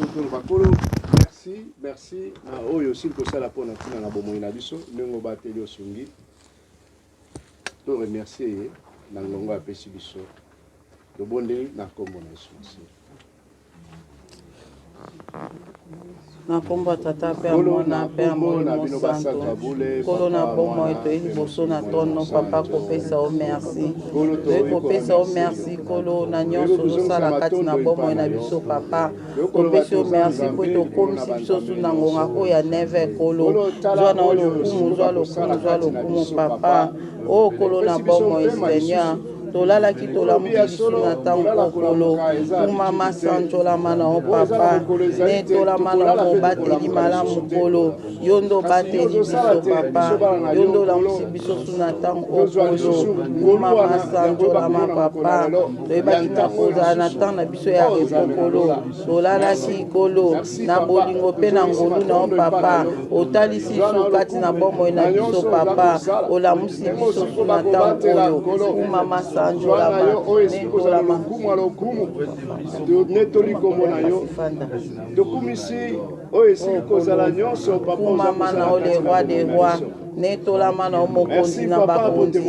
biso toloba Nkolo merci, merci na oyo osili kosala mpo na ntina na bomoi na biso, ndenge obateli osungi. To remercier ye na ngonga apesi biso. Tobondeli na nkombo na Yesu Masiya. Na nkombo ya Tata mpe ya Mwana mpe ya Molimo Santo. Nkolo na bomoi, toyei liboso na tono Papa kopesa yo merci. Toyei kopesa yo merci Nkolo na nyonso ozosala kati na bomoi na biso Papa. Topesi yo merci mpo ete okomisi biso su na ngonga oyo ya 9 Nkolo. Zwa na yo lokumu, zwa lokumu, zwa lokumu Papa. O Nkolo na bomoi Seigneur. Tolalaki tolamuki lisusu na ntango o Nkolo. Kumama sanjolama na yo Papa. Netolama na yo mobateli malamu Nkolo. Yo nde obateli biso Papa. Yo nde olamusi biso su na ntango o Nkolo. Kumama sanjolama Papa. Toyebaki na kozala na ntango na biso ya repo Nkolo. Tolalaki Nkolo na bolingo mpe na ngolu na yo Papa. Otalisi biso kati na bomoi na biso Papa. Olamusi biso su na ntango oyo. Kumama sanjolama netolama. Tonetoli nkombo na yo, tokumisi oyo esili kozala nyonso. Papa, Kumama na yo le roi des rois. Netolama na yo mokonzi na bakonzi,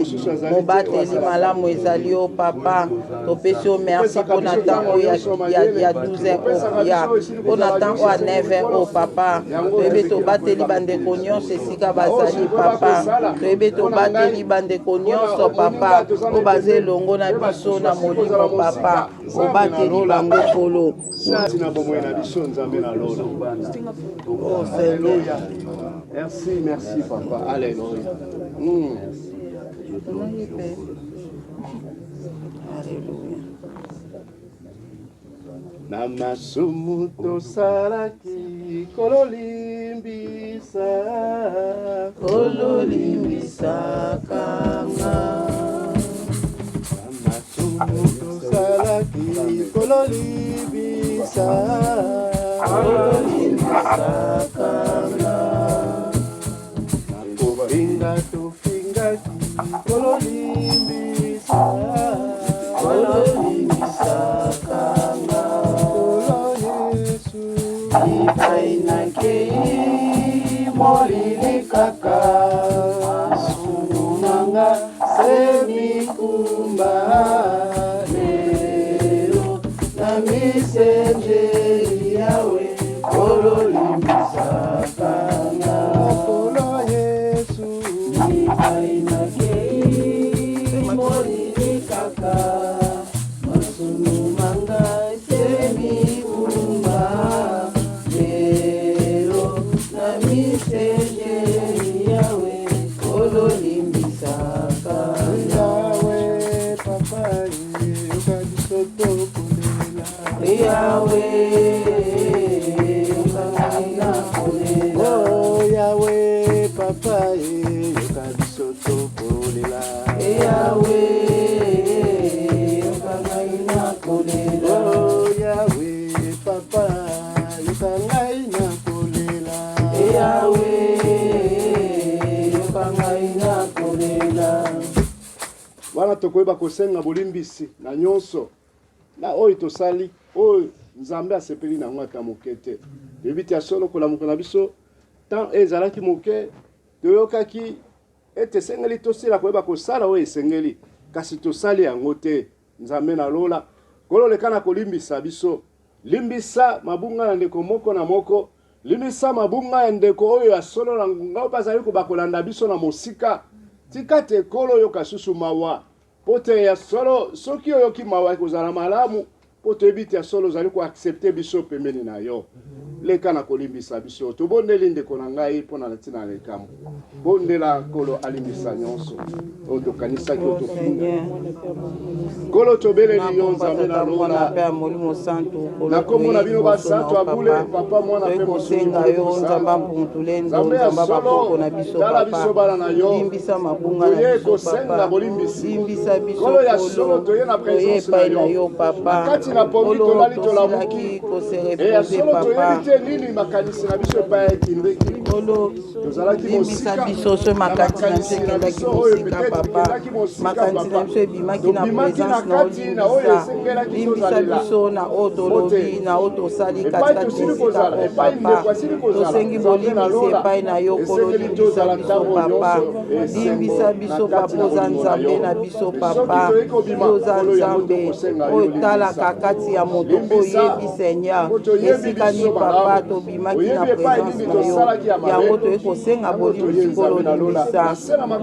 mobateli malamu ezali yo Papa. Topesi yo merci mpo na ntango oyo ya 12 oyo ya mpo na ntango ya 9 oyo Papa. Toyebi tobateli bandeko nyonso esika bazali Papa. Toyebi tobateli bandeko nyonso Papa oyo baza elongo na biso na molimo Papa. Obateli bango Nkolo. Na bomoi na biso Nzambe na lola. Oh Seigneur. Merci, merci Papa. Alléluia. Alléluia. Na masumu tosalaki, Nkolo limbisa. Nkolo limbisaka nga. Na masumu tosalaki, Nkolo limbisa. Nkolo limbisaka nga. Na kofinga tofingaki, Nkolo limbisa. Nkolo limbisaka nga. Nkolo Yesu. Bipai nakei molili kaka, masumu na nga se mikumba. Lelo na misengeli Yawe, Nkolo limbisaka nga. Nkolo Yesu. Bipai nakei molili kaka, masumu ma ngai se mikumba. Lelo na misengeli Yawe, Nkolo limbisaka nga. Yawe Papa, yoka biso tokolela. Yawe, yoka ngai na kolela. Oh Yawe Papa, yoka biso tokolela. Yawe, yoka ngai na kolela. Oh Yawe Papa, yoka ngai na kolela. Yawe, yoka ngai na kolela. Wana tokoyeba kosenga bolimbisi na nyonso na oyo tosali oyo Nzambe asepeli na yango ata moke te. Toyebi te ya solo kolamuka na biso temps ezalaki moke, toyokaki ete esengeli tosila koyeba kosala oyo esengeli, kasi tosali yango te. Nzambe na lola, Nkolo leka na kolimbisa biso. Limbisa mabunga na ndeko moko na moko. Limbisa mabunga ya ndeko oyo ya solo na ngonga oyo bazali koba kolanda biso na mosika. Tika te Nkolo oyoka susu mawa. Po te ya solo soki oyoki mawa ekozala malamu, po toyebi te ya solo ozali koaccepte biso pembeni na yo. Leka na kolimbisa biso. Tobondeli ndeko na ngai mpo na ntina ya likambo. Bondela Nkolo alimbisa nyonso oyo tokanisaki, oyo tofinga. Nkolo, tobeleli yo Nzambe na Mwana mpe lola. ya Molimo Santu. Na nkombo na bino basantu abule, Papa, Mwana Toyei mpe kosenga yo Nzambe ampuntulendo, Nzambe ya Nzambe solo, bakoko na biso tala biso Papa, bana na yo. limbisa mabunga na Toye biso kosenga Papa, bolimbisi. limbisa biso Nkolo ya solo, Nkolo, toye na toye présence na epai na yo. yo Papa. Na kati na pongi Nkolo, tolali tolamuki. tosilaki kose E ya repose solo Papa. toyebi te nini makanisi na biso epai ekendeki. Nkolo, limbisa biso soki makanisi na biso ekendaki mosika, papa. Makanisi na biso ebimaki na presence na yo, limbisa. Limbisa biso na oyo tolobi, na oyo tosali katikati na esika oyo, papa. Tosengi bolimbisi epai na yo, Nkolo. Limbisa biso, papa. Limbisa biso, papa. Oza Nzambe na biso, papa. Yo oza Nzambe oyo otalaka kati ya moto, oyebi, Seigneur, esika nini, papa, tobimaki na présence na yo. Yango toyei kosenga bolimbisi. Nkolo, limbisa,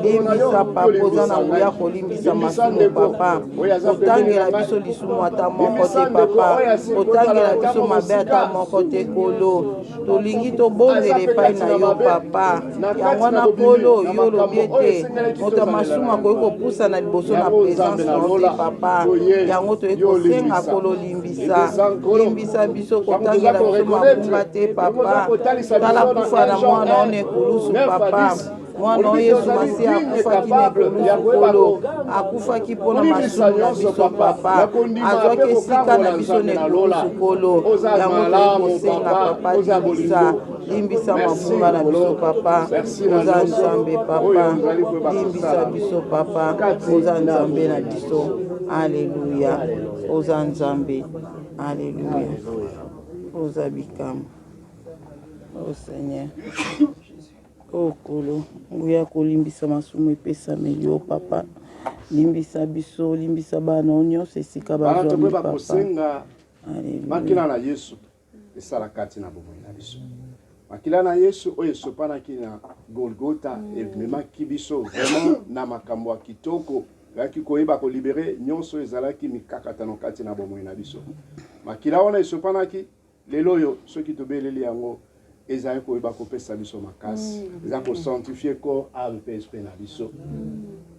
limbisa, papa. Oza na nguya kolimbisa masumu, papa. Kotangela biso lisumu ata moko te, papa. Kotangela biso mabe ata moko te. Nkolo, tolingi tobondela epai na yo, papa. Yango wana, Nkolo, yo olobi ete moto ya masumu akoki kopusana liboso na présence na yo te, papa. Yango toyei kosenga, Nkolo, limbisa, limbisa biso. Kotangela biso mabunga te, papa. Tala kufa na mwana oyo na ekulusu, papa. Mwana oyo Yesu Masiya akufaki na ekulusu. Nkolo, akufaki mpona masumu na biso, papa. Azwaki esika na biso na ekulusu, Nkolo. Yango toyei kosenga, papa, limbisa, limbisa mabunga na biso, papa. Oza Nzambe, papa. Limbisa biso, papa. Oza Nzambe na biso. Aleluya, oza Nzambe. Aleluya, oza bikamwa, o Seigneur. O Nkolo, nguya kolimbisa masumu epesameli yo, papa. Limbisa biso, limbisa bana oyo nyonso esika Bana, bazwami, tokoyeba papa. Kosenga Aleluya. makila na Yesu esala kati na bomoi na biso. Makila na Yesu oyo esopanaki na Golgota ememaki biso vraiment na makambo ya kitoko, ezalaki koyeba kolibérer nyonso oyo ezalaki mikakatano kati na bomoi na biso. Makila wana esopanaki, lelo oyo soki tobeleli yango, ezali koyeba kopesa biso makasi. Eza kosanctifier corps, âme mpe esprit na biso.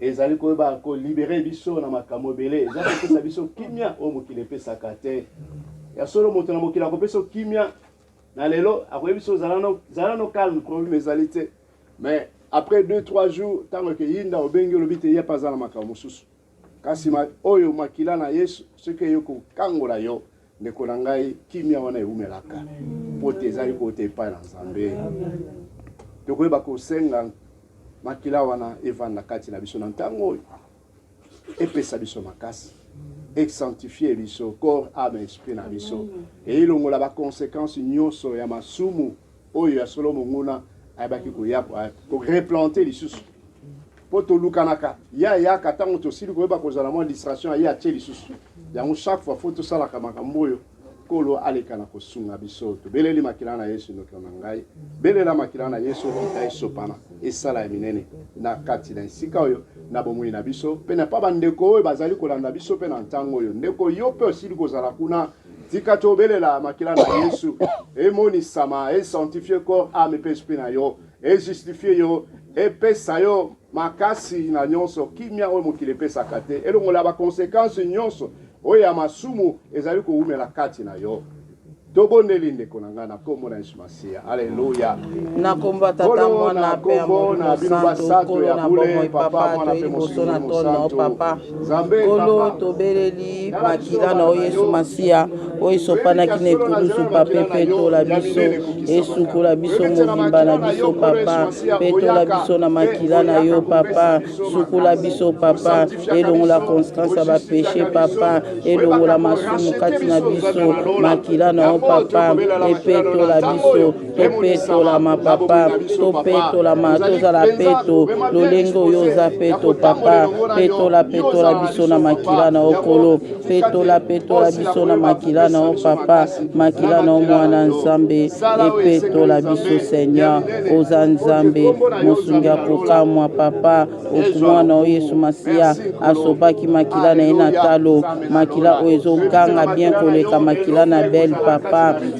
Ezali koyeba kolibérer biso na makambo ebele. Eza kopesa biso kimia oyo mokili epesaka te. Ya solo, moto na mokili akopesa kimia na lelo, akoyebi biso: "Zala no calme, problème ezali te." Mais après 2, 3 jours, ntango ekeyinda, obengi, olobi te ye mpe aza na makambo mosusu. Kasi oyo makila na Yesu, soki eye kokangola yo, ndeko na ngai, kimia wana ewumelaka, mpo te ezali kota epai na Nzambe. Tokoyeba kosenga makila wana evanda kati na biso na ntango oyo, epesa biso makasi, esanctifier biso corps, âme, esprit na biso, eilongola baconséquence nyonso ya masumu oyo ya solo monguna ayebaki koya koreplanter lisusu. Mpo tolukanaka ye, ayaka ntango tosili koyeba kozala mwa distraction, aye atie lisusu yango. Chaque fois faut tosalaka makambo oyo. Nkolo aleka na kosunga biso. Tobeleli makila na Yesu. Ndeko na ngai, belela makila na Yesu okita, esopana, esala ya minene na kati na esika oyo, na bomoi na biso mpe na pa bandeko oyo bazali kolanda biso mpe na ntango oyo. Ndeko, yo mpe osili kozala kuna, tika tobelela makila na Yesu emonisama, esanctifier corps, âme mpe esprit na yo, ejustifier yo, epesa yo makasi na nyonso, kimia oyo mokili epesaka te, elongola baconséquence nyonso oyo ya masumu ezali kowumela kati na yo. Tobondeli, ndeko na ngai, na nkombo na Yesu Masiya. Aleluya. Na nkombo ya Tata, Mwana mpe ya Molimo Santo. Nkolo na bomoi, papa, toyei liboso na trône na yo, papa. Nkolo, tobeleli makila na yo, Yesu Masiya, oyo esopanaki na ekulusu, papa. Epetola biso, esukola biso mobimba na biso, papa. Petola biso na makila na yo, papa. Sukola biso, papa. Elongola conséquence ya bapéchés, papa. Elongola masumu kati na biso. Makila na yo, papa, epetola biso. Topetolama, papa, topetolama, tozala peto lolenge oyo oza peto, papa. Petola, petola biso na makila na yo, Nkolo. Petola, petola biso na makila na yo, papa. Makila na yo, Mwana Nzambe, epetola biso. Seigneur, oza Nzambe mosungi ya kokamwa, papa. Mwana oyo Yesu Masiya asopaki makila na ye na talo, makila oyo ezoganga bien koleka makila na Abel, papa.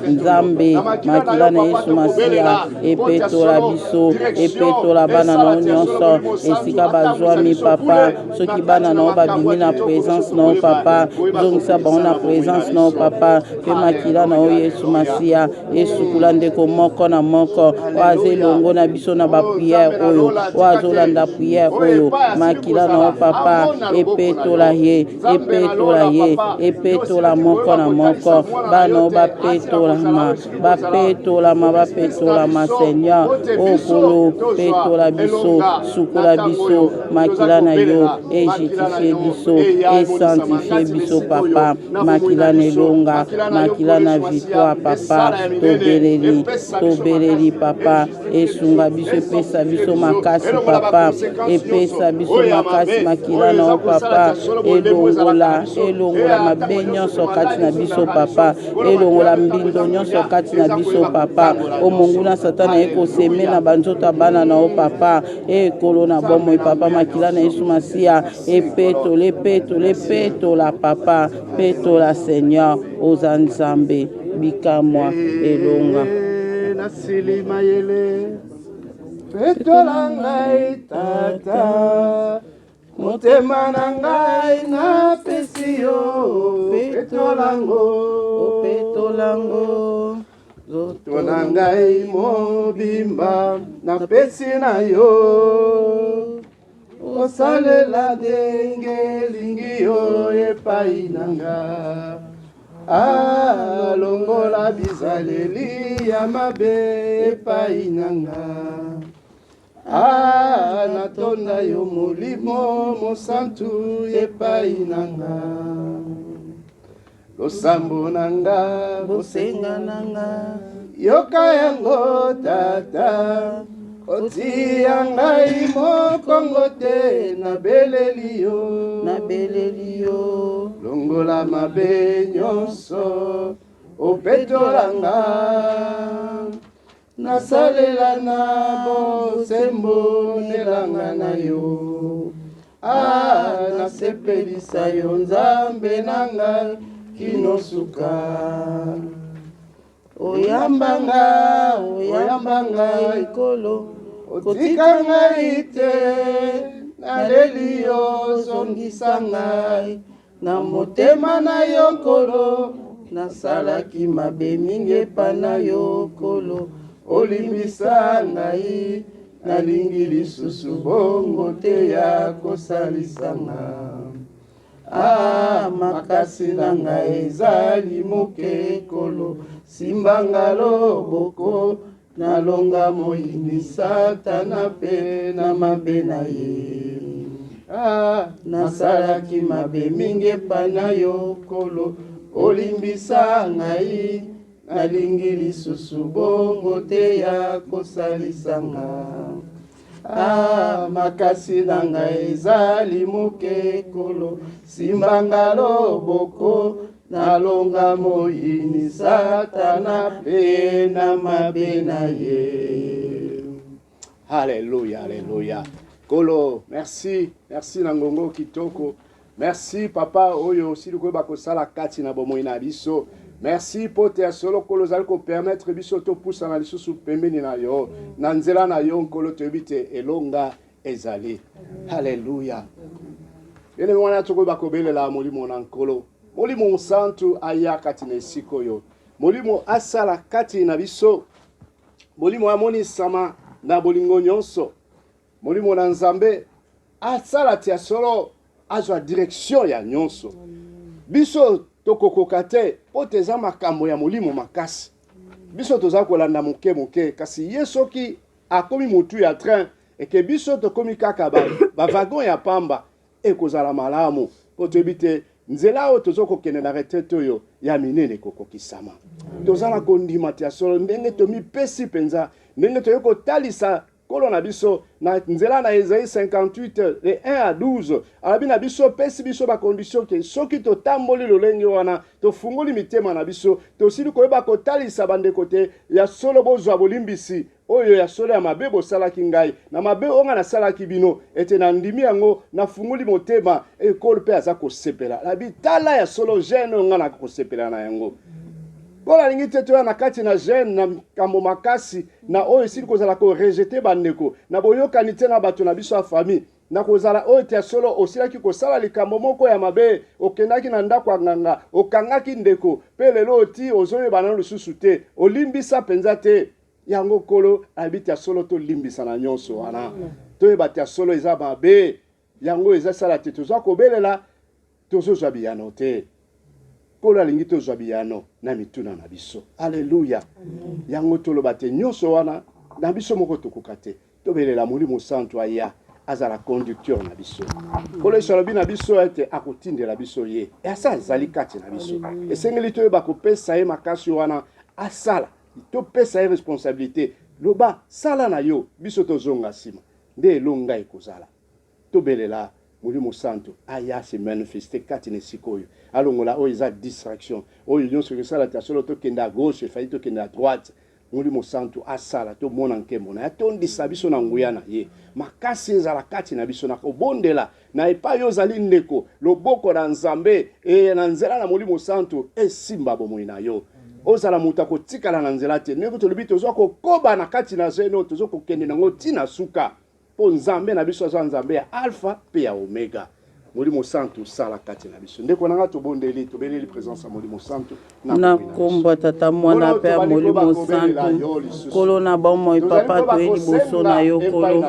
Nzambe, makila na Yesu Masiya epetola biso, epetola bana na yo nyonso esika bazwami, papa. Soki bana na yo babimi na présence na yo, papa, zongisa bango na présence na yo, papa. Mpe makila na yo, Yesu Masiya, esukula ndeko moko na moko oyo aza elongo na biso na baprière oyo, oyo azolanda prière oyo. Makila na yo, papa, epetola ye, epetola ye, epetola moko na moko bana oyo. Bapetolama, bapetolama, bapetolama, Seigneur. O Nkolo, petola biso, sukola biso, makila na yo ejustifie biso, esanctifie biso, Papa. Makila na elonga, makila na victoire, Papa. Tobeleli, tobeleli, Papa. Esunga biso, epesa biso makasi, Papa. Epesa biso makasi, makila na yo, Papa. Elongola, elongola mabe nyonso kati na biso, Papa. Elongola mbindo nyonso kati na biso, Papa. O monguna Satana ekoseme na banzoto ya bana na yo, Papa. Ekolo na bomoi, Papa, makila na Yesu Masiya epetola, epetola, epetola, Papa. Petola, Seigneur. Oza Nzambe bikamwa elonga. Nasili mayele, petola ngai Tata, motema na ngai napesi yo, petola ngo, opetola ngo, nzoto na ngai mobimba napesi na yo, osalela ndenge elingi yo epai na nga. Alongola bizaleli ya mabe epai na nga. Natonda yo Molimo Mosantu epai na nga. Losambo na nga, bosenga na nga, yoka yango Tata, otia ngai mokongo te, nabeleli yo, nabeleli yo, longola mabe nyonso, opetola nga, nasalela na bosembo nelanga na yo. Nasepelisa yo Nzambe na ngai kino suka. Oyamba nga, oyamba ngai Nkolo, otika ngai te, naleli yo, zongisa ngai na motema na yo Nkolo. Nasalaki mabe mingi epa na yo Nkolo, olimbisa ngai, nalingi lisusu bongo te ya kosalisa nga. Makasi na ngai ezali moke Nkolo, simba nga loboko, nalonga moyini Satana mpe na mabe na ye. Nasalaki mabe mingi epa na yo Nkolo, olimbisa ngai, nalingi lisusu bongo te ya kosalisa nga. Makasi na ngai ezali moke Nkolo, simba nga loboko, nalonga moyini Satana mpe na mabe na ye. Alléluia, alléluia. Kolo, merci, merci na ngongo kitoko. Merci papa oyo osili koyeba kosala kati na bomoi na biso. Merci po te ya solo Nkolo ozali kopermettre biso topusana lisusu pembeni na yo. Na nzela na yo Nkolo toyebi te elonga ezali. Alléluia. Bien-aimé wana tokoyeba kobelela molimo na Nkolo. Molimo Mosantu aya kati na esika oyo. Molimo asala kati na biso. Molimo amonisama na bolingo nyonso. Molimo na Nzambe asala ti ya solo, azwa direction ya nyonso. Biso tokokoka te po te eza makambo ya molimo makasi. Biso toza kolanda moke moke, kasi ye soki akomi motu ya train eke biso tokomi kaka ba wagon ya pamba, ekozala malamu po toyebi te nzela oyo tozo kokende na retraite oyo ya minene ekokokisama. Toza na kondima te ya solo ndenge tomipesi mpenza, ndenge toyei kotalisa Nkolo na biso na nzela na Esaïe 58 de 1 à 12, alobi na biso, pesi biso ba condition ke soki totamboli lolenge wana, tofungoli mitema na biso, tosili koyeba kotalisa bandeko te ya solo bozwa bolimbisi oyo ya solo ya mabe bosalaki ngai, na mabe oyo ngai nasalaki bino, ete nandimi yango, nafungoli motema. Ekolo mpe aza kosepela. Alobi, tala ya solo jeune oyo ngai nakosepela na yango. Nkolo alingi te toya na kati na jeune na makambo makasi na oyo esili kozala ko rejeter bandeko na boyokani te na bato na biso ya famille, na kozala oyo te ya solo osilaki kosala likambo moko ya mabe, okendaki na ndako ya nganga, okangaki ndeko, pe lelo oti ozoyeba nano lisusu te, olimbisa mpenza te. Yango Nkolo ayebi te ya solo tolimbisa na nyonso wana, toyeba te ya solo eza mabe, yango eza sala te toza kobelela, tozozwa biyano te. Nkolo alingi tozwa biyano na mituna na biso. Aleluya! Yango toloba te nyonso wana na biso moko tokoka te. Tobelela Molimo Santu aya azala conducteur na biso. Nkolo Yesu alobi na biso ete akotindela biso ye. Asa azali kati na biso. Esengeli toyeba kopesa ye makasi wana asala. Topesa ye responsabilite. Loba sala na yo, biso tozonga nsima. Nde elonga ekozala. Tobelela Molimo Santu aya se manifester kati na esika oyo, alongola oyo eza distraction, oyo nyonso ekosala te ya solo tokende à gauche efali tokende à droite. Molimo Santu asala tomona nkembo na ye, atondisa biso na nguya na ye, makasi ezala kati na biso na kobondela na epai ozali ndeko, loboko na Nzambe e na nzela na Molimo Santu esimba bomoi na yo. Ozala moto akotikala na nzela te, ndenge tolobi tozwa kokoba na kati na zeno, tozo kokende nango ti na suka. Mpo Nzambe na biso aza Nzambe ya Alpha mpe ya Omega. Molimo Santu sala kati na biso. Ndeko na nga tobondeli, tobeleli presence ya Molimo Santu na kombo ya Tata, Mwana mpe ya Molimo Santu. Nkolo na bomoi, Papa, toye liboso na yo, Nkolo,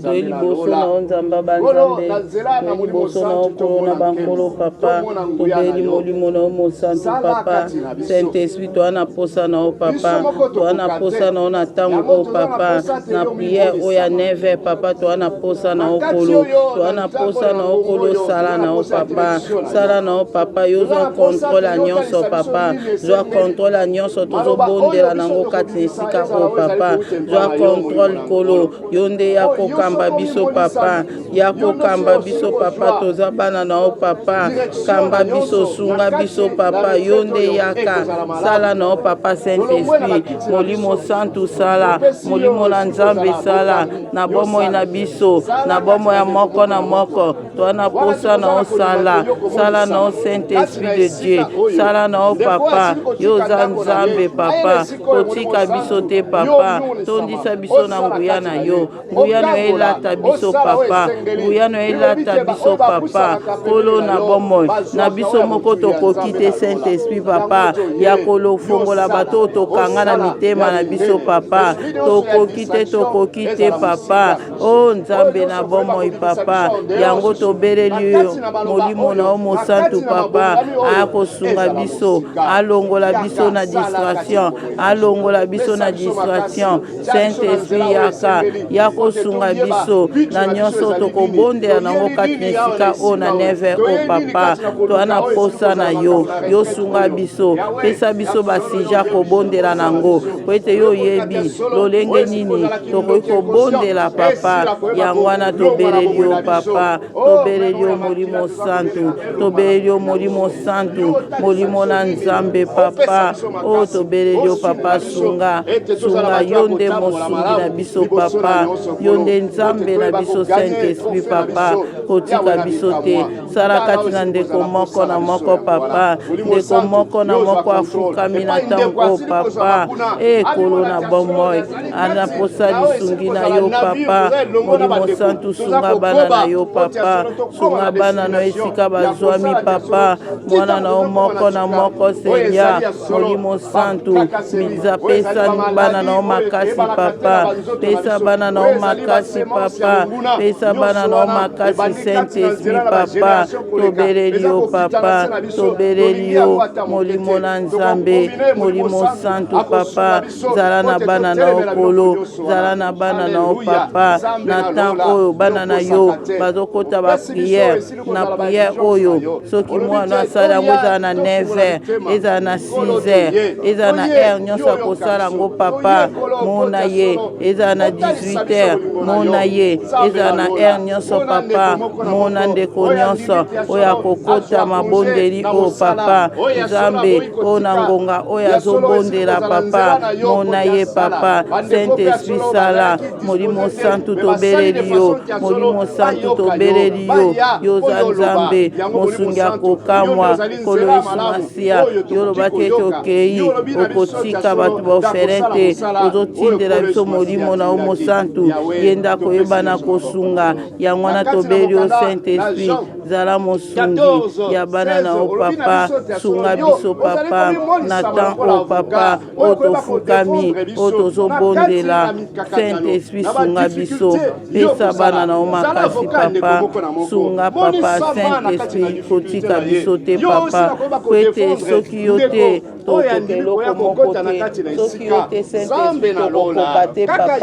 toye liboso na yo, Nzambe ya banzambe, toye liboso na yo, Nkolo na bankolo, Papa, tobeli Molimo na yo Mosantu, Papa, Saint Esprit, toa na posa na yo, Papa, toa na posa na yo na ntango oyo, Papa, na prière oyo ya 9 papa, toa na posa na yo, Nkolo, toa na posa na yo, Nkolo, sala na yo, Papa, sala na yo, Papa, yo zwa contrôle ya nyonso, Papa, zwa contrôle ya nyonso tozobondela nango kati na esika oyo, Papa, zwa contrôle, Nkolo, yo nde ya kokamba biso, Papa, ya kokamba biso, Papa, toza bana na yo, Papa, kamba biso, sunga biso, Papa, yo nde yaka, sala na yo, Papa, Saint Esprit, Molimo Santu, sala, Molimo na Nzambe, sala na bomoi na biso, na bomoi ya moko na moko, toa na posa na yo, sala, sala na yo, Saint Esprit de Dieu, sala na yo, Papa, yo oza Nzambe, Papa, kotika biso te, Papa, tondisa biso na nguya na yo, nguya na yo elata biso, Papa, nguya na yo elata biso, Papa, Nkolo na bomoi na biso moko tokoki te, Saint Esprit, Papa, ya kolofongola bato oyo tokanga na mitema na biso, Papa, tokoki te, tokoki te, Papa, o Nzambe na bomoi, Papa, yango tobeleli yo, Molimo na yo Mosantu, Papa, akosunga biso, alongola biso na distraction, alongola biso na distraction, Saint Esprit, yaka, ya kosunga biso na nyonso tokobondela nango kati na esika oyo na 9 oyo, Papa, toa na posa na yo, yo sunga biso, pesa biso basija kobondela nango, po ete yo oyebi lolenge nini tokoki kobondela, Papa, yango wana tobeleli yo, Papa, tobeleli yo Molimo Santu, tobeleli yo Molimo Santu, Molimo na Nzambe, Papa, oyo tobeleli yo, Papa, sunga, sunga, yo nde mosungi na biso, Papa, yo nde Nzambe na biso, Saint Esprit, Papa, kotika biso te, sala kati na ndeko moko na moko, Papa, ndeko moko na moko afukami na ntango oyo, Papa, e Nkolo na bomoi, ana posa lisungi na yo, Papa, Molimo Santu, sunga bana na yo, Papa, sunga bana na yo esika bazwami, Papa, mwana na yo moko na moko, Seigneur, Molimo Santu, miza pesa bana na yo makasi, Papa, pesa bana na yo makasi, Papa, pesa bana na yo makasi, Saint Esprit, Papa, tobeleli yo, Papa, tobeleli yo, Molimo na Nzambe, Molimo Santu, Papa, zala na bana na yo, Nkolo, zala na bana na yo, Papa, na temps oyo bana na yo bazokota ba prière, na prière oyo soki mwana asali yango, ezala na 9 heures, ezala na 6 heures, ezala na heure nyonso akosala yango, Papa, mona ye, ezala na 18 heures, mona ye, ezala na heure nyonso, Papa, mona ndeko nyonso oyo akokota mabondeli oyo, Papa Nzambe, oyo na ngonga oyo azobondela, Papa, mona ye, Papa, Saint Esprit, sala, Molimo Santu, tobeleli yo, Molimo Santu, tobeleli yo, yo oza Nzambe mosungi ya kokamwa, Nkolo Yesu Masiya, yo olobaki ete okei okotika bato baorphelin te, ozotindela biso Molimo na yo Mosantu, ye nde akoyeba na kosunga, yango wana tobeli yo, Saint Esprit, zala mosungi ya bana na yo, Papa, sunga biso, Papa, na temps oyo, Papa, oyo tofukami, oyo tozobondela, Saint Esprit, sunga biso, pesa bana na yo makasi, Papa, sunga. Sunga papa Saint Esprit kotika biso te papa po ete soki yo te tokoka eloko moko te soki yo te Saint Esprit tokokoka te papa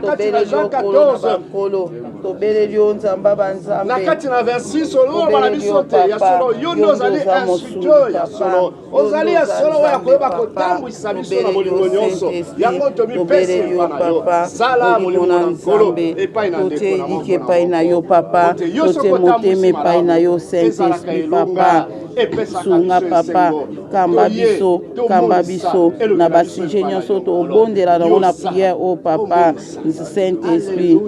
tobeleli yo nkolo na bankolo tobeleli yo nzamba banzambe na kati na 26 oloba na biso te ya solo yo nde ozali instructeur ya solo ozali ya solo oyo akoyeba kotambwisa biso na bolingo nyonso yango tomipesi epai na yo sala molimo na nkolo epai na ndeko na moko epai na yo papa totie motema epai na yo saint esprit papa sunga papa kamba biso kamba biso na basujet nyonso tobondela nango na priere oyo papa saint esprit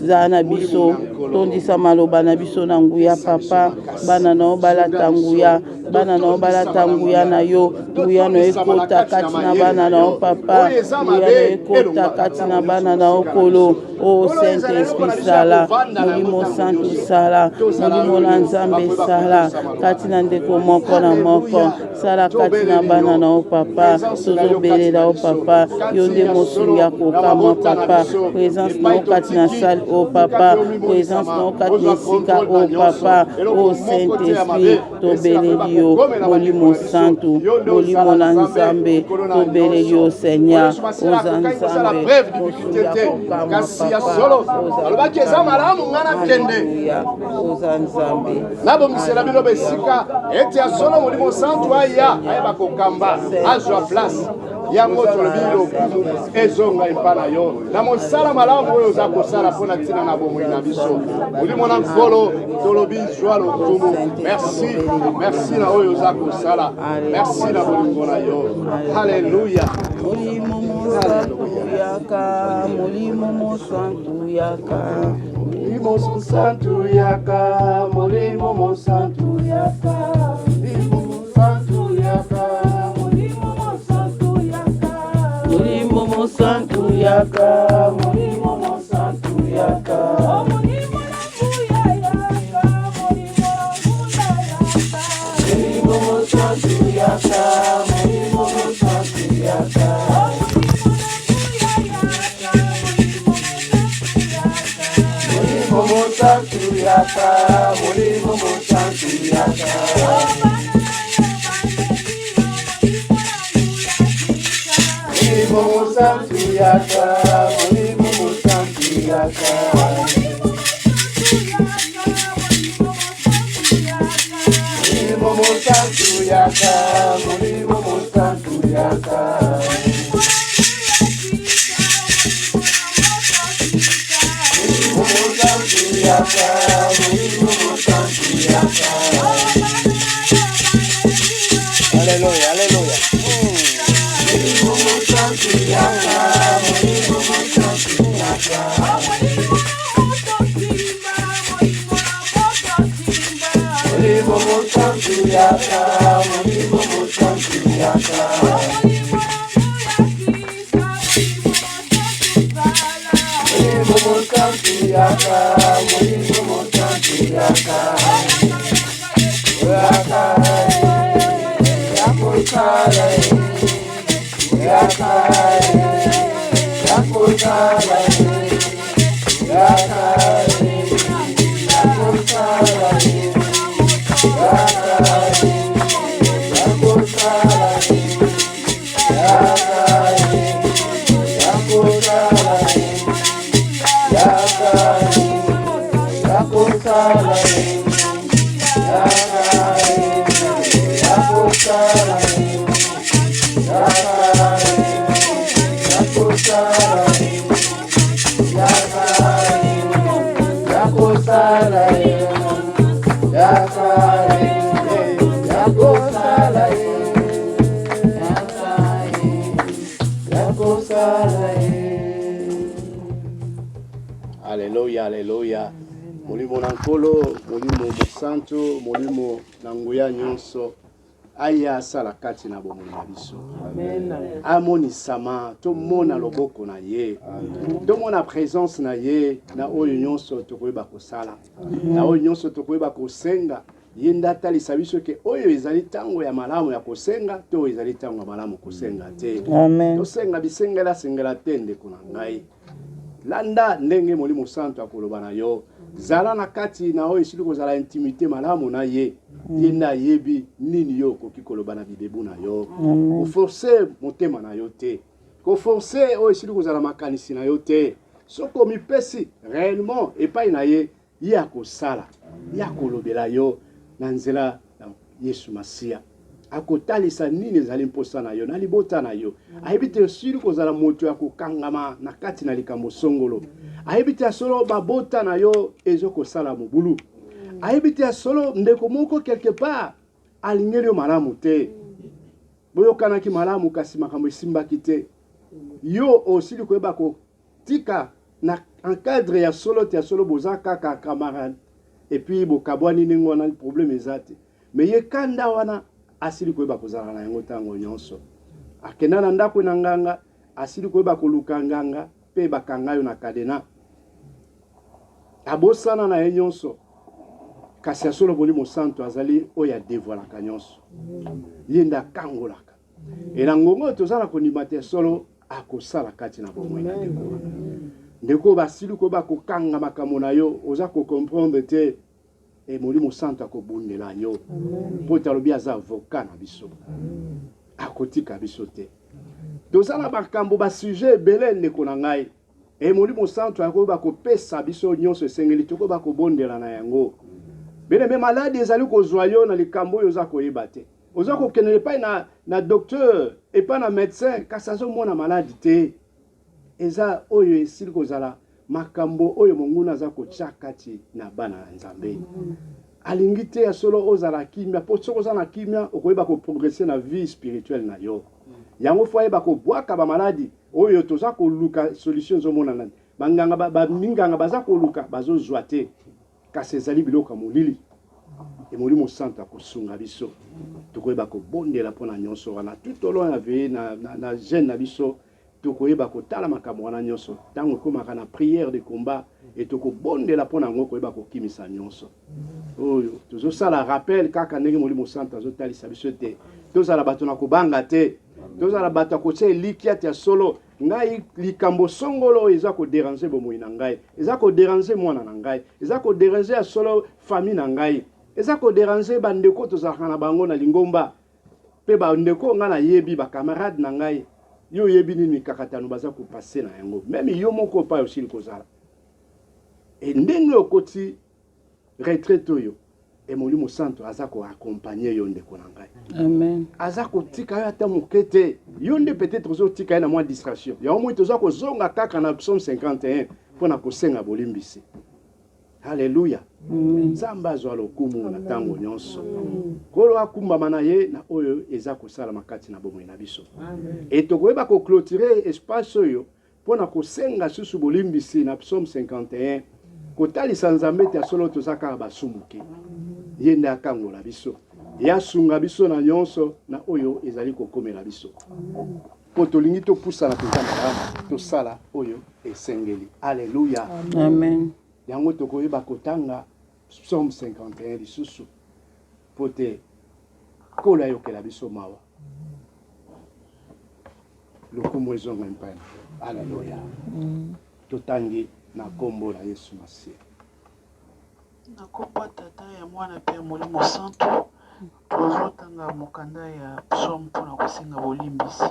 zala na biso tondisa maloba na biso na nguya papa bana na yo balata nguya bana na yo balata nguya na yo nguya na yo ekota kati na bana na yo papa nguya na yo ekota kati na bana na yo kolo o saint esprit sala molimo santu sala molimo na nzambe sala kati na ndeko moko na moko sala kati na bana na yo papa tozobelela yo papa yo nde mosungi ya kokamwa papa présence na yo kati na salle o papa présence na yo kati na esika o papa o saint esprit tobeleli yo molimo santu molimo na nzambe tobeleli yo seigneur oza nzambe mosungi ya kokamwa papa alobaki eza malamu ngai nakende oza nzambe nabongisela bino besika ete ya solo molimo santu aya ayeba kokamba azwa place yango tolobi lokumu ezonga epa na yo na mosala malamu oyo oza kosala mpo na ntina na bomoi na biso molimo na nkolo tolobi zwa lokumu merci merci na oyo oza kosala merci na bolingo na yo halleluya molimo mosantu yaka molimo mosantu yaka molimo mosantu yaka molimo mosantu yaka molimo mosantu yaka molimo mosantu yaka molimo mosantu yaka molimo mosantu yaka molimo mosantu yaka molimo mosantu yaka molimo mosantu yaka molimo mosantu yaka molimo mosantu yaka molimo mosantu yaka molimo mosantu yaka molimo mosantu yaka molimo mosantu yaka molimo mosantu yaka Aleluya, aleluya. molimo mosantu yaka molimo mosantu yaka molimo mosantu yaka molimo mosantu yaka molimo mosantu yaka molimo mosantu yaka yaka yakosala yaka yakosala yaka yakosala yaka yakosala yaka yakosala yaka yakosala yaka yakosala yaka yakosala yaka yakosala yaka yakosala yakosala Aleluya, aleluya. Molimo na Nkolo, Molimo Mosantu, Molimo na nguya nyonso aya asala kati na bomoi na biso. Amonisama, tomona loboko na ye, tomona presence na ye na oyo nyonso tokoyeba kosala, na oyo nyonso tokoyeba kosenga. Ye nde atalisa biso ke oyo ezali ntango ya malamu ya kosenga to oyo ezali ntango ya malamu kosenga te. Amen. Tosenga bisengela sengela te, ndeko na ngai. Landa ndenge Molimo Santu akoloba na yo. Zala na kati na oyo esili kozala intimite malamu na ye. Ye nde ayebi nini yo okoki koloba na bibebu na yo. Koforce motema na yo te. Koforce oyo esili kozala makanisi na yo te. Soki omipesi réellement epai na ye, ye akosala, ye akolobela yo na nzela na Yesu Masiya. Akotalisa nini ezali mposa na yo na libota na yo. Ayebi te osili kozala moto ya kokangama na kati na likambo songolo. Ayebi te ya solo babota na yo ezo kosala mobulu. Ayebi te ya solo ndeko moko quelque part alingeli yo malamu te. Boyokanaki malamu kasi makambo esimbaki te. Yo osili koyeba kotika na encadre ya solo te ya solo boza kaka camarade et puis bokabwani ndenge wana problème eza te. Mais ye kanda wana asili koyeba kozala na yango ntango nyonso. Akenda na ndako na nganga, asili koyeba koluka nganga mpe bakanga yo na kadena. Abosana na ye nyonso. Kasi ya solo Molimo Santu azali oyo adevoilaka nyonso. Ye nde akangolaka. E na ngonga oyo toza na kondima te solo akosala kati na bomoi na ndeko wana. Ndeko basili koyeba kokanga makambo na yo, oza kocomprendre te. E Molimo Santu akobundela yo. Mpo ete alobi aza avocat na biso. Akotika biso te. Toza na makambo ba sujet ebele ndeko na ngai. E Molimo Santu akoyeba kopesa biso nyonso esengeli tokoyeba kobondela na yango. Bien aimé, maladi ezali kozwa yo na likambo oyo oza koyeba te. Oza kokende epai na, na docteur, epai na médecin, kasi azomona maladi te. Eza oyo esili kozala makambo oyo monguna aza kotya kati na bana ya Nzambe. Alingi te ya solo ozala kimia, mpo soki oza na kimia okoyeba koprogresse na vie spirituelle na yo. Yango fo ayeba kobwaka bamaladi oyo toza koluka solution ezomonana. Banganga ba, minganga baza koluka bazozwa te, kasi ezali biloko ya molili. E Molimo Santu akosunga biso, tokoyeba kobondela mpo na nyonso wana tout au long ya veillée na, na, na jeûne na biso. Tokoyeba kotala makambo wana nyonso ntango ekomaka na prière de combat e tokobondela mpo na yango koyeba kokimisa nyonso oyo tozosala rappel kaka ndenge Molimo Santu azotalisa biso ete tozala bato na kobanga te, tozala bato ya kotia elikya te ya solo. Ngai likambo songolo oyo eza koderange bomoi na ngai, eza koderange mwana na ngai, eza koderange ya solo famille na ngai, eza koderange bandeko tozalaka na bango na lingomba. Pe ba ndeko nga na yebi ba camarade na ngai yo oyebi nini mikakatano baza ko passer na yango meme yo moko epai osili kozala e ndenge okoti retraite oyo e Molimo Santu aza ko accompagner yo ndeko na ngai. Amen. Aza kotika yo ata moke te. Yo nde peut-être ozotika ye na mwa distraction. Yango moi toza kozonga kaka na psaume 51 mpo na kosenga bolimbisi. Haleluya! Nzambe azwa lokumu na ntango nyonso. Nkolo akumbama na ye na oyo eza kosalama kati na bomoi na biso. E tokoyeba ko clôturer espace oyo mpo na kosenga susu bolimbisi na psaume 51, kotalisa Nzambe ete ya solo toza kaka basumuki. Ye nde akangola biso, ye asunga biso na nyonso na oyo ezali kokomela biso. Mpo tolingi topusana mpenza malamu, tosala oyo esengeli. Aleluya! Amen. Yango tokoyeba kotanga Psaume 51 lisusu, mpo te Nkolo ayokela biso mawa. Lokumu ezonga epai na yo. Aleluya! Totangi na nkombo na Yesu Masiya. Na nkombo ya Tata, ya Mwana mpe ya Molimo Santu, tozotanga mokanda ya Psaume mpo na kosenga bolimbisi.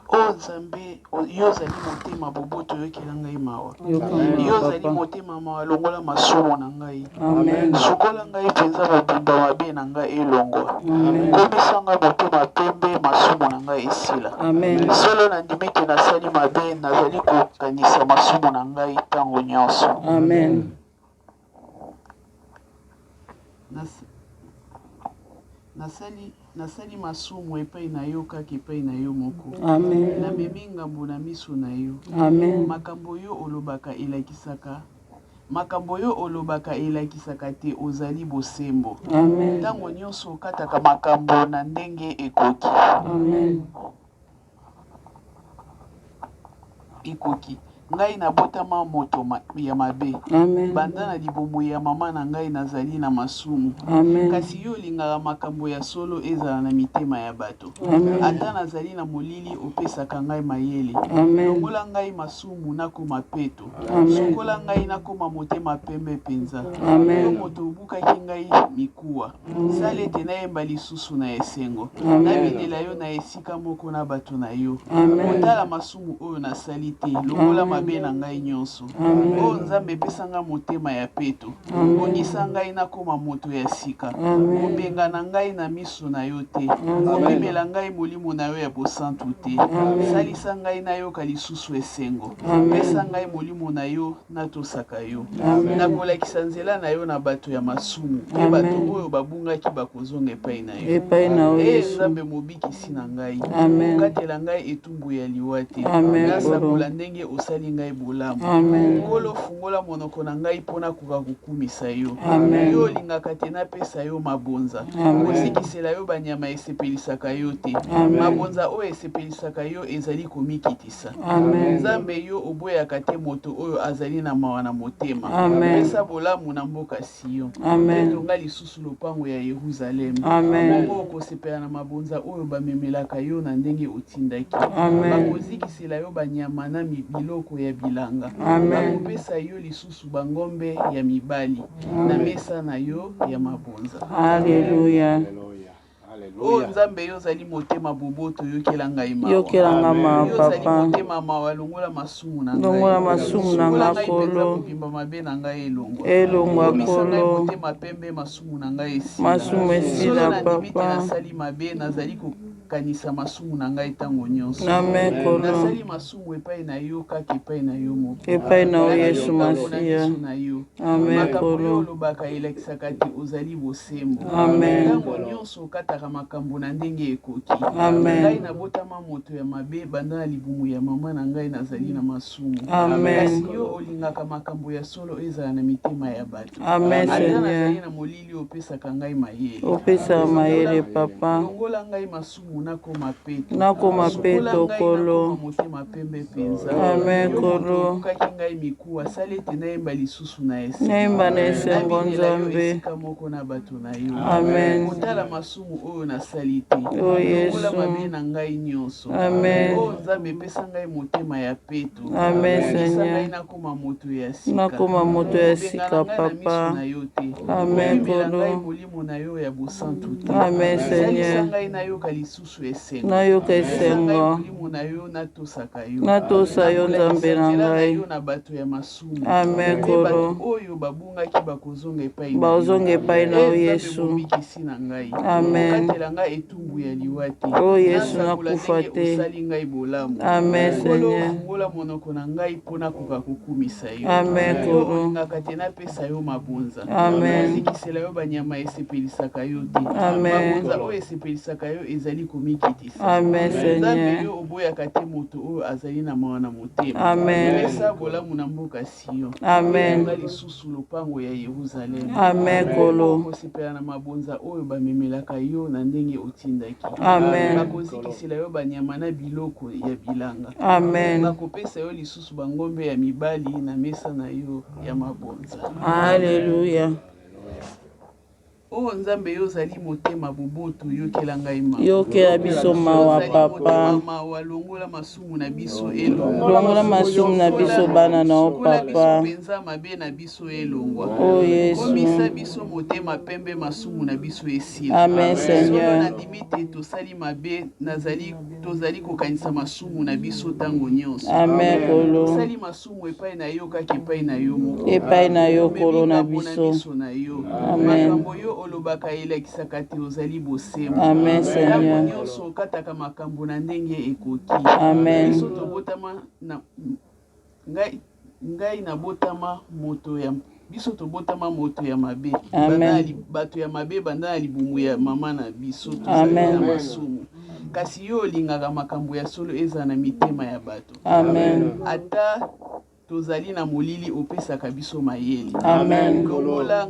O Nzambe, yo ozali motema boboto, yokela ngai mawa. Yo ozali motema mawa, longola masumu na ngai. Sukola ngai mpenza mobimba, mabe na ngai elongwa. Komisa ngai motema pembe, masumu na ngai esila. Solo nandimi ete nasali mabe, nazali kokanisa masumu na ngai ntango nyonso. Amen. Nasali, nasali masumu epai na yo, kaka epai na yo moko. Amen. Namemi ngambo na miso na yo. Amen. Makambo yo olobaka elakisaka makambo yo olobaka elakisaka te ozali bosembo. Amen. Ntango nyonso okataka makambo na ndenge ekoki. Amen. Ekoki. Ngai nabotama moto ya mabe. Amen. Banda na libumu ya mama na ngai nazali na masumu. Amen. Kasi yo olingaka makambo ya solo ezala na mitema ya bato. Amen. Ata nazali na molili opesaka ngai mayele. Amen. Longola ngai masumu nakoma peto. Amen. Sukola ngai nakoma motema pembe mpenza. Amen. Yo moto obukaki ngai mikuwa. Sala ete nayemba lisusu na esengo. Amen. Nabinela yo na esika moko na bato na yo. Amen. Kotala masumu oyo nasali te, longola mabe na ngai nyonso. Amen. O Nzambe, pesa ngai motema ya peto. Amen. Bongisa ngai nakoma moto ya sika. Amen. Kobengana ngai na miso na yo te. Amen. Kopimela ngai molimo na yo ya bosantu te. Amen. Salisa ngai nayoka lisusu esengo. Amen. Pesa ngai molimo na yo natosaka yo. Amen. Nakolakisa nzela na yo na bato ya masumu, mpe Amen. bato oyo babungaki bakozonga epai na yo. Epai na yo Ee Yesu. Nzambe mobikisi na ngai, Amen. kokatela ngai etumbu ya liwa te. Amen, Nasakola Nkolo. ndenge osali ngai bolamu. Amen. Nkolo, fungola monoko na ngai mpo nakoka kokumisa yo. Amen. Yo olingaka te napesa yo mabonza. Amen. Kozikisela yo banyama esepelisaka yo te. Amen. Mabonza oyo esepelisaka yo ezali komikitisa. Amen. Nzambe, yo oboyaka te moto oyo azali na mawa na motema. Amen. Pesa bolamu na mboka Sion. Amen. Mpe tonga lisusu lopango ya Yeruzaleme. Amen. Bongo okosepela na mabonza oyo bamemelaka yo na ndenge otindaki. Amen. Bakozikisela yo banyama na biloko ya bilanga. Amen. Bakopesa yo lisusu bangombe ya mibali na mesa na yo ya mabonza. Alleluia. Alleluia. O Alleluia. Nzambe, yo ozali motema boboto, yokela ngai mawa. Yokela nga mawa Yo ozali papa. motema mawa, longola masumu na ngai. Longola masumu na Sukola nga ngai mpenza Nkolo. mobimba mabe na ngai elongwa. Elongwa Komisa ngai Nkolo. motema pembe, masumu na ngai esila. Masumu Solo esila nandimi te papa. nasali mabe, nazali kokanisa masumu na ngai ntango nyonso. Amen Nkolo. Nasali masumu epai na yo, kaka epai na yo moko. Epai na yo Nalaki Yesu ngambo na Masiya. miso na yo. Amen Makambo oyo Nkolo. olobaka elakisaka te ozali bosembo. Amen. Ntango nyonso okataka makambo na ndenge ekoki. Amen. Ngai nabotama moto ya mabe, banda na libumu ya mama na ngai nazali na masumu. Amen. Kasi yo olingaka makambo ya solo ezala na mitema ya bato. Amen Ata Seigneur. nazali na molili, opesaka ngai mayele. Opesaka mayele papa. Longola ngai masumu nakoma peto. Nakoma Sukola peto ngai Nkolo. nakoma motema pembe mpenza. Amen Yo moto Nkolo. obukaki ngai mikuwa, sala ete nayemba lisusu na esengo. Nayemba na esengo Nabinela yo Nzambe. esika moko na bato na yo. Amen. Kotala masumu oyo nasali te. Oh Longola Yesu. mabe na ngai nyonso. Amen. Oh Nzambe, pesa ngai motema ya peto. Amen Bongisa ngai Seigneur. nakoma moto ya sika. Nakoma moto ya Kobengana sika ngai na miso papa. na yo te. Amen Kopimela ngai Nkolo. molimo na yo ya bosantu te. Amen Salisa Seigneur. ngai nayoka lisusu esengo. Nayoka Pesa ngai esengo. molimo na yo natosaka yo. Natosa yo Nakolakisa Nzambe na nzela na ngai. yo na bato ya masumu. Amen Mpe bato Nkolo. oyo babungaki bakozonga epai na yo. Bazonga epai na E yo Nzambe Yesu. mobikisi na ngai, Amen. kokatela ngai etumbu ya liwa te. Oh Yesu Nasakola nakufa ndenge te. osali ngai bolamu. Amen Nkolo, Seigneur. fungola monoko na ngai mpo nakoka kokumisa yo. Amen Yo Nkolo. olingaka te napesa yo mabonza. Amen. Kozikisela yo banyama esepelisaka yo te. Amen. Mabonza oyo esepelisaka yo ezali komikitisa. Amen Nzambe, Seigneur. yo oboyaka te moto oyo azali na mawa na motema. Amen. Pesa bolamu na mboka Sion. Amen. Etonga lisusu lopango ya Yeruzaleme. Amen Nkolo. Okosepela na mabonza oyo bamemelaka yo na ndenge otindaki. Amen. Bakozikisela yo banyama na biloko ya bilanga. Amen. Bakopesa yo lisusu bangombe ya mibali na mesa na yo ya mabonza. Alléluia. O Nzambe, yo ozali motema boboto, yokela ngai mawa. Yokela biso mawa Ozali papa. motema mawa, longola masumu na biso elongwa. Longola masumu na biso bana na yo Sukola biso papa. mpenza mabe na biso elongwa. Oh Yesu. Komisa biso motema pembe, masumu na biso esila. Amen Solo Seigneur. nandimi te tosali mabe, nazali tozali kokanisa masumu na biso ntango nyonso. Amen Nkolo. Tosali masumu epai na yo kaka epai na yo moko. Epai na yo Omemi Nkolo na ngambo na biso. miso na yo. Amen. Makambo yo olobaka elakisaka te ozali bosembo. Amen Ntango Seigneur. nyonso okataka makambo na ndenge ekoki. Amen. Biso tobotama na ngai ngai nabotama moto ya biso tobotama moto ya mabe. Amen. Banda na bato ya mabe banda na libumu ya mama na biso tozali Amen. na masumu. Kasi yo olingaka makambo ya solo ezala na mitema ya bato. Amen. Ata tozali na molili, opesaka biso mayele. Amen. Longola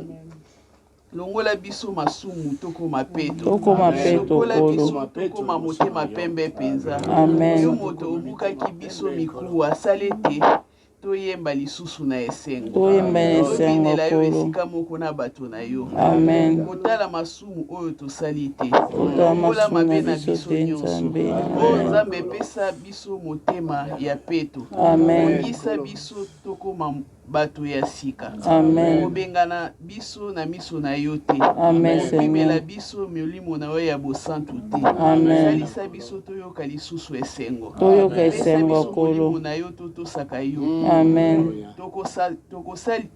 longola biso masumu tokoma peto. Tokoma peto Sukola Nkolo. biso tokoma motema pembe mpenza. Amen. Yo moto obukaki biso mikuwa, sala ete Toyemba lisusu na esengo. Toyemba na esengo, Tobinela yo Nkolo. esika moko na bato na yo. Amen. Kotala masumu oyo tosali te. Kotala Longola masumu mabe na na biso biso te, nyonso. Nzambe. O Amen. Nzambe, pesa biso motema ya peto. Amen. Bongisa biso tokoma bato ya sika. Amen. Kobengana biso na miso na yo te. Amen, Kopimela Seigneur. biso molimo na yo ya bosantu te. Amen. Salisa biso toyoka lisusu esengo. Toyoka Pesa esengo, biso Nkolo. molimo na yo totosaka yo. Amen.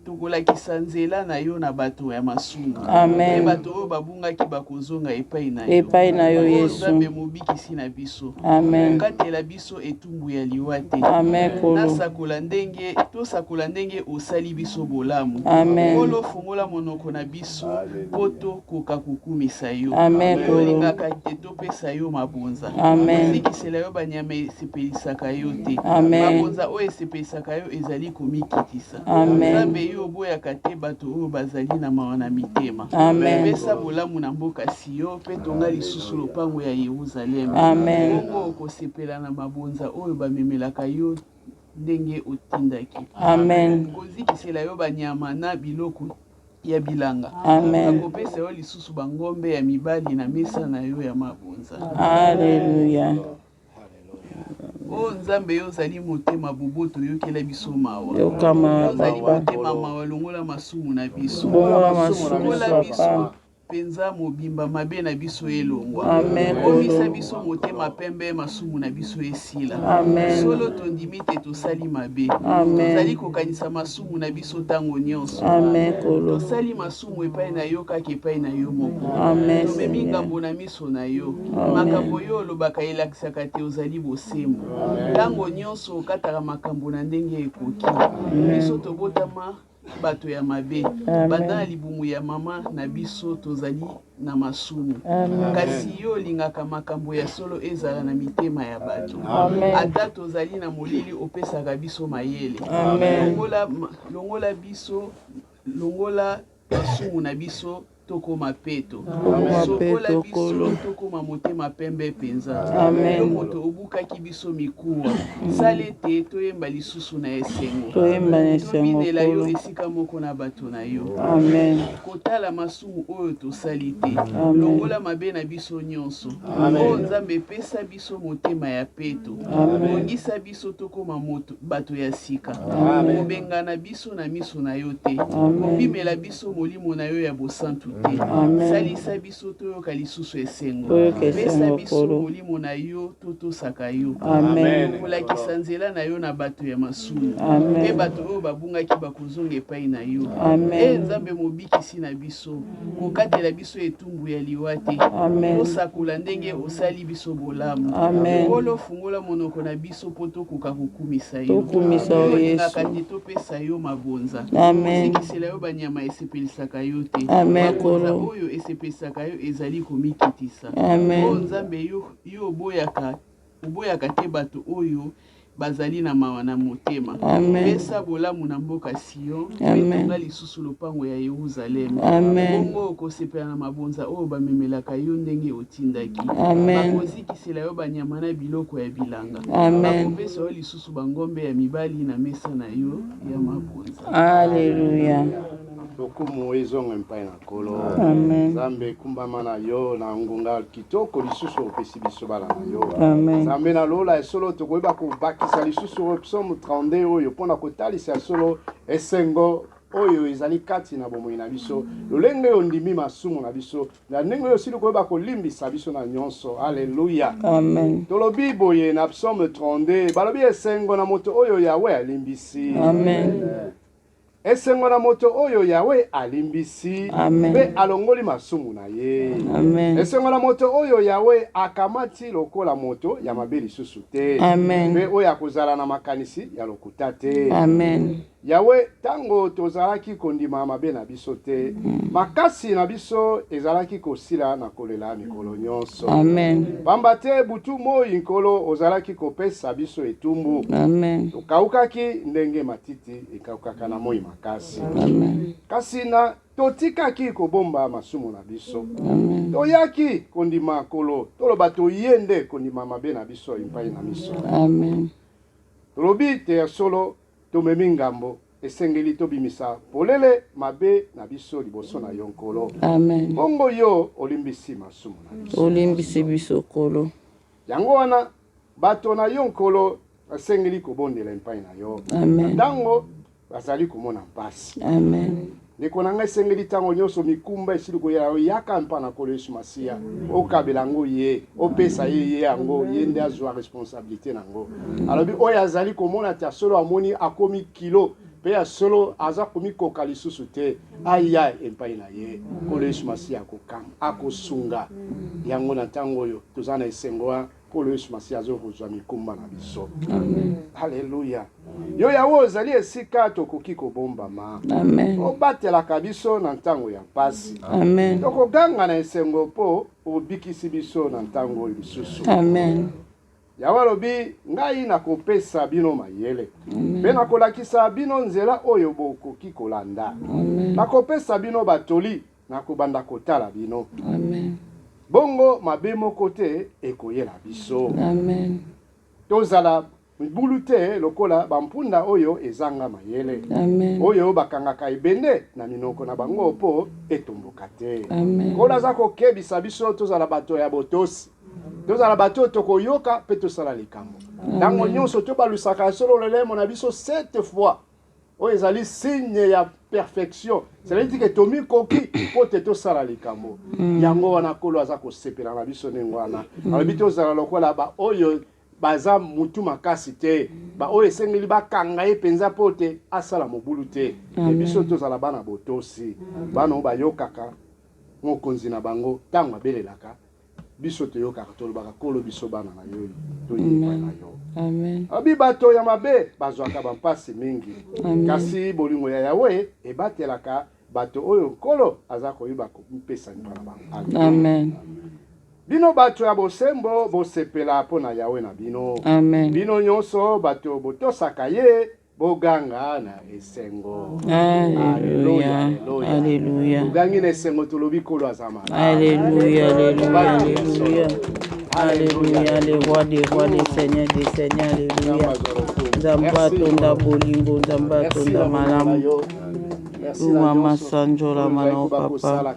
Tokolakisa nzela na yo na bato ya masumu. Amen. Mpe bato oyo babungaki bakozonga epai na yo. Epai na yo, O Yesu. Nzambe mobikisi na biso. Amen. Kokatela biso etumbu ya liwa te. Amen, Nkolo. Nasakola ndenge, tosakola ndenge osali biso bolamu. Amen. Nkolo, fungola monoko na biso mpo tokoka kokumisa yo. Amen, Nkolo. Olingaka te topesa yo mabonza. Amen. Kozikisela yo banyama esepelisaka yo te. Amen. Mabonza oyo esepelisaka yo ezali komikitisa. Amen. Nzambe, yo oboyaka te bato oyo bazali na mawa na mitema. Amen. Pesa bolamu na mboka Sion mpe tonga lisusu lopango ya Yeruzaleme. Amen. Bongo okosepela na mabonza oyo bamemelaka yo ndenge otindaki. Amen. Kozikisela yo banyama na biloko ya bilanga. Amen. Bakopesa yo lisusu bangombe ya mibali na mesa na yo ya mabonza. Alleluia. O Nzambe, yo ozali motema boboto, yokela biso mawa. Yoka mawa, Yo ozali Papa. motema mawa, longola masumu na biso. Bongola masumu, Longola biso Papa. mpenza mobimba mabe na biso elongwa. Amen, Komisa Nkolo. biso motema pembe, masumu na biso esila. Amen. Solo tondimi te tosali mabe. Amen. Tozali kokanisa masumu na biso ntango nyonso. Amen, Nkolo. Tosali masumu epai na yo kaka epai na yo moko. Amen, Tomemi Seigneur. ngambo na miso na yo. Amen. Makambo yo olobaka elakisaka te ozali bosembo. Ntango nyonso okataka makambo na ndenge ekoki. Biso tobotama bato ya mabe. Banda na libumu ya mama na biso tozali na masumu. Amen. Kasi yo olingaka makambo ya solo ezala na mitema ya bato. Amen. Ata tozali na molili, opesaka biso mayele. Amen. Longola, longola biso, longola masumu na biso tokoma peto. Tokoma Sokola peto, biso Nkolo. tokoma motema pembe mpenza. Amen. Yo moto obukaki biso mikuwa, sala ete toyemba lisusu na esengo. Toyemba na esengo, Tobinela yo Nkolo. esika moko na bato na yo. Amen. Kotala masumu oyo tosali te. Amen. Longola mabe na biso nyonso. Amen. O Nzambe, pesa biso motema ya peto. Amen. Bongisa biso tokoma moto, bato ya sika. Amen. Kobengana biso na miso na yo te. Amen. Kopimela biso molimo na yo ya bosantu te. Amen. Salisa biso toyoka lisusu esengo. Toyoka Pesa esengo, biso Nkolo. molimo na yo totosaka yo. Amen. Kolakisa nzela na yo na bato ya masumu. Amen. Mpe bato oyo babungaki bakozonga epai na yo. Amen. E Nzambe mobikisi na biso, kokatela biso etumbu ya liwa te. Amen. Tosakola ndenge osali biso bolamu. Amen. Nkolo, fungola monoko na biso mpo tokoka kokumisa yo. Tokumisa yo, Yesu. Olingaka te topesa yo mabonza. Amen. Kozikisela yo banyama esepelisaka yo te. Amen, Mabonza Nkolo. oyo esepelisaka yo ezali komikitisa. Amen. O Nzambe, yo, yo oboyaka, oboyaka te bato oyo bazali na mawa na motema. Amen. Pesa bolamu na mboka Sion, mpe Amen. tonga lisusu lopango ya Yeruzaleme. Amen. Bongo okosepela na mabonza oyo bamemelaka yo ndenge otindaki. Amen. Bakozikisela yo banyama na biloko ya bilanga. Amen. Bakopesa yo lisusu bangombe ya mibali na mesa na yo ya mabonza. Alleluia. Lokumu ezonga epai na Nkolo. Amen. Nzambe ekumbama na yo na ngonga kitoko lisusu opesi biso bana na yo. Amen. Nzambe na lola, esolo tokoyeba kobakisa lisusu oyo psaume 32 oyo mpona kotalisa solo esengo oyo ezali kati na bomoi na biso, lolenge oyo ondimi masumu na biso na ndenge oyo osili koyeba kolimbisa biso na nyonso. Alleluya. Amen. Tolobi boye na psaume 32, balobi esengo na moto oyo Yawe alimbisi. Amen. Esengo na moto oyo Yawe alimbisi Amen. mpe alongoli masumu na ye. Amen. Esengo na moto oyo Yawe akamati lokola moto ya mabe lisusu te. Amen. Mpe oyo akozala na makanisi ya lokuta te. Amen. Yawe, tango tozalaki kondima mabe na biso te, makasi na biso ezalaki kosila na kolela mikolo nyonso. Amen. Pamba te butu moi Nkolo ozalaki kopesa biso etumbu. Amen. Tokaukaki ndenge matiti ekaukaka na moi makasi. Amen. Kasi na totikaki kobomba masumu na biso. Amen. Toyaki kondima Nkolo, toloba toye nde kondima mabe na biso epai na miso. Amen. Tolobi te ya solo. Tomemi ngambo, esengeli tobimisa polele mabe na biso liboso na yo, Nkolo. Amen. Bongo yo olimbisi masumu na biso. Olimbisi biso, Nkolo. Yango wana bato na yo, Nkolo, basengeli kobondela epai na yo. Amen. Ntango bazali komona mpasi. Amen. Ndeko na ngai, esengeli ntango nyonso mikumba esili koyela yo, yaka mpa na Nkolo Yesu Masiya, okabela yango ye, opesa ye ye yango, ye nde azwa responsabilité na yango. Alobi oyo azali komona te ya solo amoni akomi kilo mpe ya solo aza komikoka lisusu te, aya epai na ye. Nkolo Yesu Masiya akokamba, akosunga yango. Na ntango oyo toza na esengo wana, Nkolo Yesu Masiya azo kozwa mikumba na biso. Amen. Aleluya. Yo Yawe ozali esika tokoki kobombama. Amen. Obatelaka biso na ntango ya mpasi. Amen. Tokoganga na esengo mpo obikisi biso na ntango oyo lisusu. Amen. Yawe alobi, ngai nakopesa bino mayele mpe nakolakisa bino nzela oyo bokoki kolanda. Amen. Nakopesa bino batoli, nakobanda kotala bino. Amen. Bongo mabe moko te ekoyela biso. Amen. Tozala mibulu te lokola bampunda oyo ezanga mayele. Amen. Oyo bakangaka ebende na minoko na bango mpo etomboka te. Amen. Nkolo aza kokebisa biso tozala bato ya botosi. Tozala bato oyo tokoyoka mpe tosala likambo. Ntango nyonso tobalusaka solo lolemo na biso sept fois. Oyo ezali signe ya perfection, c'est-à-dire que tomikoki mpo te tosala likambo. Yango wana Nkolo aza kosepela na biso ndenge wana. Alobi tozala lokola ba oyo baza mutu makasi te, ba oyo esengeli bakanga ye mpenza mpo te asala mobulu te. Me biso tozala bana botosi, bana oyo bayokaka mokonzi na bango ntango abelelaka. Biso toyokaka, tolobaka, Nkolo, biso bana na yo, toyeba na yo. Amen. Abi bato ya mabe bazwaka bampasi mingi. Amen. Kasi bolingo ya Yawe ebatelaka bato oyo Nkolo aza koyeba kopesa mpo na bango. Amen. Bino bato ya bosembo, bosepela mpo na Yawe na bino. Amen. Bino nyonso bato botosaka ye, boganga na esengo. Alléluia. Alléluia. Togangi na esengo, tolobi Nkolo aza malamu. Alléluia, alléluia, alléluia. Alléluia, le roi des rois, le seigneur des seigneurs, alléluia. Nzambe atonda bolingo, Nzambe atonda malamu. Mama sanjola mana o papa,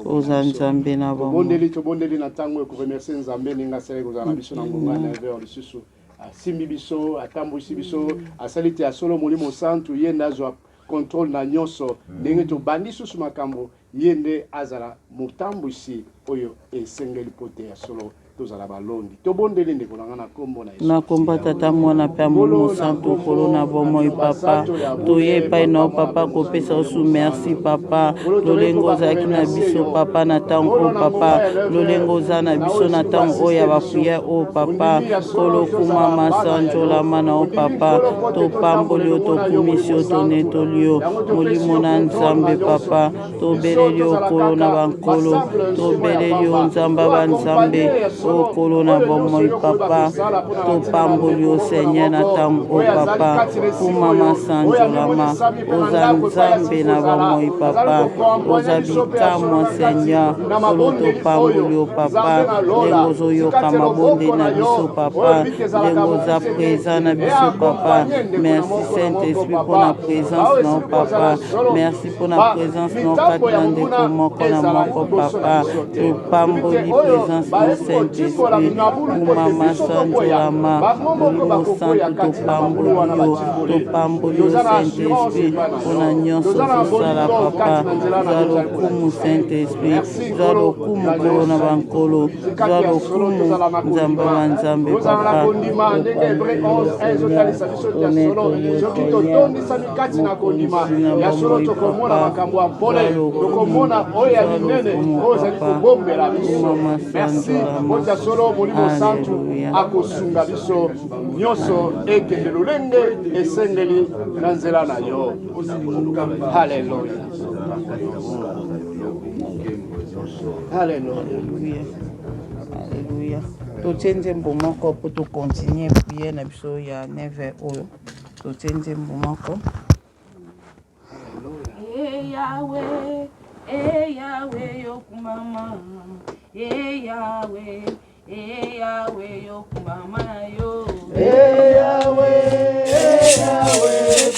oza Nzambe na bango. Tobondeli, tobondeli na ntango ekoremercie Nzambe ndenge asali kozala na biso na ngonga ya 9 heures lisusu. Asimbi biso, atambwisi biso, asali te ya solo Molimo Santu ye nde azwa contrôle na nyonso. Ndenge tobandi susu makambo, ye nde azala motambwisi oyo esengeli mpo te ya solo tozala balongi. Tobondeli ndeko na nga na kombo na Yesu. Na kombo Tata, Mwana mpe ya Molimo Santu, Nkolo na bomoi papa, toye epai na yo papa kopesa yo su merci papa, lolenge ozalaki na biso papa na ntango oyo papa, lolenge oza na biso na ntango oyo ya bapriere oyo papa, Nkolo kumama sanjolama na yo papa, topamboli yo, tokumisi yo, tonetoli yo, Molimo na Nzambe papa, tobeleli yo Nkolo na bankolo, tobeleli yo Nzambe ya banzambe, o Nkolo na bomoi papa, topamboli yo Seigneur na ntango oyo papa, kumama sanjolama, oza Nzambe na bomoi papa, oza bikamwa Seigneur, Nkolo topamboli yo papa, ndenge ozoyoka mabondeli na biso papa, ndenge oza présent na biso papa, merci Saint Esprit mpona présence na yo papa, merci mpona présence na yo kati na ndeko moko na moko papa, topamboli présence na yo Saint Esprit, kumama sanjolama, Molimo Santu topamboli yo, topamboli yo Saint Esprit mpona nyonso ozosala papa, zwa lokumu Saint Esprit, zwa lokumu Nkolo na bankolo, zwa lokumu Nzambe wa nzambe Tozala na papa, kondima ndenge Hebre 11 ezotalisa biso te ya solo, tonetoli yo soki Seigneur, totondisami kati na kondima mokonzi na ya solo, bomoi tokomona papa, makambo ya zwa pole, lokumu, tokomona oyo ya zwa minene lokumu oyo ozali papa, kobombela biso. kumama Merci sanjolama, mpo ya solo Molimo Santu alleluya. akosunga biso nyonso ekende lolenge esengeli na nzela na yo. Haleluya, haleluya. Alléluia. Alléluia. Totie nzembo moko mpo tocontinue prière na biso ya 9 oyo. Totie nzembo moko. Eh Yahweh, eh Yahweh, yokumama. Eh Yahweh, eh Yahweh, yokumama na yo. Eh Yahweh, eh Yahweh,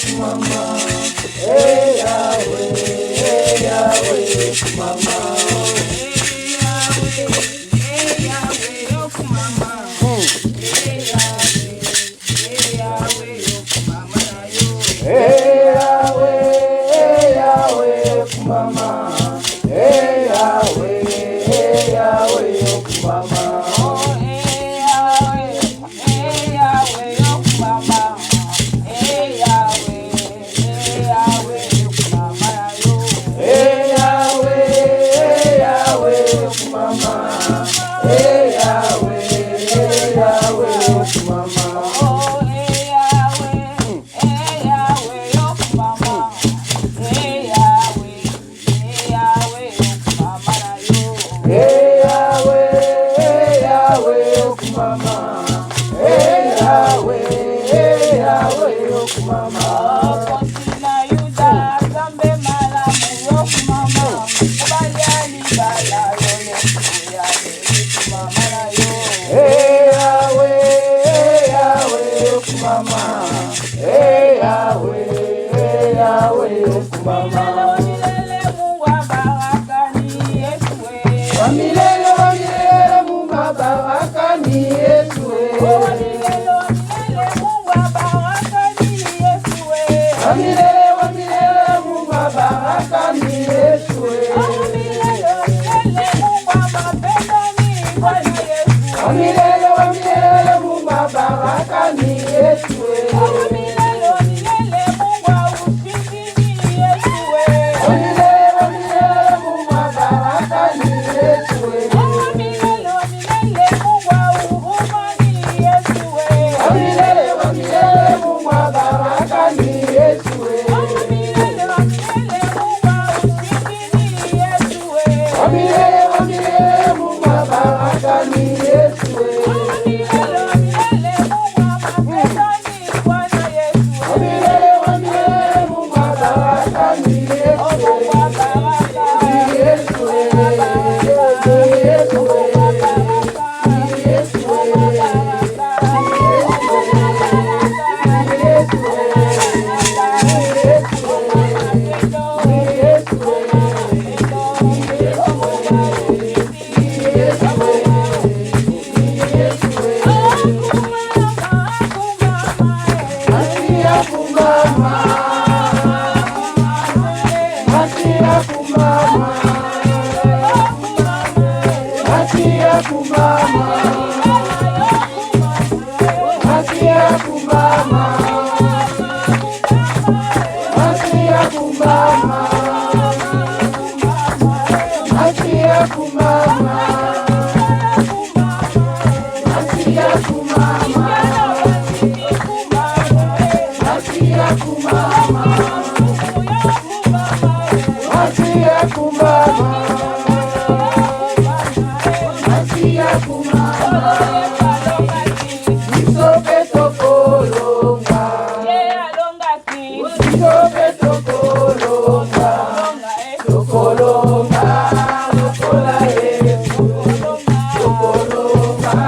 Yahweh, Yahweh, okumama. Mokonzi na Yuda, Nzambe malamu, yokumama. Mobali ya libala, lolenge ya kumama na yo. Hey Yahweh, Yahweh, okumama. Hey Yahweh, Yahweh, okumama. Milele, milele, Mungu wa baraka ni Yesu we. Wa milele, wa milele, Mungu wa baraka ni Yesu we. Wa milele, wa milele, Mungu wa baraka ni Yesu we. Wa milele, wa milele, Mungu wa baraka ni Yesu we. Wa milele, wa milele, Mungu wa mapendo ni Bwana Yesu. Wa milele, wa milele, Mungu wa baraka ni Yesu we. Wa milele, wa milele, Mungu wa ushindi ni Yesu we. Wa milele, wa milele, Mungu wa baraka ni Yesu we. Wa milele, wa milele, Mungu wa huruma ni Yesu we. Wa milele, wa milele, Mungu wa baraka ni Yesu we. Wa milele, wa milele, Mungu wa ushindi ni Yesu we. Wa milele, wa milele, Mungu wa baraka ni Yesu we. Wa milele, wa milele, Mungu wa mapendo ni Bwana Yesu Wa we. milele, wa milele, Mungu wa baraka ni Yesu Oh, we. Mungu wa baraka. Ni Yesu we. Ni Yesu we. Ni Yesu we. Ni Yesu we. Ni Yesu we. Ni Yesu we. Ni Yesu we. Ni Yesu we. Ni Yesu we. Masia kumama. Masia kumama. Masia kumama. Masia kumama. Masia kumama. Masia kumama. Masia kumama. Masia kumama. Masia kumama. Masia kumama. Biso pe tokolonga. Biso pe tokolonga. Tokolonga lokola Yesu. Tokolonga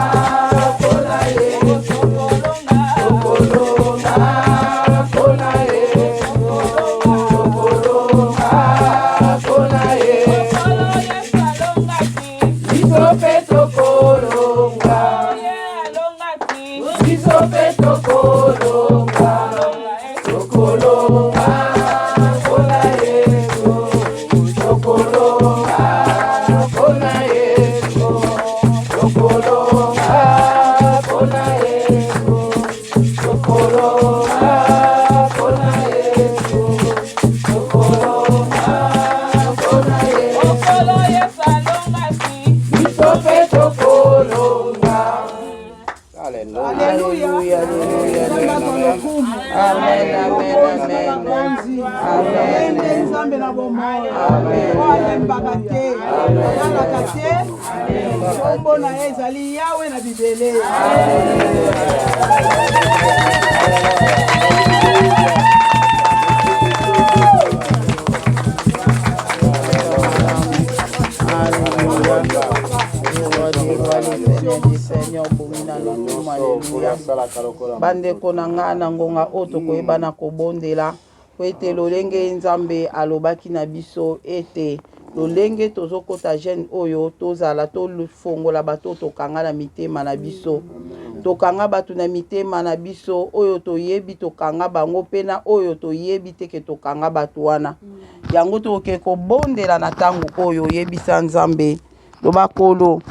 lokola Yesu. Tokolonga lokola Yesu. Tokolonga lokola Yesu. Biso pe tokolonga. Biso pe tokolonga. Tokolonga lokola Yesu. Tokolonga lokola Yesu. Tokolonga lokola Yesu. Tokolonga lokola Yesu. Tokolonga lokola Yesu. Biso pe tokolonga. Alléluia. Alléluia, alléluia, alléluia. Amen, amen, amen. Amen. Nde Nzambe na bomoi oyo alembaka te, alalaka te, nkombo na ye ezali Yawe na bibele. Bandeko na ngai, na ngonga oyo tokoyeba na kobondela po ete lolenge Nzambe alobaki na biso ete lolenge tozokota jeune oyo, tozala tofongola bato oyo tokanga na mitema na biso. Tokanga bato na mitema na biso oyo toyebi tokanga bango, mpe na oyo toyebi te ke tokanga bato wana. Yango tokoke kobondela na ntango oyo. Oyebisa Nzambe, loba: Kolo,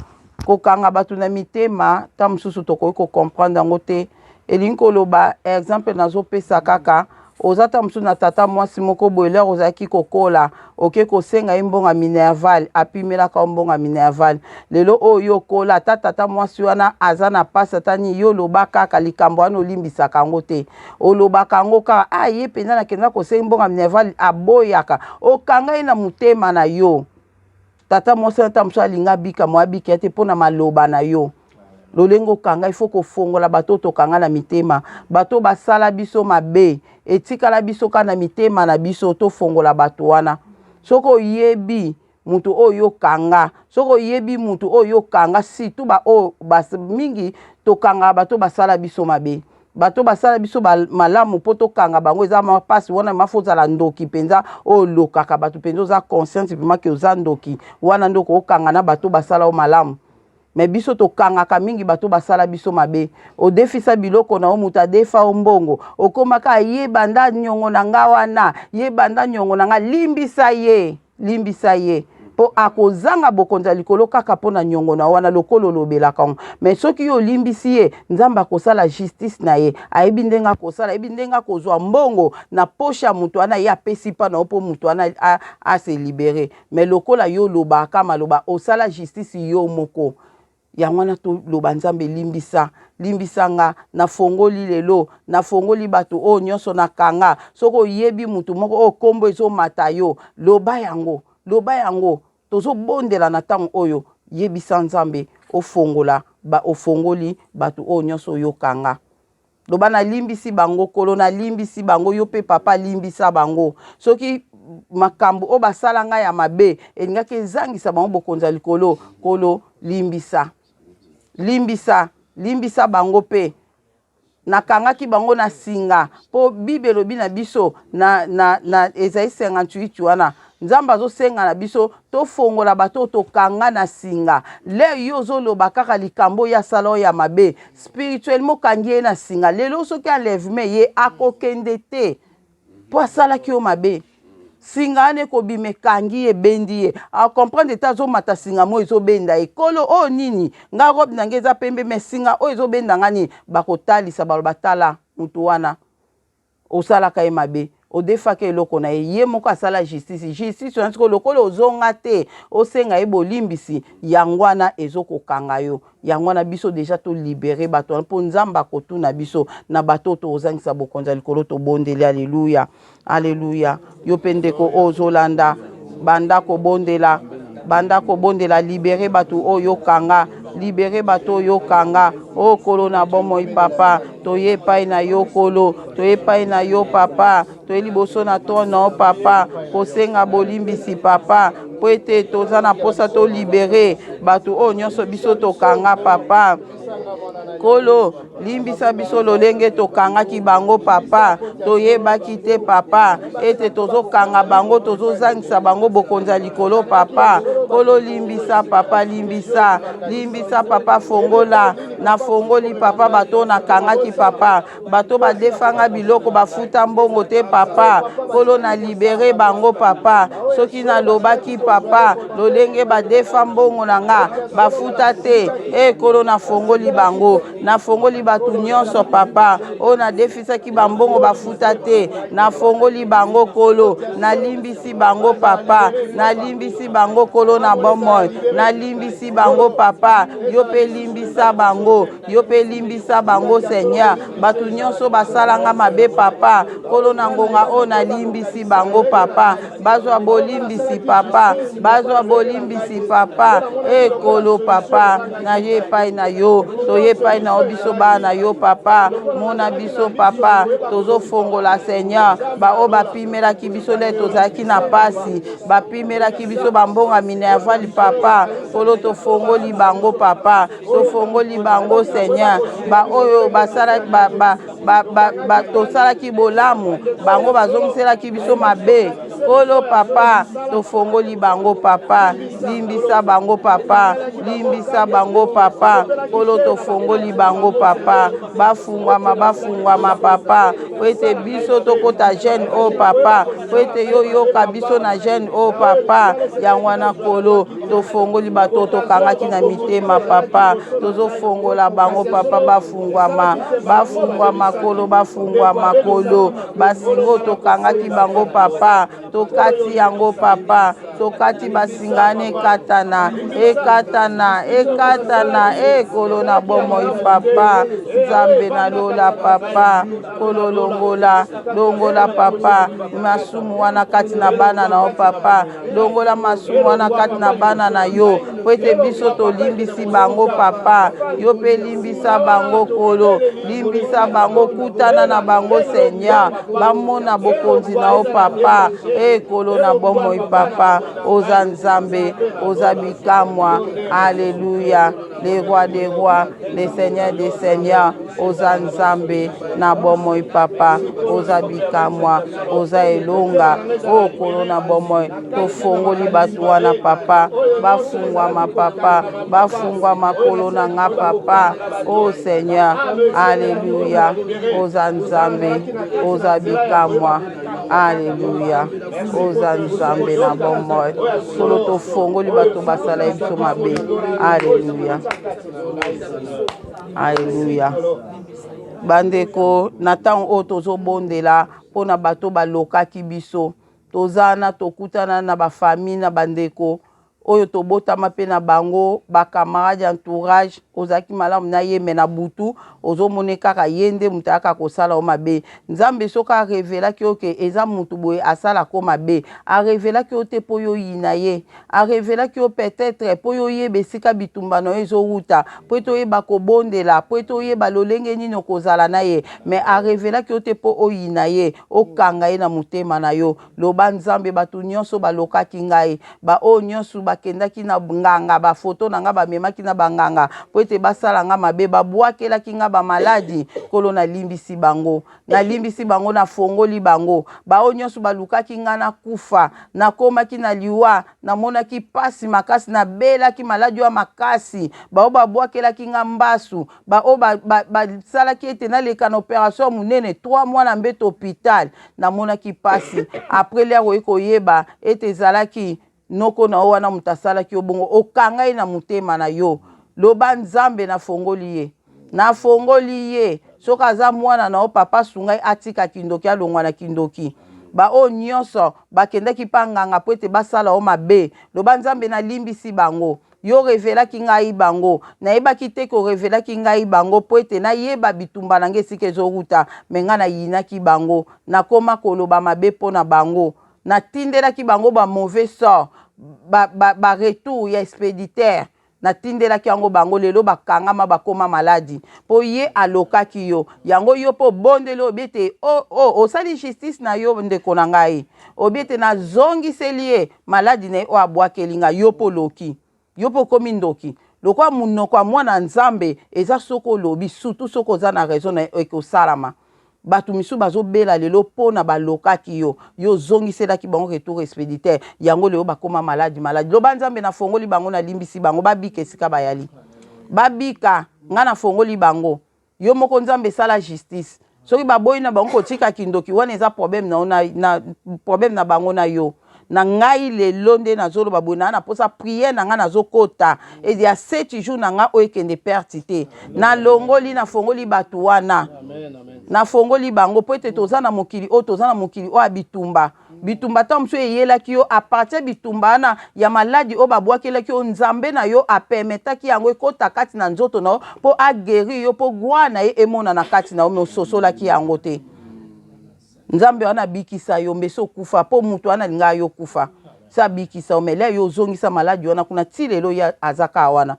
kokanga bato na mitema, ta mosusu tokoki kocomprendre yango te. Elingi koloba, exemple nazopesa kaka, oza ta mosusu na tata mwasi moko boye, lere ozalaki kokola, oke kosenga ye mbongo ya minerval, apimelaka yo mbongo ya minerval. Lelo oyo yo okola, ata tata mwasi wana aza na pasi, ata nini, yo oloba kaka likambo wana, olimbisaka yango te, olobaka yango kaka: "Ah, ye mpenza nakenda kosenga mbongo ya minerval, aboyaka." Okanga ye na motema na yo. Tata mwasi wana, ta mosusu alinga abika mo abika te mpo na maloba na yo. Lolenge okanga, il faut kofongola bato oyo tokanga na mitema, bato oyo basala biso mabe, etikala biso kaka na mitema na biso, tofongola bato wana. Soki oyebi mutu oyo yo kanga, soki oyebi mutu oyo yo kanga, surtout ba oyo bas, mingi tokangaka bato basala biso mabe, bato basala biso ba, malamu mpo tokanga bango eza mwa mpasi wana. Ma fo ozala ndoki mpenza oyo olokaka bato mpenza, oza consciente vraiment ke oza ndoki wana nde okokanga na bato basala yo malamu. Me biso tokangaka mingi bato basala biso mabe. Odefisa biloko na yo, moto adefa yo mbongo, okomaka ye banda niongo na nga wana, ye banda niongo na nga, limbisa ye, limbisa ye mpo akozanga bokonzi ya likolo kaka mpo na niongo na wana lokola olobelaka yango. Me soki yo olimbisi ye, Nzambe akosala justice na ye, ayebi ndenge akosala, ayebi ndenge akozwa mbongo na poshe ya moto wana ye apesi mpa na yo mpo moto wana ase libere. Mais lokola yo olobaka maloba osala justice yo moko, yango wana toloba Nzambe limbisa, limbisa nga, nafongoli lelo, nafongoli bato oyo nyonso nakanga. Soki oyebi motu moko oyo kombo ezomata yo, loba yango, loba yango. Tozobondela na ntango oyo, yebisa Nzambe ofongola ba, ofongoli bato oyo nyonso oyokanga. Loba nalimbisi bango Nkolo, nalimbisi bango, yo mpe papa limbisa bango. Soki makambo oyo basala ngai ya mabe elingaki ezangisa bango bokonzi ya likolo, Nkolo limbisa, limbisa, limbisa bango mpe nakangaki bango na singa mpo Bible elobi na biso na, na, na Esaïe 58 wana Nzambe azosenga na biso tofongola bato oyo tokanga na singa. Le yo ozoloba kaka likambo oyo asala oyo ya mabe, spirituellement okangi ye na singa. Lelo soki enlèvement ye akokende te mpo asalaki yo mabe. Singa wana ekobima ekangi ye, ebendi ye. Acomprendre te, azomata singa moko ezobenda ye. Kolo oyo nini? Nga robe na ngai eza pembe mais singa oyo ezobenda nga nini? Bakotalisa baloba tala mutu wana osalaka ye mabe, odefaka eloko na ye, ye moko asala justice. Justice wana sikoyo lokola ozonga te osenga ye bolimbisi, yango wana ezokokanga yo. Yango wana biso deja to libere bato wana mpo Nzambe akotuna biso na bato oyo tokozangisa bokonzi ya likolo. Tobondeli, aleluya, aleluya. Yo mpe ndeko oyo ozolanda, banda kobondela, banda kobondela, libere bato oyo okanga, libere bato oyo okanga. O Nkolo na bomoi papa, toye epai na yo Nkolo, toye epai na yo papa, toye liboso na trone na yo papa, kosenga bolimbisi papa, mpo ete toza na mposa tolibere bato oyo nyonso biso tokanga papa. Nkolo, limbisa biso lolenge tokangaki bango papa, toyebaki te papa ete tozokanga bango, tozozangisa bango bokonzi ya likolo papa. Nkolo limbisa papa, limbisa, limbisa papa, fongola, nafongoli papa bato nakangaki papa, bato badefanga biloko bafuta mbongo te papa. Nkolo na libere bango papa, soki nalobaki papa lolenge badefa mbongo na nga bafuta te, e Nkolo nafongoli bango, nafongoli bato nyonso papa oyo nadefisaki bambongo bafuta te, nafongoli bango Nkolo, nalimbisi bango papa, nalimbisi bango Nkolo na bomoi, nalimbisi bango papa, yo mpe limbisa bango, yo mpe limbisa bango Seigneur. Bato nyonso basala nga mabe papa, Nkolo na ngonga oyo nalimbisi bango papa, bazwa bolimbisi papa, bazwa bolimbisi papa, e Nkolo papa, naye epai na yo, toye epai na yo biso bana na yo papa, mona biso papa, tozofongola Seigneur baoyo bapimelaki biso nde tozalaki na pasi, bapimelaki biso bambonga minerval papa, Nkolo tofongoli bango papa, tofongoli bango Seigneur, baoyo basala ba, ba, ba, ba, ba, tosalaki bolamu bango bazongiselaki biso mabe. Nkolo papa, tofongoli bango papa, limbisa bango papa, limbisa bango papa. Nkolo tofongoli bango papa, bafungwama, bafungwama papa, po ete biso tokota jeune oyo papa, po ete yo yoka biso na jeune oyo papa. Yango wana Nkolo tofongoli bato tokangaki na mitema papa, tozofongola bango papa, bafungwama, bafungwama Nkolo, bafungwama Nkolo, basingo tokangaki bango papa, tokati yango papa, Tokati basinga wana ekatana, ekatana, ekatana, e Nkolo na bomoi papa, Nzambe na lola papa, Nkolo longola, longola papa, masumu wana kati na bana na yo papa, longola masumu wana kati na bana na yo, po ete biso tolimbisi bango papa, yo mpe limbisa bango Nkolo, limbisa bango, kutana na bango Seigneur, bamona bokonzi na yo papa, e Nkolo na bomoi papa, oza Nzambe, oza bikamwa, alleluia, le roi des rois, le Seigneur des seigneurs, oza Nzambe na bomoi papa, oza bikamwa, oza elonga, o Nkolo na bomoi, tofongoli bato wana papa, bafungwama papa, bafungwama Nkolo na nga papa, o Seigneur, alleluia, oza Nzambe, oza bikamwa. Aleluya, oza Nzambe na bomoi. Solo tofongoli bato basala ye biso mabe. Aleluya, aleluya. Bandeko, na ntango oyo tozobondela mpo na bato balokaki biso, toza na tokutana na bafamille na bandeko oyo tobotama mpe na bango ba camarade ya entourage ozalaki malamu na ye me na butu ozomone kaka ye nde moto ayaka kosala yo mabe nzambe soki arevelaki yo ke eza motu boye asalako mabe arevelaki yo te mpo yo oyina ye arevelaki yo peut-être mpo yo oyeba esika bitumba na yo ezowuta mpo ete oyeba kobondela mpo ete oyeba lolenge nini okozala na ye me arevelaki yo te mpo oyina ye okanga ye na motema na yo Loba, Nzambe, bato nyonso balokaki ngai, baoyo nyonso bakendaki na nganga, bafoto na ngai bamemaki na banganga mpo ete basala ngai mabe, babwakelaki ngai bamaladi. Nkolo, nalimbisi bango, nalimbisi bango, nafongoli bango. Baoyo nyonso balukaki ngai nakufa, nakomaki na liwa, namonaki pasi makasi, nabelaki maladi oyo makasi. Baoyo babwakelaki ngai mbasu, baoyo basalaki ba, ba ete naleka na operation ya monene 3 mois na mbeto hopital, namonaki pasi. Après lere oye koyeba ete ezalaki noko na yo wana moto asalaki yo bongo, okanga ye na motema na yo. Loba, Nzambe, nafongoli ye, nafongoli ye. Soki aza mwana na yo papa, sunga ye atika kindoki, alongwa na kindoki. Baoyo nyonso bakendaki mpa nganga mpo ete basala yo mabe, loba, Nzambe, nalimbisi bango. Yo revelaki ngai bango. Nayebaki te ke orevelaki ngai bango mpo ete nayeba bitumba na ngai esika ezowuta. Me ngai nayinaki bango. Nakoma koloba mabe mpo na bango. Natindelaki bango ba mauvais sort, ba, ba, ba retour ya expediteur. Natindelaki yango bango, lelo bakangama bakoma maladi. Mpo ye alokaki yo. Yango yo mpe obondeli obi ete oh, oh, osali justice na yo ndeko na ngai. Obi ete nazongiseli ye maladi na ye oyo abwakeli nga. Yo mpe oloki, yo mpe okomi ndoki. Lokola monoko ya mwana Nzambe eza soki olobi, surtout soki oza na raison na ekosalama. Bato misusu bazobela lelo mpo na balokaki yo, yo ozongiselaki bango retour expediteur, yango lelo bakoma maladi maladi. Loba Nzambe, nafongoli bango, nalimbisi bango, babika esika bayali, babika. Nga nafongoli bango. Yo moko Nzambe sala justice. Soki baboyi na bango kotika kindoki wana eza problème na yo na, na problème na bango na yo. Na ngai lelo nde nazoloba boye na na posa prière na ngai nazokota ya 7 jours na ngai oyo ekende perte te. Nalongoli nafongoli bato wana. Nafongoli bango po ete toza na mokili oyo toza na mokili oyo ya bitumba. Bitumba ntango mosusu eyelaki yo a partir ya bitumba wana ya maladi oyo babwakelaki yo, Nzambe na yo apermetaki yango ekota kati na nzoto na yo mpo aguerir yo, mpo gloire na ye emonana kati na yo, mais ososolaki yango te. Nzambe wana abikisa yo, mbesi okufa mpo moto wana alingaka yo okufa. Se abikisa yo, mais leo yo ozongisa maladi wana kuna ti lelo ye aza kaka wana.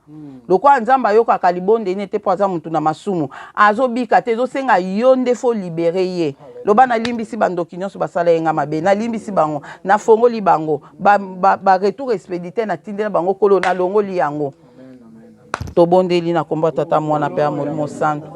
Lokola Nzambe ayokaka libondeli ne te mpo aza moto na masumu, azobika te, ezosenga yo nde fo libere ye. Loba nalimbisi bandoki nyonso basala ye nga mabe, nalimbisi bango, nafongoli bango ba, ba, ba retour expediteur natindela bango, Nkolo nalongoli yango. Tobondeli na kombo ya Tata, Mwana mpe ya Molimo Santu.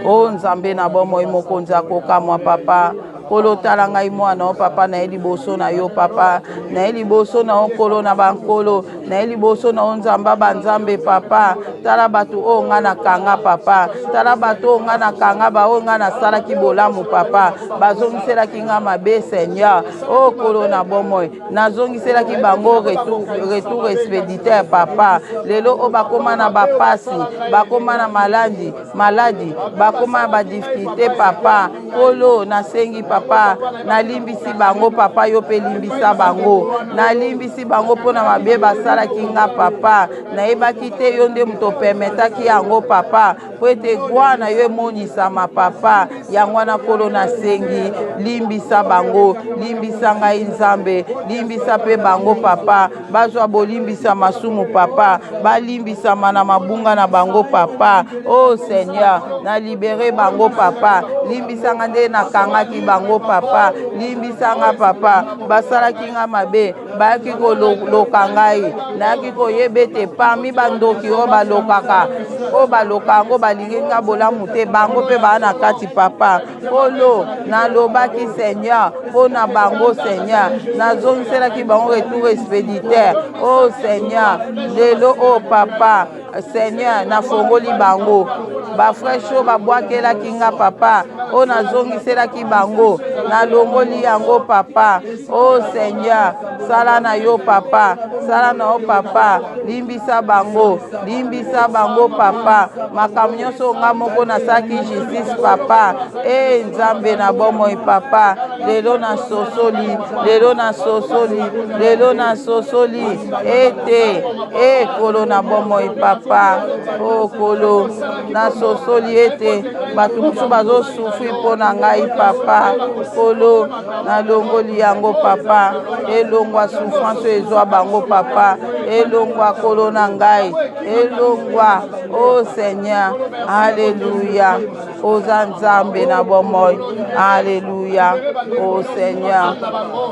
O Nzambe na bomoi, Mokonzi akokamwa papa. Nkolo tala ngai mwana o papa, naye liboso na yo papa, naye liboso na yo Nkolo na bankolo, naye liboso na yo Nzamba banzambe papa. Tala bato oyo ngai nakanga papa, tala bato oyo ngai nakanga, baoyo ngai nasalaki bolamu papa, bazongiselaki ngai mabe Seigneur. O Nkolo na bomoi, nazongiselaki bango retour, retour expediteur papa. Lelo oyo bakoma na bapasi, bakoma na maladi maladi, bakoma na badifficulté papa. Nkolo, nasengi papa, nalimbisi bango papa, yo mpe limbisa bango. Nalimbisi bango mpo na mabe basalaki nga papa. Nayebaki te yo nde moto opermetaki yango papa, mpo ete gwa na yo emonisama papa. Yango wana Nkolo nasengi, limbisa bango, limbisa ngai Nzambe, limbisa mpe bango papa, bazwa bolimbisa masumu papa, balimbisama na mabunga na bango papa. Oh Seigneur, na libere bango papa, limbisa nga nde nakangaki bango papa, limbisa nga papa, basalaki nga mabe, bayaki koloka ngai, nayaki koyeba ete parmi bandoki oyo balokaka, oyo baloka yango balingi nga bolamu te, bango mpe baa na kati papa. Nkolo, nalobaki Seigneur mpo na bango Seigneur, nazongiselaki bango retour expéditeur. Oh Seigneur, lelo oyo oh, papa Seigneur, nafongoli bango bafreshe oyo babwakelaki nga papa, oyo nazongiselaki bango, nalongoli yango papa. Oh Seigneur, sala na yo papa, sala na yo papa, limbisa bango, limbisa bango papa, makambo nyonso nga moko nasalaki justice papa. E eh, Nzambe na bomoi papa, lelo nasosoli, lelo nasosoli, lelo nasosoli ete e kolo na bomoi papa, o oh, kolo nasosoli ete bato mosusu bazosufri mpo na ngai papa, kolo nalongoli yango papa, elongwa souffrance oyo ezwa bango papa, elongwa kolo na ngai, elongwa o oh, Seigneur, alleluya, oza Nzambe na bomoi, alleluya, o oh, Seigneur,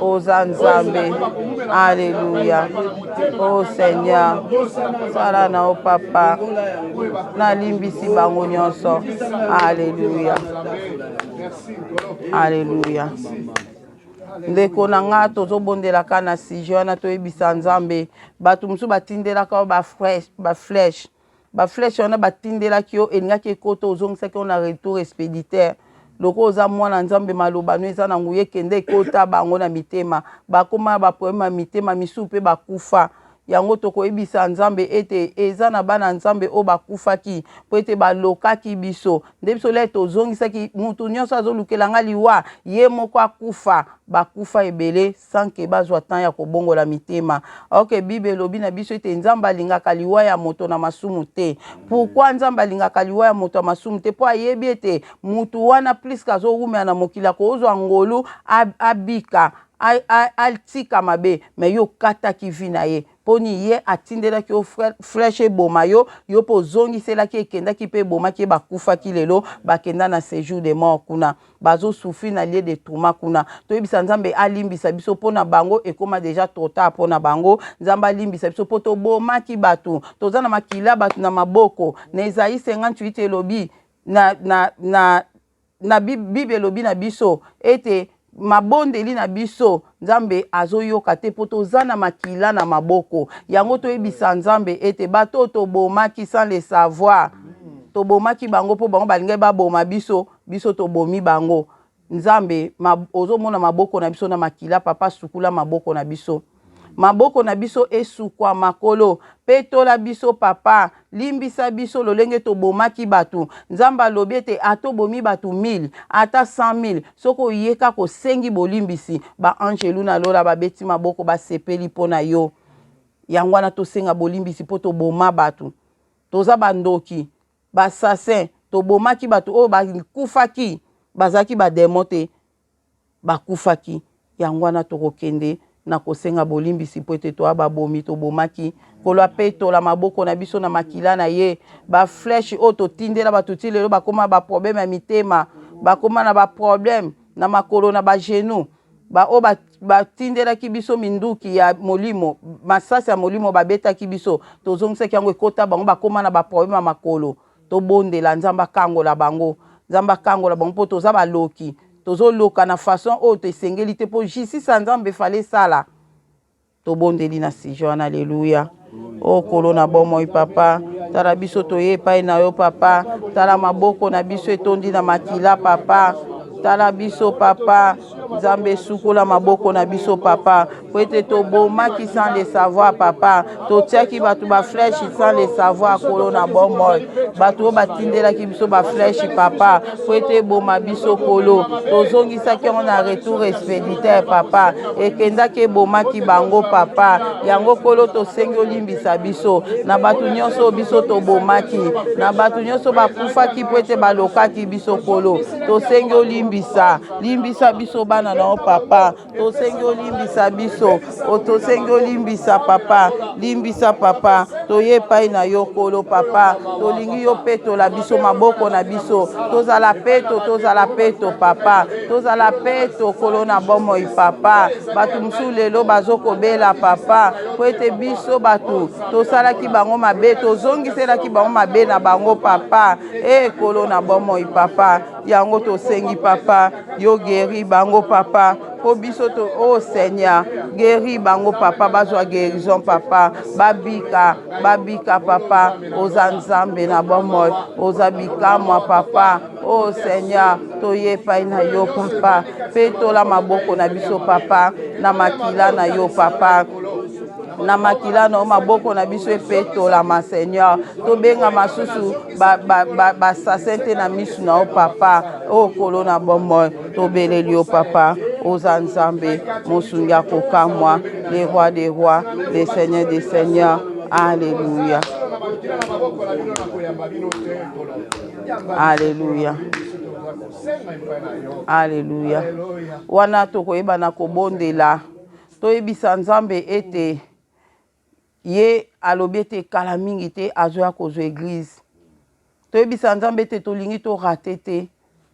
oza Nzambe, alleluya, o oh, Seigneur, sala na o papa, nalimbisi bango nyonso, alleluya. Alleluia. Ndeko na nga tozobondelaka na sujet wana toyebisa Nzambe. Bato mosusu batindelaka yo ba flèche ba flèche wana batindelaki yo elingaki ekota, ozongisaki yo na retour expéditeur. Lokola oza mwana Nzambe, maloba no eza na nguya, ekende ekota bango na mitema, bakóma na baproblème ya mitema, misusu mpe bakufa. Yango tokoyebisa Nzambe ete eza na bana Nzambe oyo bakufaki mpo ete balokaki biso nde biso le tozongisaki. Mutu nyonso azolukela nga liwa, ye moko akufa. Bakufa ebele sans que bazwa temps ya kobongola mitema. Ok, Bible elobi na biso ete Nzambe alingaka liwa ya moto na masumu te. Pourquoi Nzambe alingaka liwa ya moto ya masumu te? Mpo ayebi ete mutu wana, puisque azowumela na mokili, akozwa ngolu abika, atika mabe. Me yo okataki vie na ye mponi ye atindelaki yo flèche eboma yo, yo mpe ozongiselaki, ekendaki mpe ebomaki ye. Bakufaki lelo, bakenda na séjour de mort kuna, bazosouffrir na lieu de tourment kuna. Toyebisa Nzambe alimbisa biso mpo na bango, ekóma déjà trop tard mpo na bango. Nzambe alimbisa biso mpo tobomaki bato, toza na makila bato na maboko. Na Esaïe 58 elobi na Bible elobi na biso ete mabondeli na biso Nzambe azoyoka te mpo toza na makila na maboko. Yango toyebisa Nzambe ete bato oyo tobomaki sans le savoir, tobomaki bango mpo bango balingaki baboma biso, biso tobomi bango. Nzambe ma, ozomona maboko na biso na makila papa, sukula maboko na biso, maboko na biso esukwa makolo, petola biso papa, limbisa biso lolenge tobomaki bato. Nzambe alobi ete ata obomi bato 1000, ata 100 000, soki oye kaka osengi bolimbisi, baangelu na lola babeti maboko, basepeli mpo na yo. Yango wana tosenga bolimbisi mpo toboma bato, toza bandoki, baassassin, tobomaki bato oyo bakufaki, bazalaki bademo te, bakufaki. Yango wana tokokende na kosenga bolimbisi mpo ete toya babomi, tobomaki. Nkolo apetola maboko na biso na makila na ye. Baflèche oyo totindela bato ti lelo bakóma baproblème ya mitema, bakóma na baproblème na makolo, na bagenou. Baoyo batindelaki biso minduki ya molimo, masasi ya molimo babetaki biso, tozongisaki yango, ekota bango, bakóma na baproblème ya makolo. Tobondela Nzambe akangola bango, Nzambe akangola bango mpo toza baloki, tozoloka na façon oyo tosengeli te, mpo justice ya Nzambe efale esala. Tobondeli na sujet wana. Aleluya. O Kolo na bomoi papa, tala biso toye epai na yo papa, tala maboko na biso etondi na makila papa, tala biso papa. Nzambe sukola maboko na biso papa, po ete tobomaki sans le savoir papa, totiaki bato ba flèche sans le savoir kolo na bomoi, bato oyo batindelaki biso ba flèche papa, po ete eboma biso kolo, tozongisaki yango na retour expéditeur papa, ekendaki ebomaki bango papa, yango kolo tosengi olimbisa biso na bato nyonso oyo biso tobomaki, na bato nyonso bakufaki po ete balokaki biso kolo, tosengi olimbisa, limbisa biso bana na yo papa. Tosengi olimbisa biso, tosengi olimbisa papa, limbisa papa, toye epai na yo kolo papa, tolingi yo petola biso maboko na biso, tozala peto, tozala peto papa, tozala peto kolo na bomoi papa. Bato mosusu lelo bazokobela papa, po ete biso bato tosalaki bango mabe, tozongiselaki bango mabe na bango papa. E kolo na bomoi papa, yango tosengi papa yo gueri bango papa mpo biso to oh seigneur gueri bango papa bazwa guérison papa babika babika papa oza nzambe na bomoi oza bikamwa papa oh seigneur toye epai na yo papa petola maboko na biso papa na makila na yo papa na makila na yo maboko na biso epetolama seigneur tobenga masusu basassin ba, ba te na misu na yo papa oyo oh, kolo na bomoi tobeleli yo papa oza nzambe mosungi ya kokamwa le roi des rois le seigneur des seigneurs alleluya alleluya alleluya wana tokoyeba na kobondela Toyebisa Nzambe ete Ye alobi ete kala mingi te azoya kozwa eglise. Toyebisa Nzambe ete tolingi to rate te.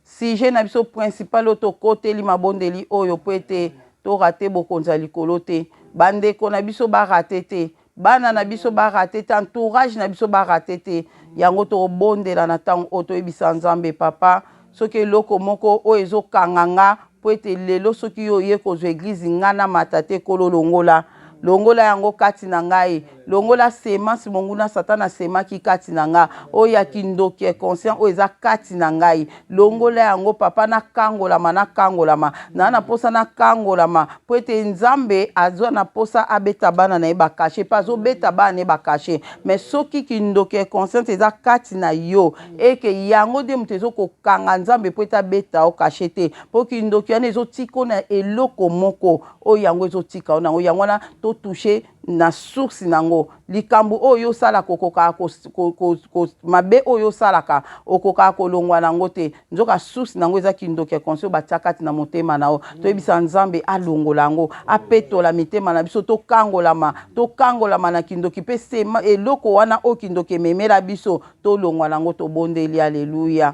Sujet na biso principal oyo tokoteli mabondeli oyo mpo ete to rate bokonzi ya likolo te. Bandeko na biso ba rate te. Bana na biso ba rate te, entourage na biso ba rate te. Yango tokobondela na ntango oyo toyebisa Nzambe, Papa, soki eloko moko oyo ezokanga nga mpo ete lelo soki yo oye kozwa eglise nga namata te, Nkolo longola. Longola yango kati na ngai. Longola semence monguna Satana asemaki kati na nga, oyo ya kindoki inconscient oyo eza kati na ngai. Longola yango papa, nakangolama, nakangolama. Naa na mposa nakangolama mpo ete Nzambe aza na mposa abeta bana na ye ba cache mpe azobeta bana na ye ba cache. Mais soki kindoki inconsciente eza kati na yo eke yango nde moto ezokokanga Nzambe mpo ete abeta yo cache te, mpo kindoki wana ezotika yo na eloko moko oyo yango ezotika yo na yango. Yango wana to touche na source na yango. Likambo oyo yo osalaka okokaka ko, ko, ko, ko, mabe oyo osalaka okokaka kolongwa na yango te. Nzoka source na yango eza kindoki ya conscience oyo batia kati na motema na yo. Toyebisa Nzambe alongola yango, apetola mitema na biso, tokangolama, tokangolama na kindoki mpe sema eloko wana oyo kindoki ememela biso, tolongwa na yango. Tobondeli, aleluya.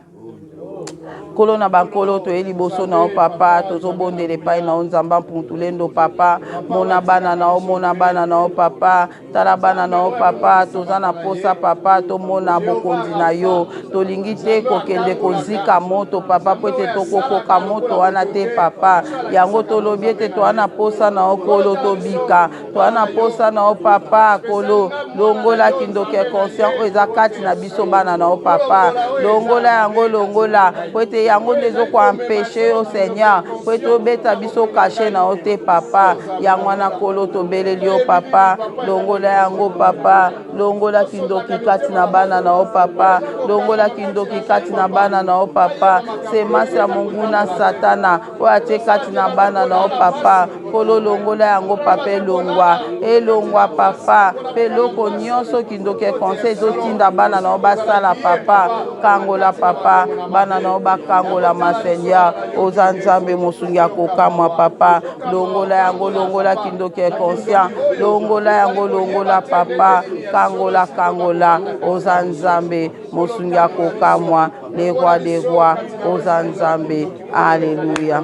Nkolo na bankolo, toye liboso na yo papa, tozobondela epai na yo Nzambe mpuntulendo papa, mona bana na yo, mona bana na yo papa, tala bana na yo papa, toza na posa papa, tomona bokonzi na yo, tolingi te kokende kozika moto papa, po ete tokokoka moto wana te papa, yango tolobi ete toza na posa na yo Nkolo, tobika. Toza na posa na yo papa kolo, longola kindoki inconscient oyo eza kati na biso bana na yo papa, longola yango, longola po ete yango nde ezokoempeshe yo Seigneur, po ete obeta biso kashe na yo te papa. Yango wana kolo tobeleli yo papa, longola yango papa, longola kindoki kati na bana na yo papa, longola kindoki kati na bana na yo papa, semasi ya monguna satana oyo atie kati na bana na yo papa. Nkolo longola yango papa, elongwa elongwa papa, pe eloko nyonso kindoki ya conseil ezotinda bana na yo basala papa, kangola papa bana na yo bakangolama Seigneur, oza Nzambe mosungi ya kokamwa papa, longola yango, longola kindoki ya conscient, longola yango, longola papa, kangola kangola, oza Nzambe mosungi ya kokamwa, le roi des rois, oza Nzambe, alleluia.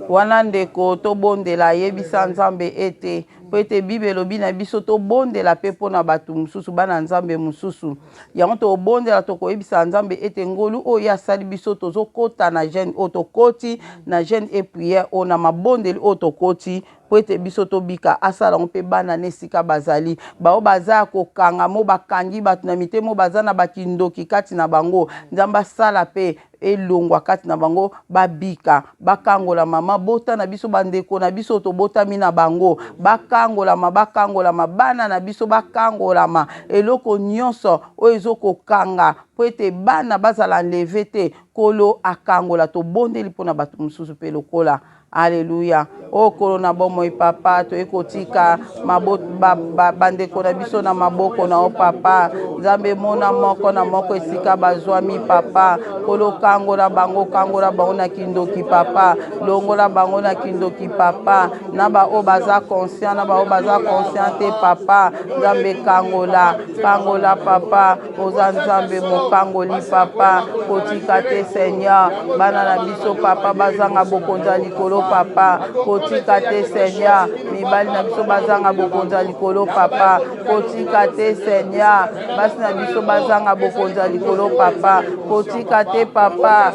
Wana ndeko tobondela, yebisa Nzambe ete mpo ete Bible elobi na biso tobondela mpe mpo na bato mosusu, bana Nzambe mosusu. Yango tobondela, tokoyebisa Nzambe ete ngolu oyo ye asali biso, tozokota na jeune oyo, tokoti na jeune et prière oyo, na mabondeli oyo tokoti mpo ete biso tobika. Asala yango mpe bana na esika bazali, baoyo baza ya kokangama, oyo bakangi bato na mitema, oyo baza na bakindoki kati na bango. Nzambe asala mpe elongwa kati na bango, babika, bakangolama. Mabota na biso, bandeko na biso tobotami na bango, bakangolama, bakangolama. Bana na biso bakangolama. Eloko nyonso oyo ezokokanga mpo ete bana bazala enleve te, Nkolo akangola. Tobondeli mpo na bato mosusu mpe lokola. Alleluia. O Nkolo na bomoi Papa, toye kotika mabo, ba, ba, bandeko na biso na maboko na yo Papa. Nzambe mona moko na moko esika bazwami Papa. Nkolo kangola bango, kangola bango na kindoki Papa. Longola bango na kindoki Papa. Na ba oyo baza conscient, na ba oyo baza conscient te Papa. Nzambe kangola, kangola Papa. Oza Nzambe mokangoli papa, kotika te Seigneur, bana na biso papa bazanga bokonzi ya likolo papa, kotika te Seigneur, mibali na biso bazanga bokonzi ya likolo papa, kotika te Seigneur, basi na biso bazanga bokonzi ya likolo papa, kotika te papa,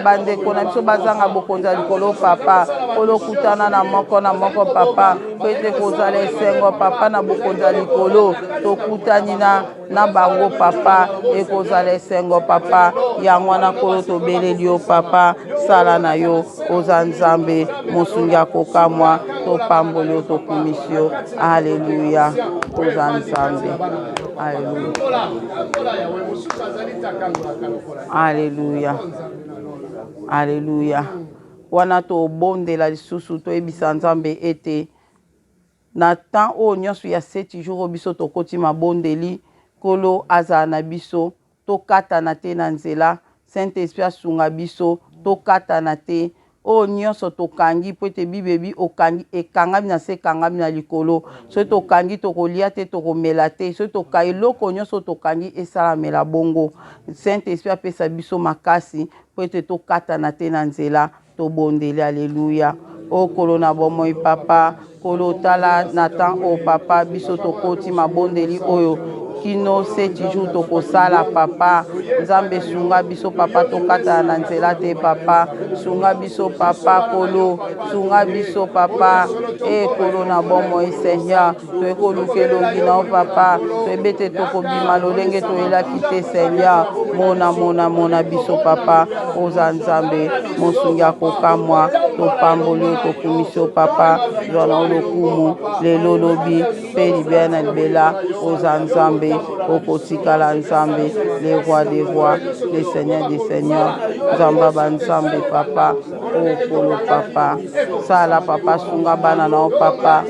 bandeko na biso bazanga bokonzi ya likolo papa, kolokutana na moko na moko papa. mpo ete kozala esengo papa na bokonzi ya likolo tokutani na, na bango papa ekozala esengo papa yango wana nkolo tobeleli yo papa sala na yo oza nzambe mosungi ya kokamwa topamboli yo tokumisi yo aleluya oza nzambe aleluya aleluya aleluya Wana tobondela lisusu, toyebisa Nzambe ete na temps oyo nyonso ya sept jours oyo biso tokoti mabondeli, Nkolo azala na biso, tokatana te na nzela, Saint Esprit asunga biso, tokatana te. Oyo nyonso tokangi, mpo ete Bible ebi okangi, ekangami na se, ekangami na likolo. Soki tokangi, tokolia te, tokomela te. Soki toka, eloko nyonso tokangi esalamela bongo. Saint Esprit apesa biso makasi Mpo ete tokatana te na nzela, tobondeli, Alleluia. O Nkolo na bomoi, Papa, Nkolo, tala na temps oyo, Papa, biso tokoti mabondeli oyo kino seti jour tokosala, Papa. Nzambe, sunga biso, Papa, tokatana na nzela te, Papa. Sunga biso, Papa, Nkolo, sunga biso, Papa. E Nkolo na bomoi, Seigneur, toye koluka elongi na yo papa toyebi ete tokobima lolenge toyelaki te seigneur mona mona mona biso papa oza nzambe mosungi ya kokamwa topamboli yo tokumisi yo papa zwa na yo lokumu lelo lobi mpe libela na libela oza nzambe okotikala nzambe le roi des rois le seigneur des seigneurs nzambe banzambe papa Oh kolo papa sala papa sunga bana na yo papa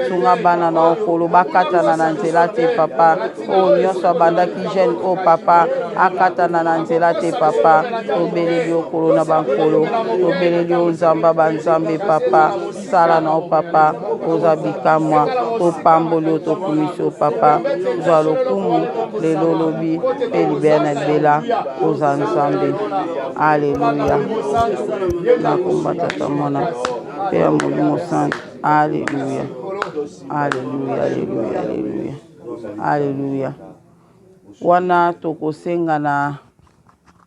sunga bana na yo kolo bakatana na nzela te papa oyo nyonso abandaki jeune oyo papa akatana na nzela te papa tobeleli yo kolo na bankolo tobeleli yo nzamba banzambe papa sala na yo papa oza bikamwa topamboli yo tokumisi yo papa zwa lokumu lelo lobi mpe libela na libela oza nzambe Aleluya. Na komba Tata Mwana mpe ya Molimo Santu. Aleluya. Aleluya, aleluya, aleluya. Aleluya. Wana tokosenga na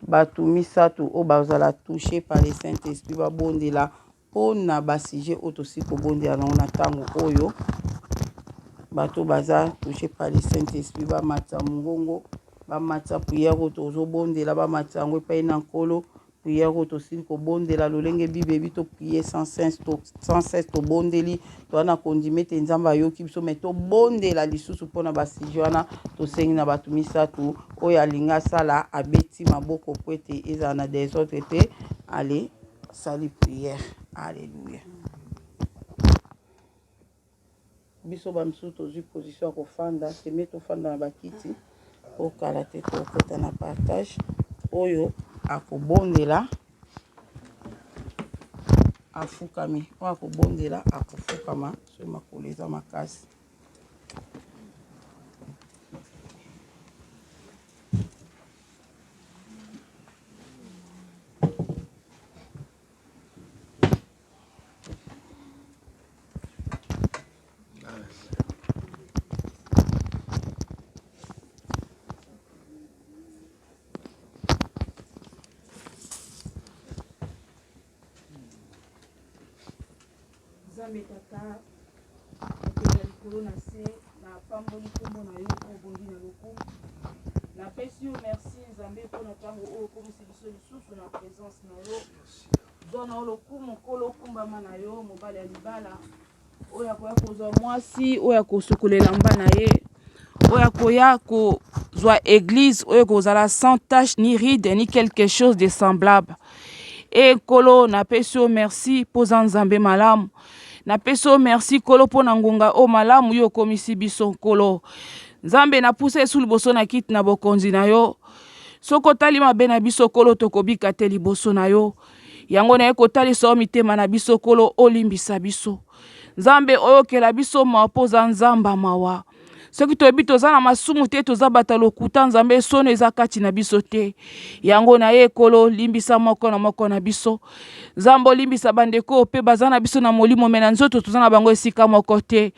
bato misato oyo bazala touche par le Saint-Esprit babondela mpo na ba sujet oyo tosi kobondela nango na ntango oyo. Bato baza touche par le Saint-Esprit bamatisa mongongo, bamatisa prière oyo tozobondela, bamatisa yango epai na Nkolo. Prière oyo tosili kobondela lolenge Bible ebi to prier sans cesse, to, sans cesse tobondeli, toza na kondima ete Nzambe ayoki biso, mais tobondela lisusu mpo na ba sujet wana. Tosengi na bato misato oyo alingi asala abeti maboko mpo ete ezala na desordre te. Allez. Sali prière. Alléluia. Biso ba misusu tozwi position ya kofanda, c'est mieux tofanda na bakiti po kala te tokota na partage. Oyo akobondela afukami, oyo akobondela akofukama soki makolo eza makasi. Nzambe Tata, Mokonzi ya likolo na se, napamboli nkombo na yo mpo obongi na lokumu. Napesi yo merci Nzambe mpo na ntango oyo okomisi biso lisusu na presence na yo. Zwa na yo lokumu Nkolo, okumbama na yo, mobali ya libala oyo akoya kozwa mwasi oyo akosukola elamba na ye oyo akoya kozwa eglise oyo ekozala sans tache ni ride ni quelque chose de semblable. E Nkolo, napesi yo merci mpo oza Nzambe malamu. Napesi yo merci Nkolo mpo na ngonga oyo malamu yo okomisi biso Nkolo. Nzambe, napusa Yesu liboso na kiti na bokonzi na yo. Soki otali mabe na biso Nkolo, tokobika te liboso na yo. Yango naye kotalisa yo mitema na biso Nkolo, olimbisa biso. Nzambe, oyokela biso mawa mpo oza Nzambe ya mawa. Soki toyebi toza na masumu te, toza bato ya lokuta, Nzambe, sono eza kati na biso te. Yango na ye Nkolo, limbisa moko na moko na biso. Nzambe, olimbisa bandeko mpe baza na biso na molimo me na nzoto toza na bango esika moko te.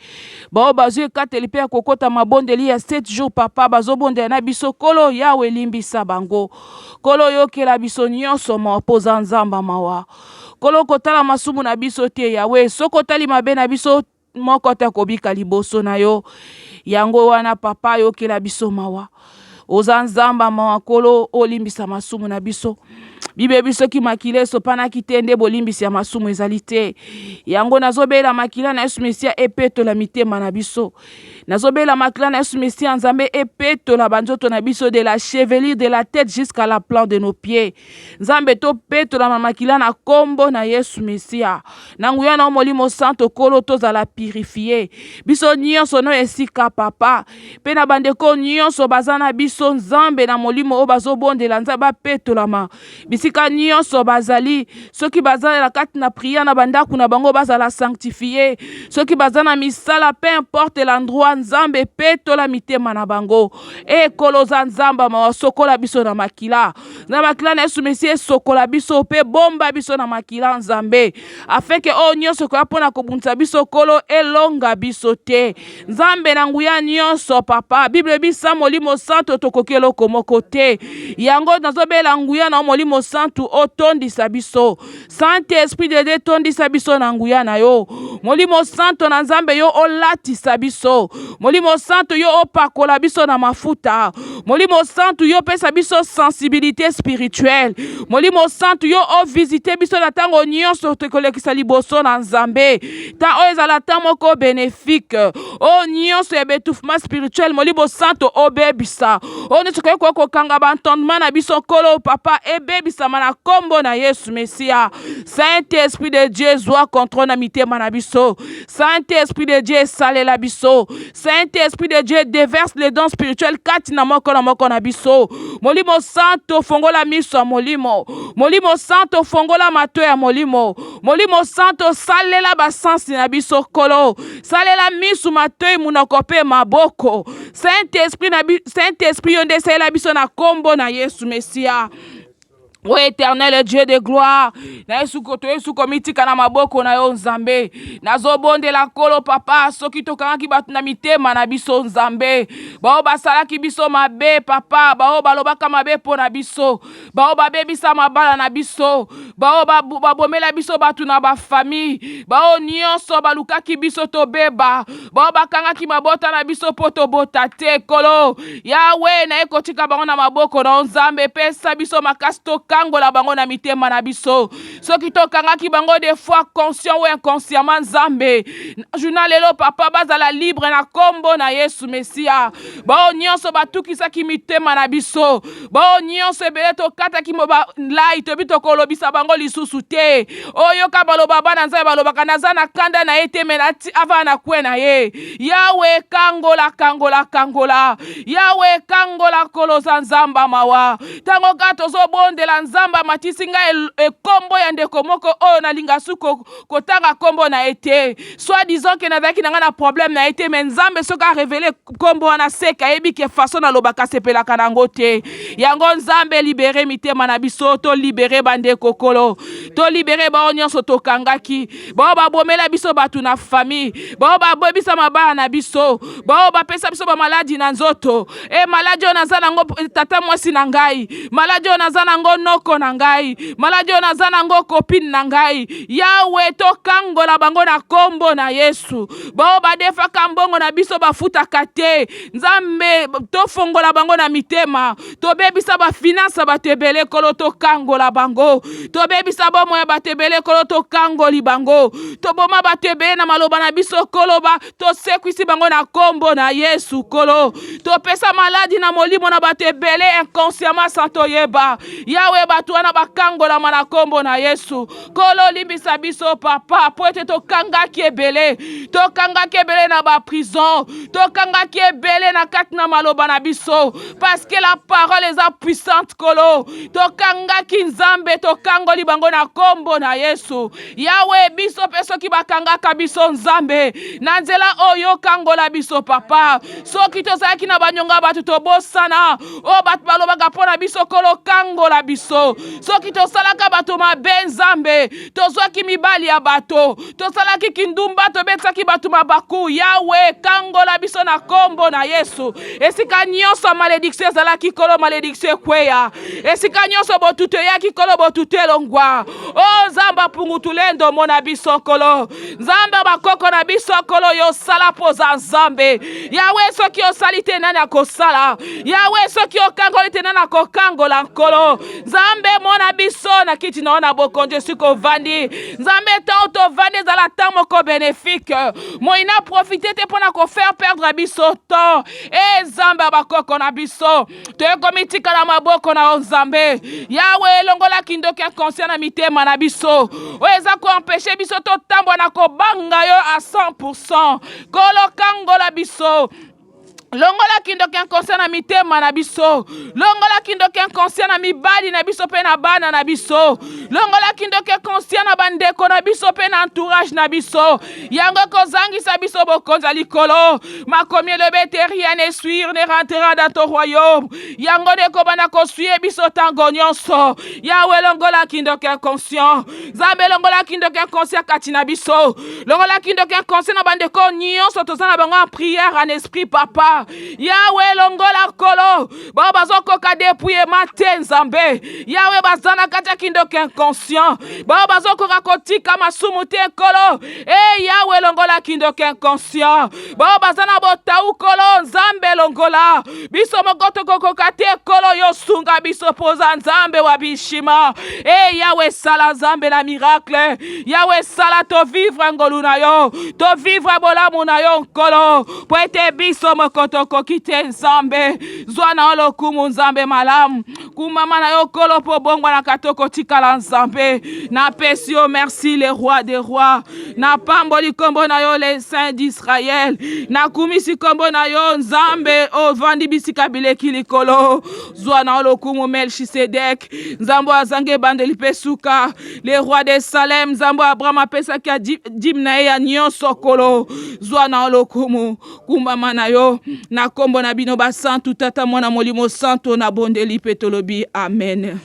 Baoyo bazwi ekateli mpe ya kokota mabondeli ya 7 jours, papa, bazobondela na biso Nkolo, Yawe, limbisa bango. Nkolo, yokela biso nyonso mawa mpo oza Nzambe ya mawa. Nkolo, kotala masumu na biso te, Yawe, soki otali mabe na biso moko te akobika liboso na yo. Yango wana papa, yokela biso mawa. Oza Nzambe mawa Nkolo, olimbisa masumu na biso. Bible soki makila esopanaki te nde bolimbisi ya masumu ezali te. Yango nazobela makila na Yesu Mesia epetola mitema na biso. Nazobela makila na Yesu Mesia Nzambe epetola banzoto na biso de la chevelure de la tête jusqu'à la plante de nos pieds. Nzambe topetolama makila na kombo na Yesu Mesia. Na nguya na Molimo Santo Nkolo tozala purifie. Biso nyonso no esika papa pe na bandeko nyonso baza na biso Nzambe na molimo oyo bazobondela Nzambe bapetolama bisika nyonso bazali. Soki baza na kati na prière na bandako na bango bazala sanctifie. Soki baza na misala peu importe l'endroit Nzambe petola mitema na bango. E Nkolo oza Nzambe mawa sokola biso na makila. Na makila na Yesu Mesia esokola biso pe bomba biso na makila Nzambe afin que oyo nyonso ekoya mpo na kobundisa biso Nkolo elonga biso te. Nzambe na nguya nyonso papa, Bible ebisa Molimo Santo tokoki eloko moko te. Yango nazobela nguya na Molimo Santo otondisa biso. Saint Esprit de Dieu tondisa biso na nguya na yo. Molimo Santo na Nzambe yo olatisa biso. Molimo Santo yo opakola biso na mafuta. Molimo Santo yo pesa biso sensibilité spirituelle. Molimo Santo yo ovisite biso na ntango nyonso tokolekisa liboso na Nzambe. Ta oyo ezala temps moko bénéfique. Oyo nyonso ya betouffement spirituel Molimo Santo obebisa. Oyo nyonso koki koki kokanga ba entendement na biso Nkolo papa ebebisama na kombo na Yesu Mesia. Saint Esprit de Dieu zwa contrôle na mitema na biso. Saint Esprit de Dieu esalela biso. Saint Esprit de Dieu déverse les dons spirituels kati na moko na moko na biso. Molimo Santo fongola miso ya molimo. Molimo Santo fongola mato ya molimo. Molimo Santo salela ba sensi na biso Nkolo. Salela misu, matoi, munoko pe maboko. Saint Esprit na Saint Esprit yo nde salela biso na kombo na Yesu Mesia. O éternel Dieu de gloire, na Yesu ko to Yesu komitika na maboko na yo Nzambe. Nazobondela Nkolo papa, soki tokangaki bato na mitema na biso Nzambe, bao basalaki biso mabe papa, bao balobaka mabe mpo na biso, bao babebisa mabala na biso, bao babomela biso bato na bafamille, bao nyonso balukaki biso tobeba, bao bakangaki mabota na biso mpo tobota te. Nkolo Yawe, naye kotika bango na maboko na yo Nzambe, pesa biso makasi tokangola bango na mitema na biso. Soki tokangaki bango des fois conscient ou inconsciemment, Nzambe, na journal lelo papa, bazala libre na kombo na Yesu Mesia. Bao nyonso batukisaki mitema na biso, bao nyonso ebele tokataki lai, toyebi tokolobisa bango lisusu te. Oyoka baloba bana Nzambe balobaka naza na kanda na ye te, me avaa na kwe na ye. Yawe kangola, kangola, kangola. Yawe kangola, Nkolo oza Nzambe mawa. Ntango kaka tozobondela, Nzambe amatisi ngai ekombo ya ndeko moko oyo nalinga su kotanga kombo na ye te. Soit disant ke nazalaki na ngai na problème na ye te, mais Nzambe soki arevele kombo wana seke ayebi ke façon nalobaka asepelaka nango te. Yango Nzambe libere mitema na biso, tolibere bandeko Nkolo, tolibere bao nyonso tokangaki, bao babomela biso bato na famille, bao babebisa mabala na biso, bao bapesa biso bamaladi na nzoto. E maladi oyo naza nango tata mwasi na ngai, maladi oyo naza nango no. noko na ngai, maladi oyo naza nango copine na ngai. Yawe, tokangola bango na kombo na Yesu. Baoyo badefaka mbongo na biso bafutaka te, Nzambe, tofongola bango na mitema. Tobebisa bafinanse ya bato ebele, Nkolo, tokangola bango. Tobebisa bomoi ya bato ebele, Nkolo, tokangoli bango. Toboma bato ebele na maloba na biso, Nkolo, ba tosekwisi bango na kombo na Yesu. Nkolo, topesa maladi na molimo na bato ebele inconsciemment sans toyeba. Yawe, bato wana bakangolama na kombo na Yesu. Nkolo, limbisa biso papa, po ete tokangaki ebele, tokangaki ebele na ba prison, tokangaki ebele na kati na maloba na biso, parce que la parole eza puissante. Nkolo, tokangaki Nzambe, tokangoli bango na kombo na Yesu. Yawe, biso mpe soki bakangaka biso Nzambe na nzela oyo, kangola biso papa. Soki tozalaki na banyonga bato tobosana oyo bato balobaka mpo na biso, Nkolo kangola biso. Soki tosalaka bato mabe Nzambe, tozwaki mibali ya bato, tosalaki kindumba, tobetisaki bato mabaku, Yawe kangola biso na kombo na Yesu. Esika nyonso malediction ezalaki, Nkolo malediction ekweya. Esika nyonso botutu eyaki, Nkolo botutu elongwa. O Nzambe apungutulendo mona biso Nkolo, Nzambe bakoko na biso Nkolo, yo sala mpo oza Nzambe. Yawe, soki osali te nani akosala? Yawe, soki okangoli te nani akokangola? Nkolo Nzambe mona biso na kiti na yo na bokonzi esika ovandi. Nzambe, ntango tovandi ezala ntango moko bénéfique, moyina profite te mpo na kofaire perdre biso temps. E Nzambe ya bakoko na biso, toye komitika na maboko na yo Nzambe. Yawe, elongola kindoki inconscient na mitema na biso oyo eza koempeshe biso totambwa na kobanga yo a 100%. Nkolo, kangola biso. Longola kindoki inconscient na mitema na biso. Longola kindoki inconscient na mibali na biso mpe na bana na biso. Longola kindoki inconscient na bandeko na biso mpe na entourage na biso. Yango ekozangisa biso bokonzi ya likolo. Makomi elobi ete rien ne suire ne rentrera dans ton royaume. Yango nde ekobanda kosuye biso ntango nyonso. Yawe, longola kindoki inconscient. Nzambe, longola kindoki inconscient kati na biso. Longola kindoki inconscient na bandeko nyonso toza na bango en prière en esprit papa. Yawe, longola Nkolo bao bazokoka dépouillement te Nzambe. Yawe, baza na kati ya kindoki inconscient, bao bazokoka kotika masumu te Nkolo. E Yawe, longola kindoki inconscient, bao baza na botau Nkolo. Nzambe, longola biso moko tokokoka te Nkolo, yo sunga biso mpoza Nzambe wa bishima. E Yawe, sala Nzambe na miracle. Yawe, sala tovivre ngolu na yo, tovivre bolamu na yo Nkolo, po ete biso moko tokoki te. Nzambe, zwa na yo lokumu. Nzambe malamu, kumama na yo Nkolo, mpo bongwanaka tokotikala. Nzambe, napesi yo merci, le roi des rois. Napamboli nkombo na yo, le saint d'Israël. Nakumisi nkombo na yo, Nzambe ovandi bisika bileki likolo. Zwa na yo lokumu, Melchisedek, Nzambe oyo azangi ebandeli mpe suka, le roi de Salem, Nzambe oyo Abraham apesaki ya dime na ye ya nyonso. Nkolo, zwa na yo lokumu, kumbama na yo na nkombo na bino basantu, Tata, Mwana, Molimo Santo, na bondeli mpe tolobi amen.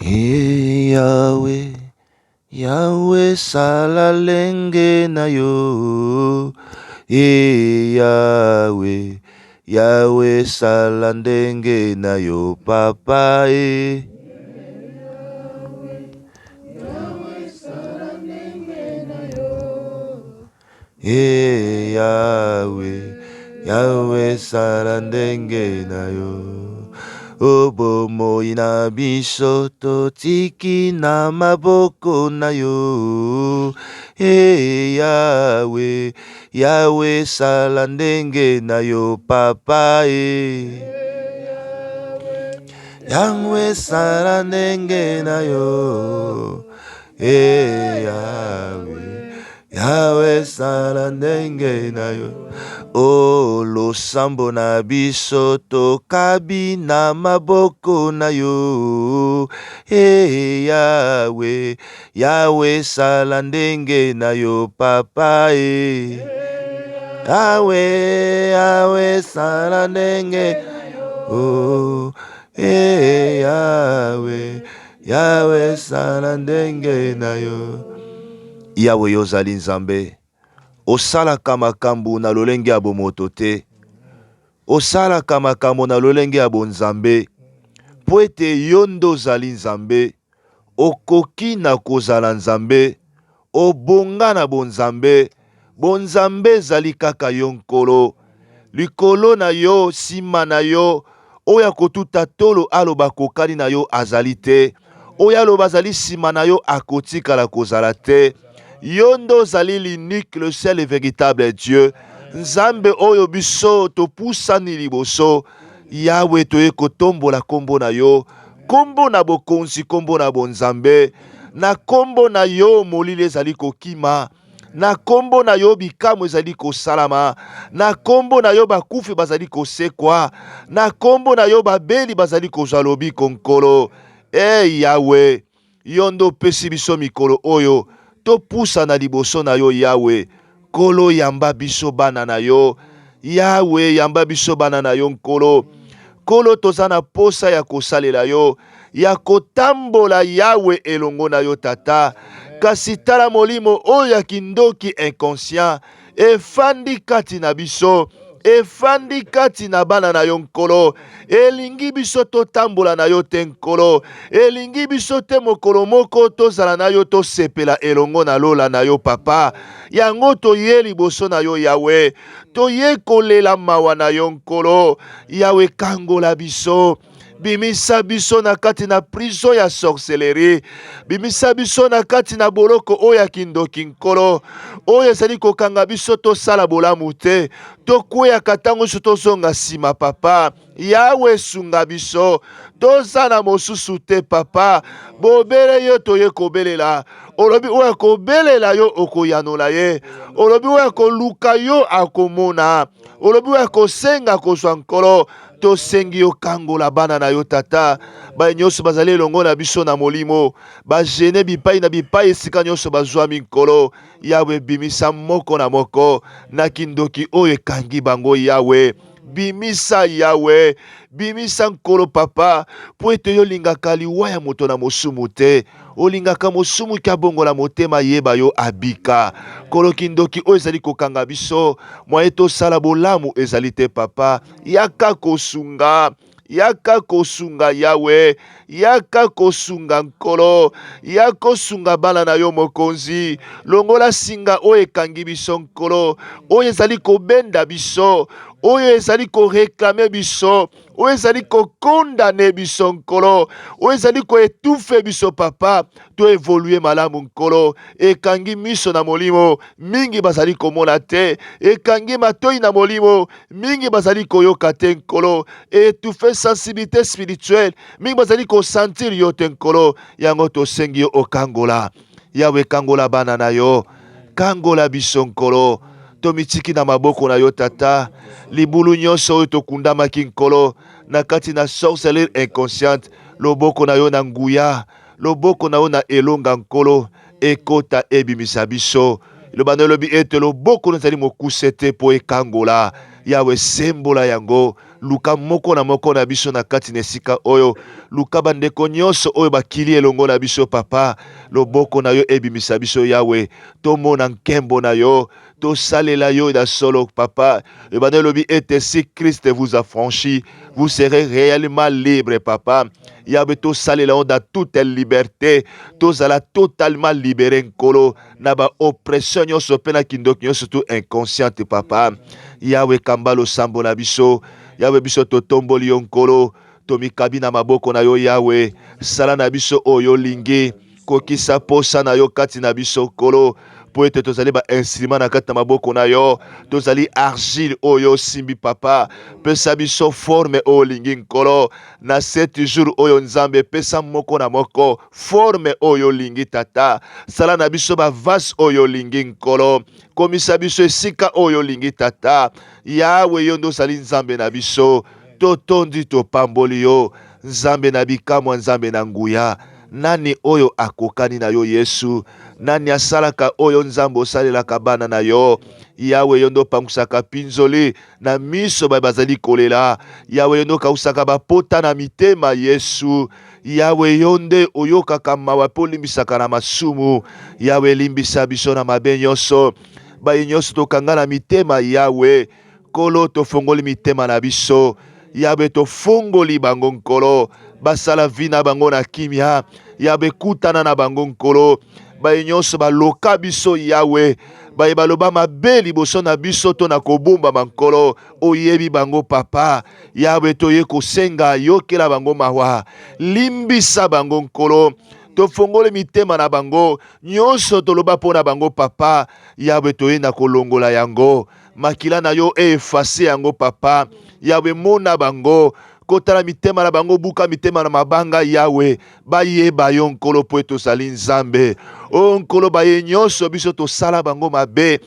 Hey Yahweh, Yahweh sala lenge na yo. Hey Yahweh, Yahweh sala ndenge na yo papa e. Hey Yahweh, Yahweh sala ndenge na yo. O bomoi na biso totiki na maboko na yo. E Yawe, Yawe sala ndenge na yo papa e. Yawe sala ndenge na yo. E Yawe. Yawe sala ndenge na yo. O losambo na biso tokabi na maboko na yo. E Yawe, Yawe sala ndenge na yo papa e. Yawe, Yawe sala ndenge oh, e Yawe, Yawe sala ndenge na yo. Yawe yo ozali Nzambe, osalaka makambo na lolenge ya bomoto te, osalaka makambo na lolenge ya bonzambe, mpo ete yo nde ozali Nzambe, okoki na kozala Nzambe, obonga na bonzambe, bonzambe ezali kaka yo Nkolo. Likolo na yo, sima na yo, oyo akotuta tolo aloba akokani na yo azali te. Oyo aloba azali sima na yo akotikala kozala te. Yo nde ozali l'unique, le seul et véritable Dieu. Nzambe oyo biso topusani liboso. Yawe toye kotombola kombo na yo, kombo na bokonzi, kombo na bonzambe. Na kombo na yo molili ezali kokima. Na kombo na yo bikamwa ezali kosalama. Na kombo na yo bakufi bazali kosekwa. Na kombo na yo babeli bazali kozwa lobiko Nkolo. E Yawe, yo nde opesi biso mikolo oyo topusana liboso na yo Yawe. Nkolo yamba biso bana na yo. Yawe yamba biso bana na yo Nkolo. Nkolo toza na posa ya kosalela yo, ya kotambola Yawe elongo na yo Tata. Kasi tala molimo oyo ya kindoki inconscient efandi kati na biso, efandi kati na bana na yo Nkolo. Elingi biso totambola na yo te Nkolo, elingi biso te mokolo moko tozala na yo, tosepela elongo na lola na yo Papa. Yango toye liboso na yo Yawe, toye kolela mawa na yo Nkolo. Yawe kangola biso, bimisa biso na kati na prison ya sorcellerie, bimisa biso na kati na boloko oyo ya kindoki Nkolo, oyo ezali kokanga biso tosala bolamu te, tokweyaka ntango nyonso tozonga nsima Papa. Yawe sunga biso, toza na mosusu te Papa, bobele yo toye kobelela. Olobi oyo akobelela yo okoyanola ye, olobi oyo akoluka yo akomona, olobi oyo akosenga akozwa. Nkolo, tosengi yo kangola bana na yo Tata, baye nyonso bazali elongo na biso na molimo, bagene bipai na bipai esika nyonso bazwami. Nkolo Yawe, bimisa moko na moko na kindoki oyo ekangi bango. Yawe bimisa, Yawe bimisa, Nkolo Papa, mpo ete yo olingaka liwa ya moto na mosumu te, olingaka mosumu ki abongola motema, yeba yo abika. Nkolo, kindoki oyo ezali kokanga biso, mwaye tosala bolamu ezali te Papa, yaka kosunga, yaka kosunga Yawe, yaka kosunga Nkolo, yaka kosunga bana na yo Mokonzi. Longola singa oyo ekangi biso Nkolo, oyo ezali kobenda biso, oyo ezali koreklame biso, oyo ezali kokondane biso Nkolo, oyo ezali koetufe biso Papa, to evolue malamu Nkolo. Ekangi miso na molimo, mingi bazali komona te, ekangi matoi na molimo, mingi bazali koyoka te Nkolo, etufe sensibilité spirituelle, mingi bazali kosentir yo te Nkolo. Yango tosengi yo okangola, Yawe, kangola bana na yo, kangola biso Nkolo. Tomitiki na maboko na yo Tata, libulu nyonso oyo tokundamaki Nkolo na kati na sorcellerie inconsciente, loboko na yo na nguya, loboko na yo na elonga Nkolo, ekota ebimisa biso. Liloba na elobi ete loboko na ezali mokuse te mpo ekangola. Yawe, sembola yango, luka moko na moko na biso na kati na esika oyo, luka bandeko nyonso oyo bakili elongo na biso Papa, loboko na yo ebimisa biso Yawe, tomona nkembo na yo, tosalela yo na solo Papa. Liloba na elobi ete si Christ vous affranchit, vous serez réellement libre Papa. Yawe, tosalela yo dans toute liberté, tozala totalement libéré Nkolo na ba oppression nyonso mpe na kindoki nyonso tu inconsciente Papa. Yawe, kamba losambo na biso Yawe, biso totomboli yo Nkolo. Tomikabi na maboko na yo Yawe, sala na biso oyo olingi, kokisa posa na yo kati na biso Nkolo, mpo ete tozali ba instrument na kati na maboko na yo, tozali argile oyo osimbi Papa. Pesa biso forme oyo olingi Nkolo, na sept jours oyo Nzambe, pesa moko na moko forme oyo olingi Tata. Sala na biso ba vase oyo olingi Nkolo, komisa biso esika oyo olingi Tata. Yawe, yo nde ozali Nzambe na biso. Totondi topamboli yo, Nzambe na bikamwa, Nzambe na nguya. Nani oyo akokani na yo Yesu? Nani asalaka oyo Nzambe osalelaka bana na yo? Yawe, yo nde opangusaka pinzoli na miso baye bazali kolela. Yawe, yo nde okausaka bapota na mitema Yesu. Yawe, yo nde oyokaka mawa mpe olimbisaka na masumu. Yawe, limbisa biso na mabe nyonso, baye nyonso tokanga na mitema. Yawe Nkolo, tofongoli mitema na biso. Yawe, tofongoli bango Nkolo, basala vi na bango na kimia. Yawe, kutana na bango Nkolo. Baye nyonso baloka biso Yawe, baye baloba mabe liboso na biso to na kobombama Nkolo, oyebi bango Papa. Yawe, toye kosenga, yokela bango mawa, limbisa bango Nkolo. Tofongoli mitema na bango nyonso, toloba mpo na bango Papa. Yawe, toye na kolongola yango, makila na yo e efase yango Papa. Yawe, mona bango, kotala mitema na bango, buka mitema na mabanga Yawe, bayeba yo Nkolo, mpo ete ozali Nzambe. O Nkolo, baye nyonso biso tosala bango mabe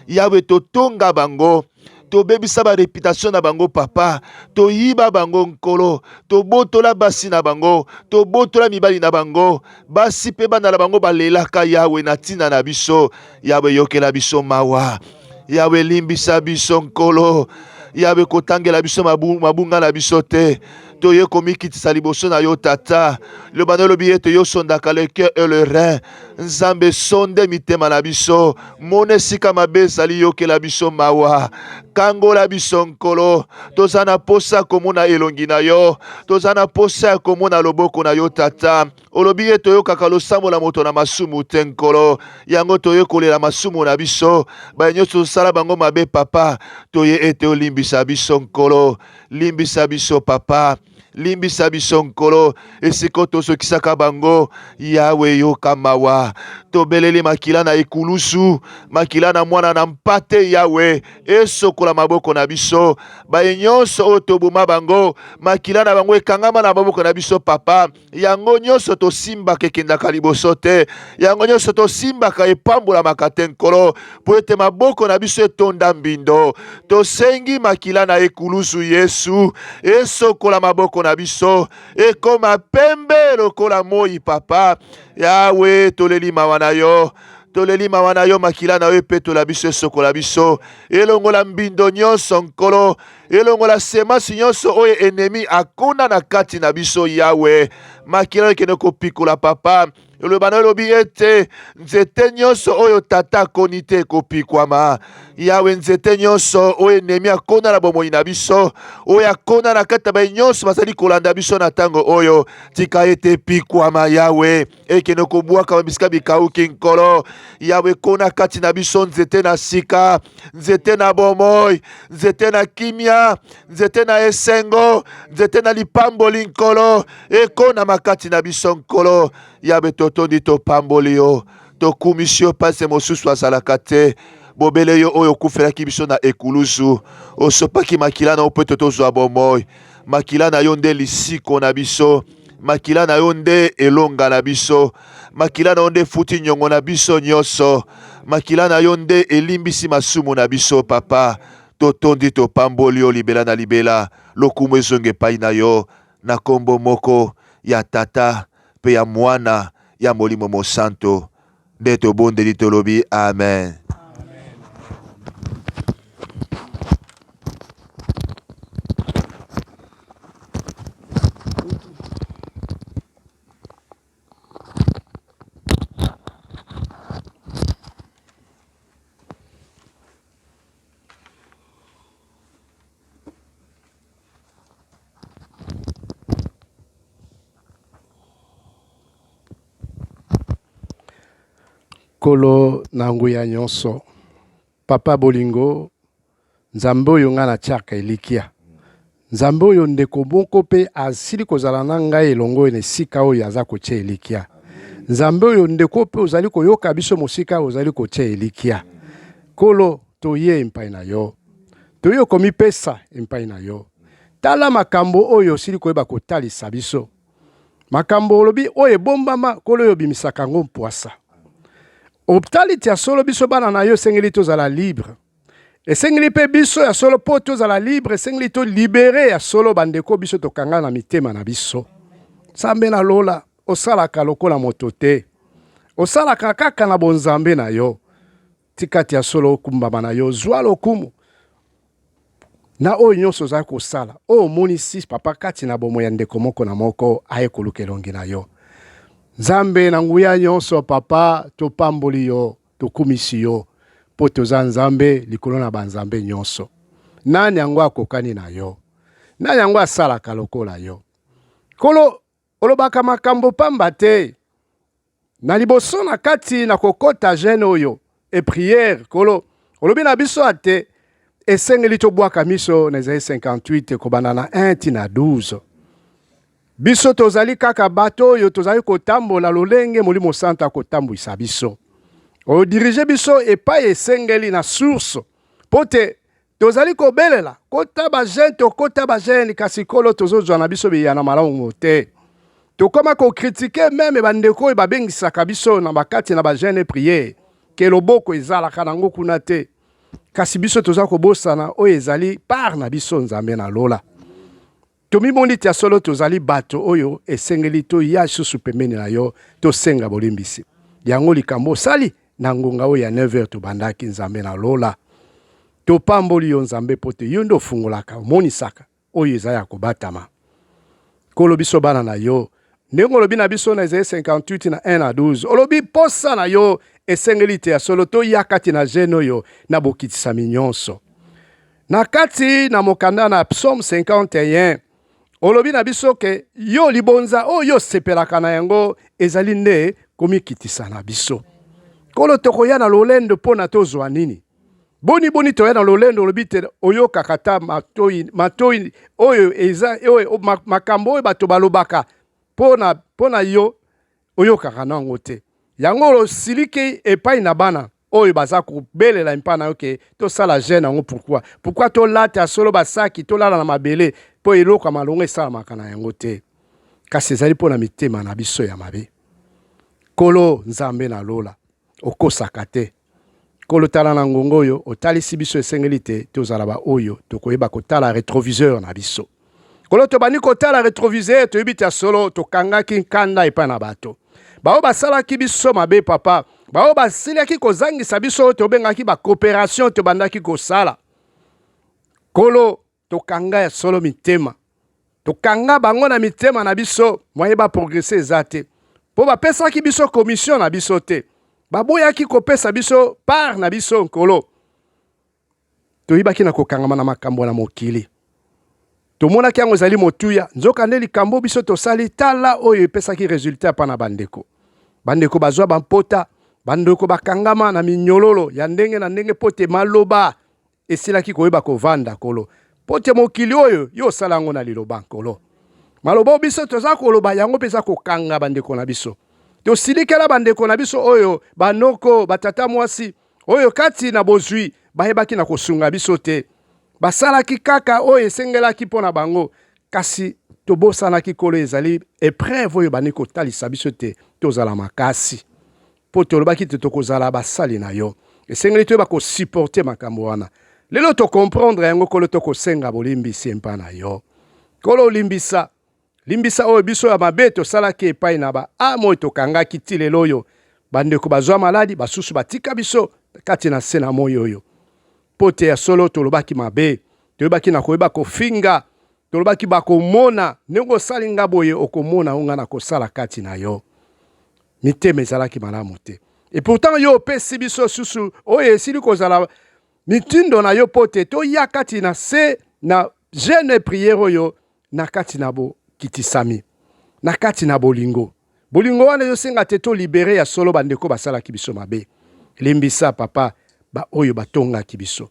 Yawe, totonga bango, tobebisa ba reputation na bango Papa, toyiba bango Nkolo, tobotola basi na bango, tobotola mibali na bango, basi mpe bana na bango balelaka Yawe na ntina na biso. Yawe, yokela biso mawa. Yawe, limbisa biso Nkolo. Yawe, kotangela biso mabunga na biso te. Toye komikitisa liboso na yo Tata. Liloba na elobi ete yo sondaka le cœur et le rein. Nzambe, sonde mitema na biso, mona esika mabe ezali, yokela biso mawa, kangola biso Nkolo. Toza na posa komona elongi na yo, toza na posa ya komona loboko na yo Tata. Olobi ete oyokaka losambo la moto na masumu te Nkolo. Yango toye kolela masumu na biso, baye nyonso tosala bango mabe Papa, toye ete olimbisa biso Nkolo. Limbisa biso Papa, limbisa biso Nkolo, esika tozokisaka bango. Yawe, yoka mawa. Tobeleli makila na ekulusu, makila na mwana na mpate. Yawe, esokola maboko na biso. Baye nyonso oyo toboma bango, makila na bango ekangama na maboko na biso Papa. Yango nyonso tosimbaka ekendaka liboso te, yango nyonso tosimbaka epambolamaka te Nkolo, mpo ete maboko na biso etonda mbindo. Tosengi makila na ekulusu Yesu esokola maboko na biso, ekoma pembe lokola moi. Papa Yawe, toleli mawa na yo, toleli mawa na yo. Makila na yo epetola biso, esokola biso, elongola mbindo nyonso Nkolo, elongola semasi nyonso oyo enemi akona na kati na biso. Yawe, makila ekende kopikola Papa. Eloba na elobi ete nzete nyonso oyo tata akoni te ekopikwama. Yawe, nzete nyonso oyo enemi akona na bomoi na biso, oyo akona na kati na baye nyonso bazali kolanda biso na ntango oyo, tika ete epikwama Yawe, ekende kobwakama bisika bikauki. Nkolo Yawe, kona kati na biso nzete na sika, nzete na bomoi, nzete na kimia, nzete na esengo, nzete na lipamboli. Nkolo, ekonama kati na biso. Nkolo Yawe, totondi, topamboli yo, tokumisi yo, pasi mosusu azalaka te bobele yo oyo okufelaki biso na ekulusu, osopaki makila na yo mpo ete tozwa bomoi. Makila na yo nde lisiko na biso, makila na yo nde elonga na biso, makila na yo nde efuti nyongo na biso nyonso, makila na yo nde elimbisi masumu na biso. Papa, totondi, topamboli yo libela na libela. Lokumu ezonga epai na yo, na kombo moko ya Tata mpe ya Mwana ya Molimo Mosanto nde tobondeli, tolobi amen. Nkolo na nguya nyonso, Papa bolingo, Nzambe oyo ngai natiaka elikia. Nzambe oyo ndeko moko mpe asili kozala na ngai elongo na esika oyo aza kotia elikya. Nzambe oyo ndeko mpe ozali koyoka biso mosika ozali kotia elikya. Nkolo, toye epai na yo. Toye komipesa epai na yo. Tala makambo oyo osili koyeba kotalisa biso. Makambo olobi oyo ebombama, Nkolo, oyo obimisaka yango mpwasa. Otali ti ya solo biso bana na yo esengeli tozala libre. Esengeli mpe biso ya solo mpo tozala libre, esengeli to libere ya solo bandeko biso tokanga na mitema na biso. Nzambe na lola, osalaka lokola moto te, osalaka kaka na bonzambe na yo. Tika te ya solo okumbama na yo, zwa lokumu na oyo nyonso ozali kosala, oyo omonisi papa kati na bomoi ya ndeko moko na moko aye koluka elongi na yo. Nzambe na nguya nyonso, papa, topamboli yo. Tokumisi yo, mpo toza Nzambe likolo na banzambe nyonso. Nani yango akokani na yo? Nani yango asalaka lokola yo? Nkolo, olobaka makambo pamba te. Na liboso na kati na kokota jeune oyo e prière, Nkolo, olobi na biso ate esengeli tobwaka miso na Esaïe 58 kobanda na 1 ti na 12. Biso tozali kaka bato oyo tozali kotambola lolenge Molimo Santu akotambwisa biso. Odirige biso epai esengeli na source mpo te tozali kobelela kota ba jeune, tokota ba jeune, kasi Nkolo tozozwa na biso biyano malamu te. Tokoma kokritike meme bandeko oyo babengisaka biso na bakati na ba jeune priere ke loboko ezalaka nango kuna te, kasi biso toza kobosana oyo ezali part na biso. Nzambe na lola, Tomimoni te ya solo tozali bato oyo esengeli toya lisusu pembeni na yo tosenga bolimbisi. Yango likambo osali na ngonga oyo ya 9 heures tobandaki. Nzambe na lola, topamboli yo Nzambe mpo te yo nde ofungolaka, omonisaka oyo eza ya kobatama. Nkolo, biso bana na yo, ndenge olobi na biso na Esaïe 58 na 1 na 12, olobi posa na yo esengeli te ya solo toya kati na jeune oyo na bokitisami nyonso. Na kati na mokanda na Psaume 51, olobi na biso ke yo libonza oyo osepelaka na yango ezali nde komikitisa na biso. Nkolo, tokoya na lolendo mpo na tozwa nini? Boni boni toya na lolendo, olobi te oyokaka ata matoi, matoi oyo eza oyo makambo oyo bato balobaka mpo na mpo na yo oyokaka na yango te. Yango osiliki epai na bana oyo baza kobelela epai na yo ke tosala jeune yango pourquoi? Pourquoi tolata solo basaki tolala na mabele mpo eloko ya malonga esalamaka na yango te? Kasi ezali mpo na mitema na biso ya mabe. Nkolo Nzambe na lola, okosaka te. Nkolo, tala na ngonga oyo otalisi biso, esengeli te tozala baoyo tokoyeba kotala retroviseur na biso. Nkolo, tobandi kotala retroviseur, toyebi te ya solo tokangaki nkanda epai na bato baoyo basalaki biso mabe, papa, baoyo basilaki kozangisa biso oyo tobengaki ba cooperation tobandaki kosala. Nkolo, tokanga ya solo mitema, tokanga bango na mitema na biso, moyen ba progresser eza te, mpo bapesaki biso commission na biso te, baboyaki kopesa biso part na biso. Nkolo, toyibaki na kokangama na makambo na mokili, tomonaki yango ezali motuya, nzokande likambo biso tosali, tala oyo epesaki resultat mpa na bandeko. Bandeko bazwa bampota, bandeko bakangama na minyololo ya ndenge na ndenge mpo te maloba esilaki koyeba kovanda. Nkolo, mpo te mokili oyo yo osala yango na liloba. Nkolo, maloba oyo biso toza koloba yango mpe eza kokanga bandeko na biso. Tosilikela bandeko na biso oyo banoko, batata mwasi oyo kati na bozwi bayebaki na kosunga biso te, basalaki kaka oyo esengelaki mpo na bango, kasi tobosanaki. Nkolo, ezali epreuve oyo bandi kotalisa biso te tozala makasi, mpo tolobaki te tokozala basali na yo, esengeli toyeba kosupporte makambo wana. Lelo tocomprendre yango. Nkolo, tokosenga bolimbisi epa na yo. Nkolo, olimbisa, limbisa oyo biso ya mabe tosalaki epai na ba ame oyo tokangaki ti lelo oyo. Bandeko bazwa maladi, basusu batika biso kati na se na moi oyo, mpo te ya solo tolobaki mabe, toyebaki na koyeba kofinga, tolobaki bakomona ndenge osali nga boye, okomona oyo nga nakosala kati na yo. Mitema ezalaki malamu te, et pourtant yo opesi biso susu oyo esili kozala mitindo na yo mpo te toya kati na se na jeune prière oyo na kati na bokitisami, na kati na bolingo. Bolingo wana ezosenga te tolibere ya solo bandeko basalaki biso mabe. Limbisa papa baoyo batongaki biso,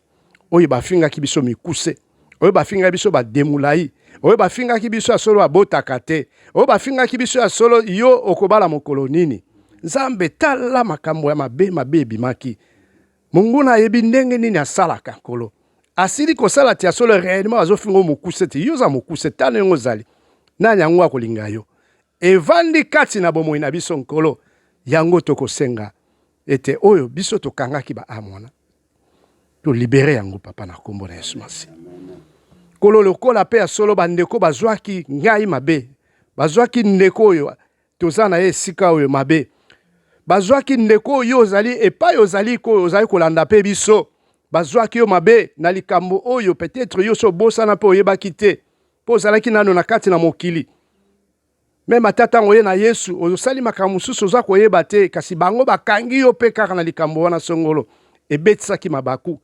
oyo bafingaki biso mikuse, Oyo bafingaki biso bademulai, oyo bafingaki biso ya solo abotaka te, oyo bafingaki biso ya solo yo okobala mokolo nini? Nzambe, tala makambo ya mabe mabe ebimaki. Monguna ayebi ndenge nini asalaka, Nkolo. Asili kosala ti ya solo réellement azofinga yo mokuse te. Yo oza mokuse, tala ndenge ozali. Nani yango akolinga yo? Evandi kati na bomoi na biso, Nkolo. Yango tokosenga ete oyo biso tokangaki ba ame wana tolibere yango papa na nkombo na Yesu Masiya. Nkolo, lokola mpe ya solo bandeko bazwaki ngai mabe, bazwaki ndeko oyo toza na ye esika oyo mabe, bazwaki ndeko oyo ozali epai ozali ko ozali kolanda mpe biso, bazwaki yo mabe na likambo oyo peut-être yo so obosana mpe oyebaki te mpo ozalaki nano na kati na mokili. Meme ata ntango oye na Yesu, osali makambo mosusu oza koyeba te, kasi bango bakangi yo mpe kaka na likambo wana songolo. Ebetisaki mabaku.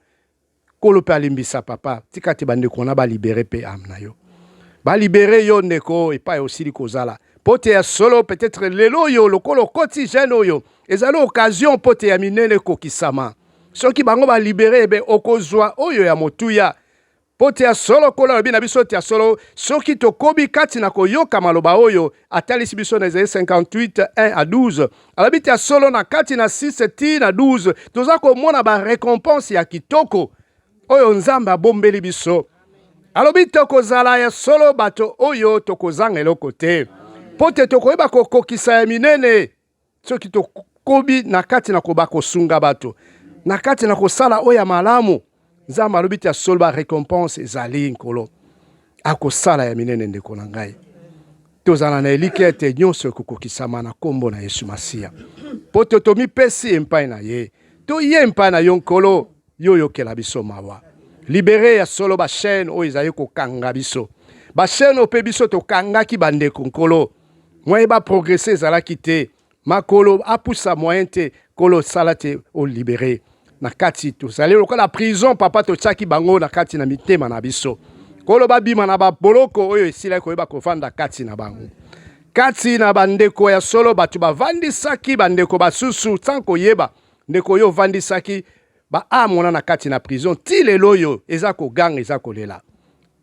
Nkolo mpe alimbisa papa, tika te bandeko wana balibere mpe ame na yo. Balibere yo ndeko epai osili kozala. Mpo te ya solo peut-être lelo oyo lokola okoti jeune oyo ezali occasion mpo te ya minene ekokisama. Soki bango balibere ebe okozwa oyo ya motuya. Mpo te ya solo, Nkolo alobi na biso te ya solo, soki tokobi kati na koyoka maloba oyo atalisi biso na Esaïe 58, 1 à 12, alobi te ya solo na kati na 6 ti na 12, toza komona ba recompense ya kitoko oyo Nzambe abombeli biso. Alobi tokozala ya solo bato oyo tokozanga eloko te, mpo te tokoyeba kokokisa ya minene Soki tokobi na kati na koba kosunga bato, na kati na kosala oyo ya malamu, Nzambe alobi te ya solo ba recompense ezali. Nkolo akosala ya minene. Ndeko na ngai, tozala na elikya ete nyonso ekokokisama na nkombo na Yesu Masiya, mpo te tomipesi epai na ye, toye epai na yo Nkolo, yo oyokela biso mawa. Libere ya solo ba chaîne oyo ezali kokanga biso, ba chaîne oyo mpe biso tokangaki bandeko. Nkolo, moyen ba progresser ezalaki te, makolo apusa moyen te. Nkolo, sala te olibere na kati tozali lokola prison papa, totiaki bango na kati na mitema na biso. Nkolo, babima na baboloko oyo esilaki koyeba kovanda kati na bango, kati na bandeko ya solo. Bato bavandisaki bandeko basusu sans koyeba. Ndeko oyo ovandisaki ba ame wana na kati na prison ti lelo oyo eza koganga, eza kolela.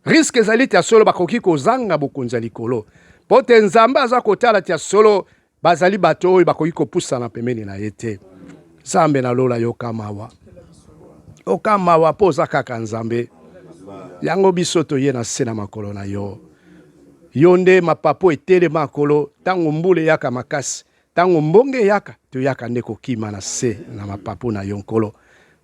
Risque ezali te ya solo bakoki kozanga bokonzi ya likolo, mpo te Nzambe aza kotala te ya solo bazali bato oyo bakoki kopusana pembeni na ye te. Nzambe na lola, yoka mawa, yoka mawa, mpo oza kaka Nzambe. Yango biso toye na se na makolo na yo. Yo nde mapapo etelema, Nkolo, ntango mbula eyaka makasi, ntango mbonge eyaka, toyaka nde kokima na se na mapapu na yo, Nkolo,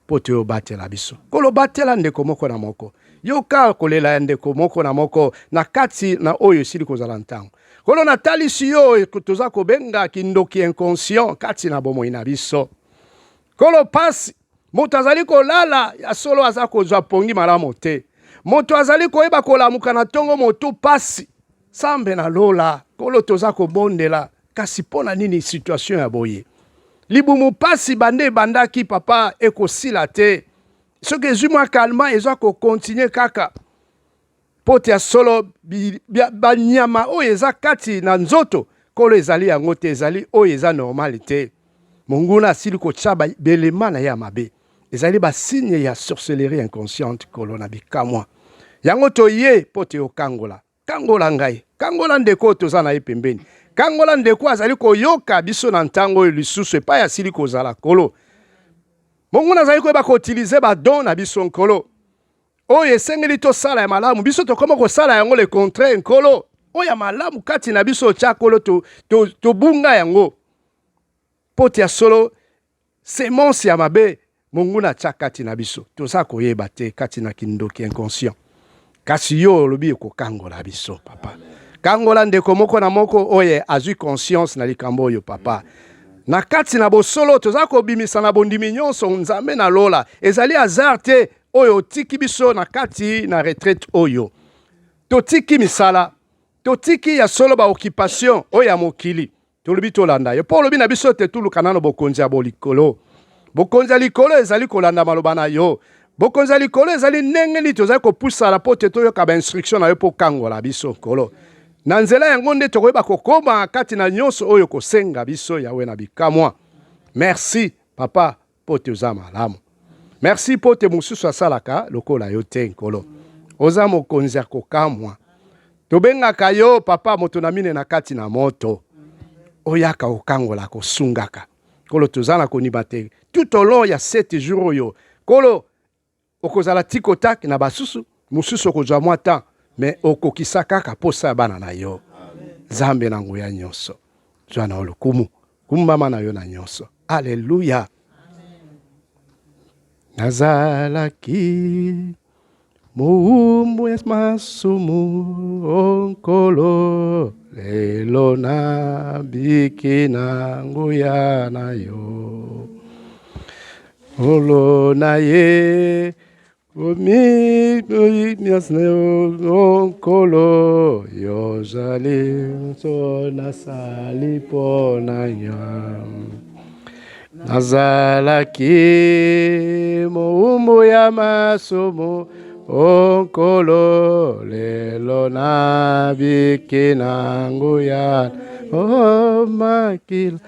mpo te obatela biso. Nkolo, batela ndeko moko na moko. Yoka kolela ya ndeko moko na moko na kati na oyo esili kozala ntango. Nkolo, natalisi yo toza kobenga kindoki inconscient kati na bomoi na biso. Nkolo, pasi moto azali kolala ya solo aza kozwa pongi malamu te. Moto azali koyeba kolamuka na ntongo motu pasi. Nzambe na lola, Nkolo, toza kobondela, kasi mpo na nini situation ya boye? Libumu pasi banda ebandaki papa ekosila te. Soki ezwi mwa calma eza kokontinue kaka. Mpo te ya solo banyama oyo eza kati na nzoto Nkolo ezali yango te, ezali oyo eza normal te. Monguna asili kotya belema na ye ya mabe. Ezali ba signe ya sorcellerie inconsciente. Nkolo na bikamwa, yango toye mpo te okangola. Kangola ngai, kangola ndeko oyo toza na ye pembeni, kangola ndeko azali koyoka biso na ntango oyo lisusu epai asili kozala. Nkolo, monguna azali koyeba koutilize badon na biso. Nkolo, oyo esengeli tosala ya malamu, biso tokoma kosala yango le contraire. Nkolo, oyo ya malamu kati na biso otya, Nkolo, tobunga to, to yango mpo te ya solo semence ya mabe monguna atya kati na biso, toza koyeba te kati na kindoki inconscient. Kasi yo olobi ekokangola biso papa. Kangola ndeko moko na moko oyo azwi conscience na likambo oyo papa. Na kati na bosolo toza kobimisa na bondimi nyonso. Nzambe na lola, ezali hasard te oyo otiki biso na kati na retraite oyo. Totiki misala, totiki ya solo ba occupation oyo ya mokili, tolobi tolanda yo, mpo olobi na biso te toluka nano bokonzi ya bolikolo. Bokonzi ya likolo ezali kolanda maloba na yo. Bokonzi ya likolo ezali ndenge nini tozali kopusana mpo te toyoka bainstruction na yo mpo okangola biso, Nkolo. Na nzela yango nde tokoyeba kokoma kati na nyonso oyo kosenga biso, Yawe na bikamwa. Merci papa, mpo te oza malamu. Merci mpo te mosusu asalaka lokola yo te, Nkolo. Oza mokonzi ya kokamwa. Tobengaka yo papa moto na mine na kati na moto. Oyaka kokangola, kosungaka. Nkolo toza na kondima te tout au long ya 7 jours oyo. Nkolo okozala tic au tac na basusu, mosusu okozwa mwa temps mais okokisa kaka posa ya bana na yo. Nzambe na nguya nyonso, zwa na yo lokumu, kumbama na yo na nyonso. Alleluia. Nazalaki mowumbu ya masumu, o Nkolo, lelo nabiki na nguya na yo. Nkolo na ye o Nkolo, yozali nso nasali mpo na yo. Nazalaki mowumbu ya masumu, o Nkolo, lelo nabiki na nguya. O makila,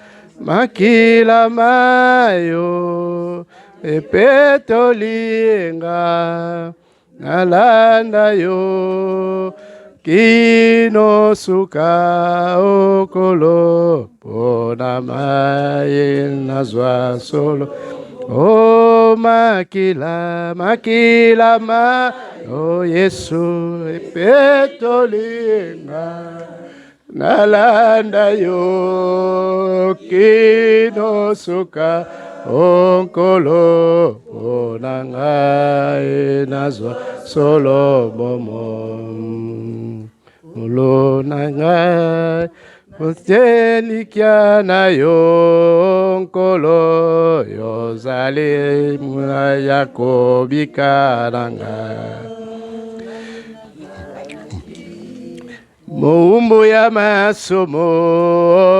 makila mayo epetoli nga. Nalanda yo kino suka okolo mpo na maye nazwa solo o makila makila ma o Yesu epetoli nga Nalanda yo kino suka o Nkolo mpo na ngai nazwa solo bomoi Nkolo na ngai otelikya na yo Nkolo yozali ya kobika na ngai Mowumbu ya masumu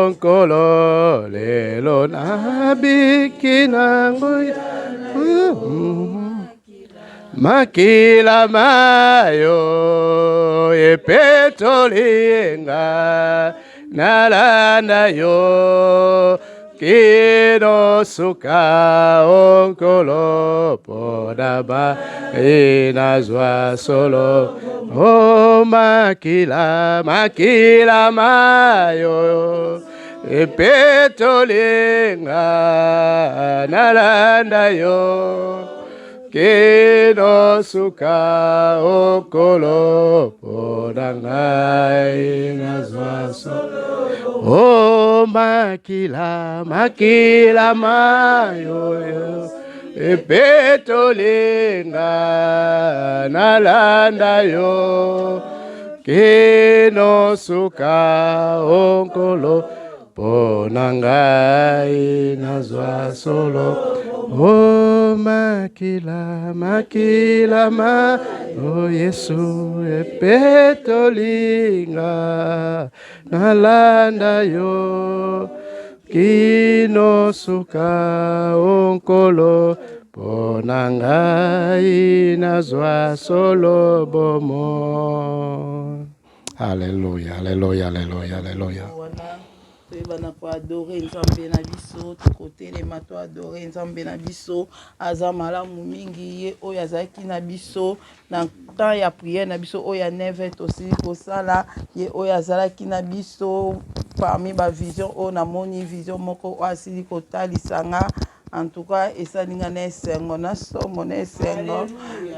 Nkolo lelo nabiki na nguya makila mayo epetoli nga nalanda yo Kino suka o Nkolo mpo na bai nazwa solo o makila makila mayo epetoli nga nalanda yo Kino suka o Nkolo mpo na ngai nazwa solo o makila makila mayo epetoli nga nalanda yo kino suka o Nkolo Mpo na ngai nazwa solo o oh, makila makila ma o oh, Yesu epetoli nga nalanda yo kino suka o oh, Nkolo mpo na ngai nazwa solo bomoi. Alleluia, alleluia, alleluia, alleluia. Wana toyebana koadore Nzambe na biso, tokotelema toadore Nzambe na biso. Aza malamu mingi, ye oyo azalaki na biso na temps ya prière na biso oyo ya 9 tosili kosala, ye oyo azalaki na biso parmi ba vision oyo namoni vision moko oyo asili kotalisa nga. En tout cas esali nga na esengo na somo na esengo.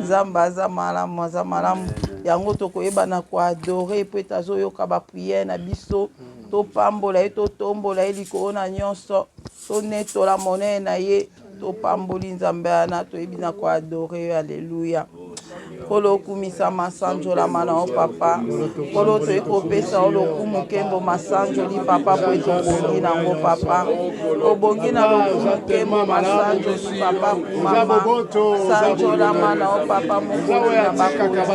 Nzambe aza malamu, aza malamu. Yango tokoyeba na koadore mpo ete azoyoka ba prière na biso. Topambola ye, totombola ye likolo na nyonso, tonetola monene na ye. Topamboli Nzambe wana, toyebi na koadore yo. Aleluya. Nkolo okumisama, sanjolama na yo papa. Nkolo toyei kopesa yo lokumu, nkembo, masanjoli papa, mpo ete obongi na yango papa. Obongi na lokumu, nkembo, masanjoli papa, kumama, sanjolama na yo papa, mokonzi na bakonzi,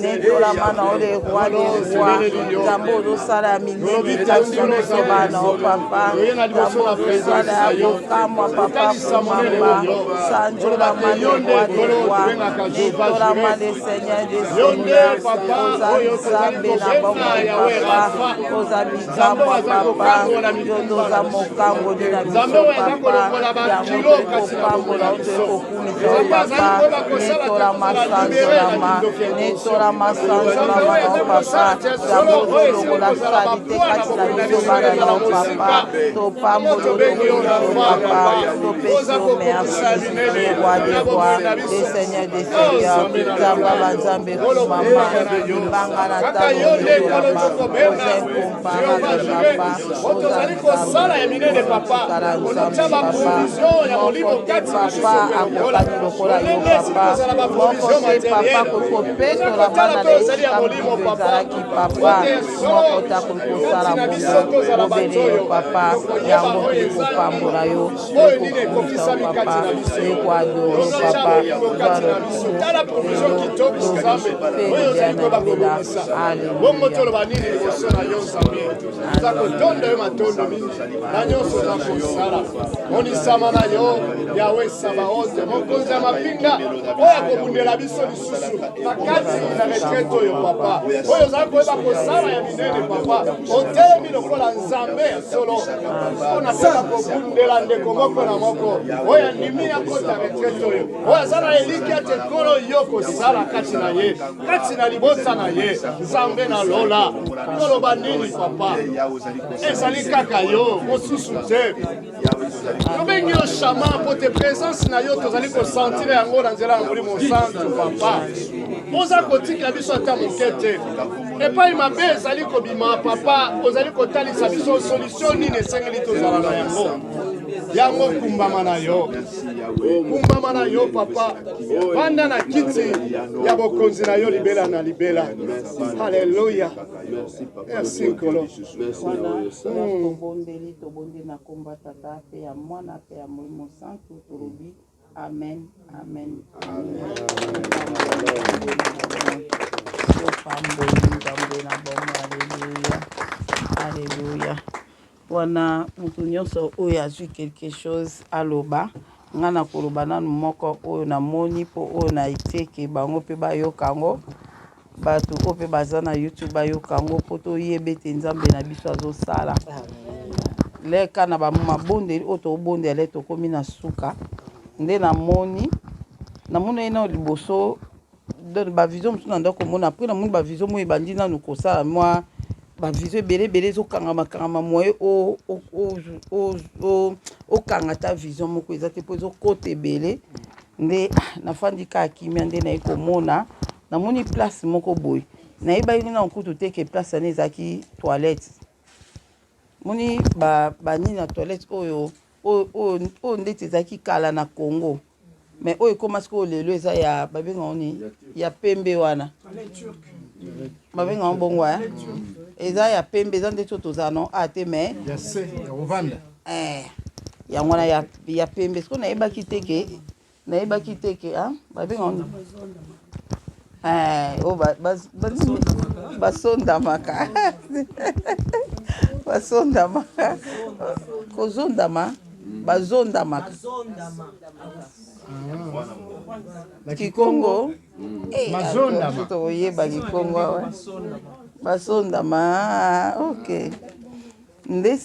netolama na yo le roi des rois. Nzambe ozosala ya minene kati na biso bana yo papa. Nzambe ozosala ya kokamwa papa, kumama, sanjolama le roi des rois, netolama. le Seigneur des Yo nde Seigneurs, papa oza oyo tozali Nzambe na kobenga bomoi Yawe papa, Rafa. oza Nzambe bikamwa oyo aza papa, kokangola yo nde mikumba oza na biso. mokangoli na Nzambe biso oyo aza papa, kolongola yango bakilo toyei kati na bomoi kopambola na yo, toyei biso. kokumisa yo Nzambe azali papa, koyeba kosala te netolama tozala libere na sanzolama, kindoki ya inconscient. netolama Nzambe sanzolama oyo na yo aza papa, kosala te yango solo oyo esili ozolongola kozala salite bapwa na kati na bomoi na biso biso bana na ezala yo mosika. papa, topamboli yo, Tobengi yo tokumisi yo Rafa, papa, topesi oza yo kokokisa merci, minene le roi na des bomoi rois, na le biso. seigneur des Oh, seigneurs, Nzambe na Nzambe lola, banzambe Nkolo kumama, koyeba na yo. libanga na Kaka talo yo nde Nkolo netolama, tokobenga oza Jehova incomparable Jire, papa, oyo oza tozali Nzambe, kosala ya minene papa, ozotikala ozotia Nzambe papa, baprovision ya molimo moko te kati na biso papa mpe lokola akokani lokola yo lolenge esili papa, kozala moko baprovision te papa materiele, akoki toza kopetola kotala bana mpe na ozali ya esika molimo mbindo papa, ezalaki papa, ote moko solo te akoki kati kosala na biso bongo, tozala bato bobele yo oyo papa, tokoyeba yango oyo toyei eza kopambola nini, yo, oyo toyei nini kokumisa yo ekokisami kati papa, na biso, toyei koadore yo tozotia papa, bolingo zwa kati na biso. lokumu Tala provision lelo, kitoko lobi Nzambe mpe oyo libela ozali na koyeba libela. kobongisa. Bongo Aleluya. toloba nini liboso na yo Nzambe? Toza kotonda yo matondo mingi na nyonso oza kosala. Monisama na yo Yawe Sabaoth, mokonzi ya mapinga oyo akobundela biso lisusu na kati na retraite oyo papa, oyo ozali koyeba kosala ya minene papa, otelemi lokola Nzambe ya solo mpo na koyeba kobundela ndeko moko na moko oyo andimi akota retraite oyo, oyo aza na elikya te Nkolo yo kosala kati na ye, kati na libota na ye. Nzambe na lola, toloba nini papa? Ezali kaka yo, mosusu te. Tobengi yo shama mpo te presence na yo tozali kosentire yango na nzela ya Molimo Santu papa. Oza kotika biso ata moke te. Epai mabe ezali kobima papa, ozali kotalisa biso solution nini esengeli tozala na yango. Yango kumbama na yo, kumbama na yo papa, vanda na kiti ya bokonzi na yo libela na libela. Haleluya, merci Nkolo. Wana tobondeli, tobondeli na kombo ya Tata pe ya Mwana pe ya Molimo Santu, tolobi amen, amen, amen. Topamboli Nzambe na bomoi. Aleluya, aleluya. Wana moto nyonso oyo azwi quelque chose aloba, nga nakoloba nanu moko oyo namoni mpo oyo na etieke bango mpe bayoka yango, bato oyo mpe baza na YouTube bayoka yango mpo toyeba ete Nzambe na biso azosala. Leka na ba mabondeli oyo tobondela le tokomi na suka nde namoni, namoni ye nano liboso donc ba vision mosusu na ndako komona, après namoni ba vision moko ebandi nanu kosala mwa ba vision ebele ebele ezokangama kangama moye okanga ata vision moko eza te mpo ezokota ebele nde nafandi kaka kimia nde naye komona, namoni place moko boye nayebaki nanu kutu te ke place wana ezalaki toilette. Moni ba banini na toilette oyo oyo oyo oyo ndeti ezalaki kala na Congo mais oyo ekoma sikoyo lelo eza ya babenga ngo nini ya pembe wana babenga ngo bongo eh? Eza ya pembe, eza ndeti oyo tozala no a te mais ya se ya kovanda eh, yango wana ya, ya pembe. Sikoyo nayebaki te ke nayebaki te ke ah, babenga ngo nini eh, oyo basondamaka basondamaka kozondama bazondamaka kikongo mazondama tokoyeba kikongo awa basondama. Ok, nde.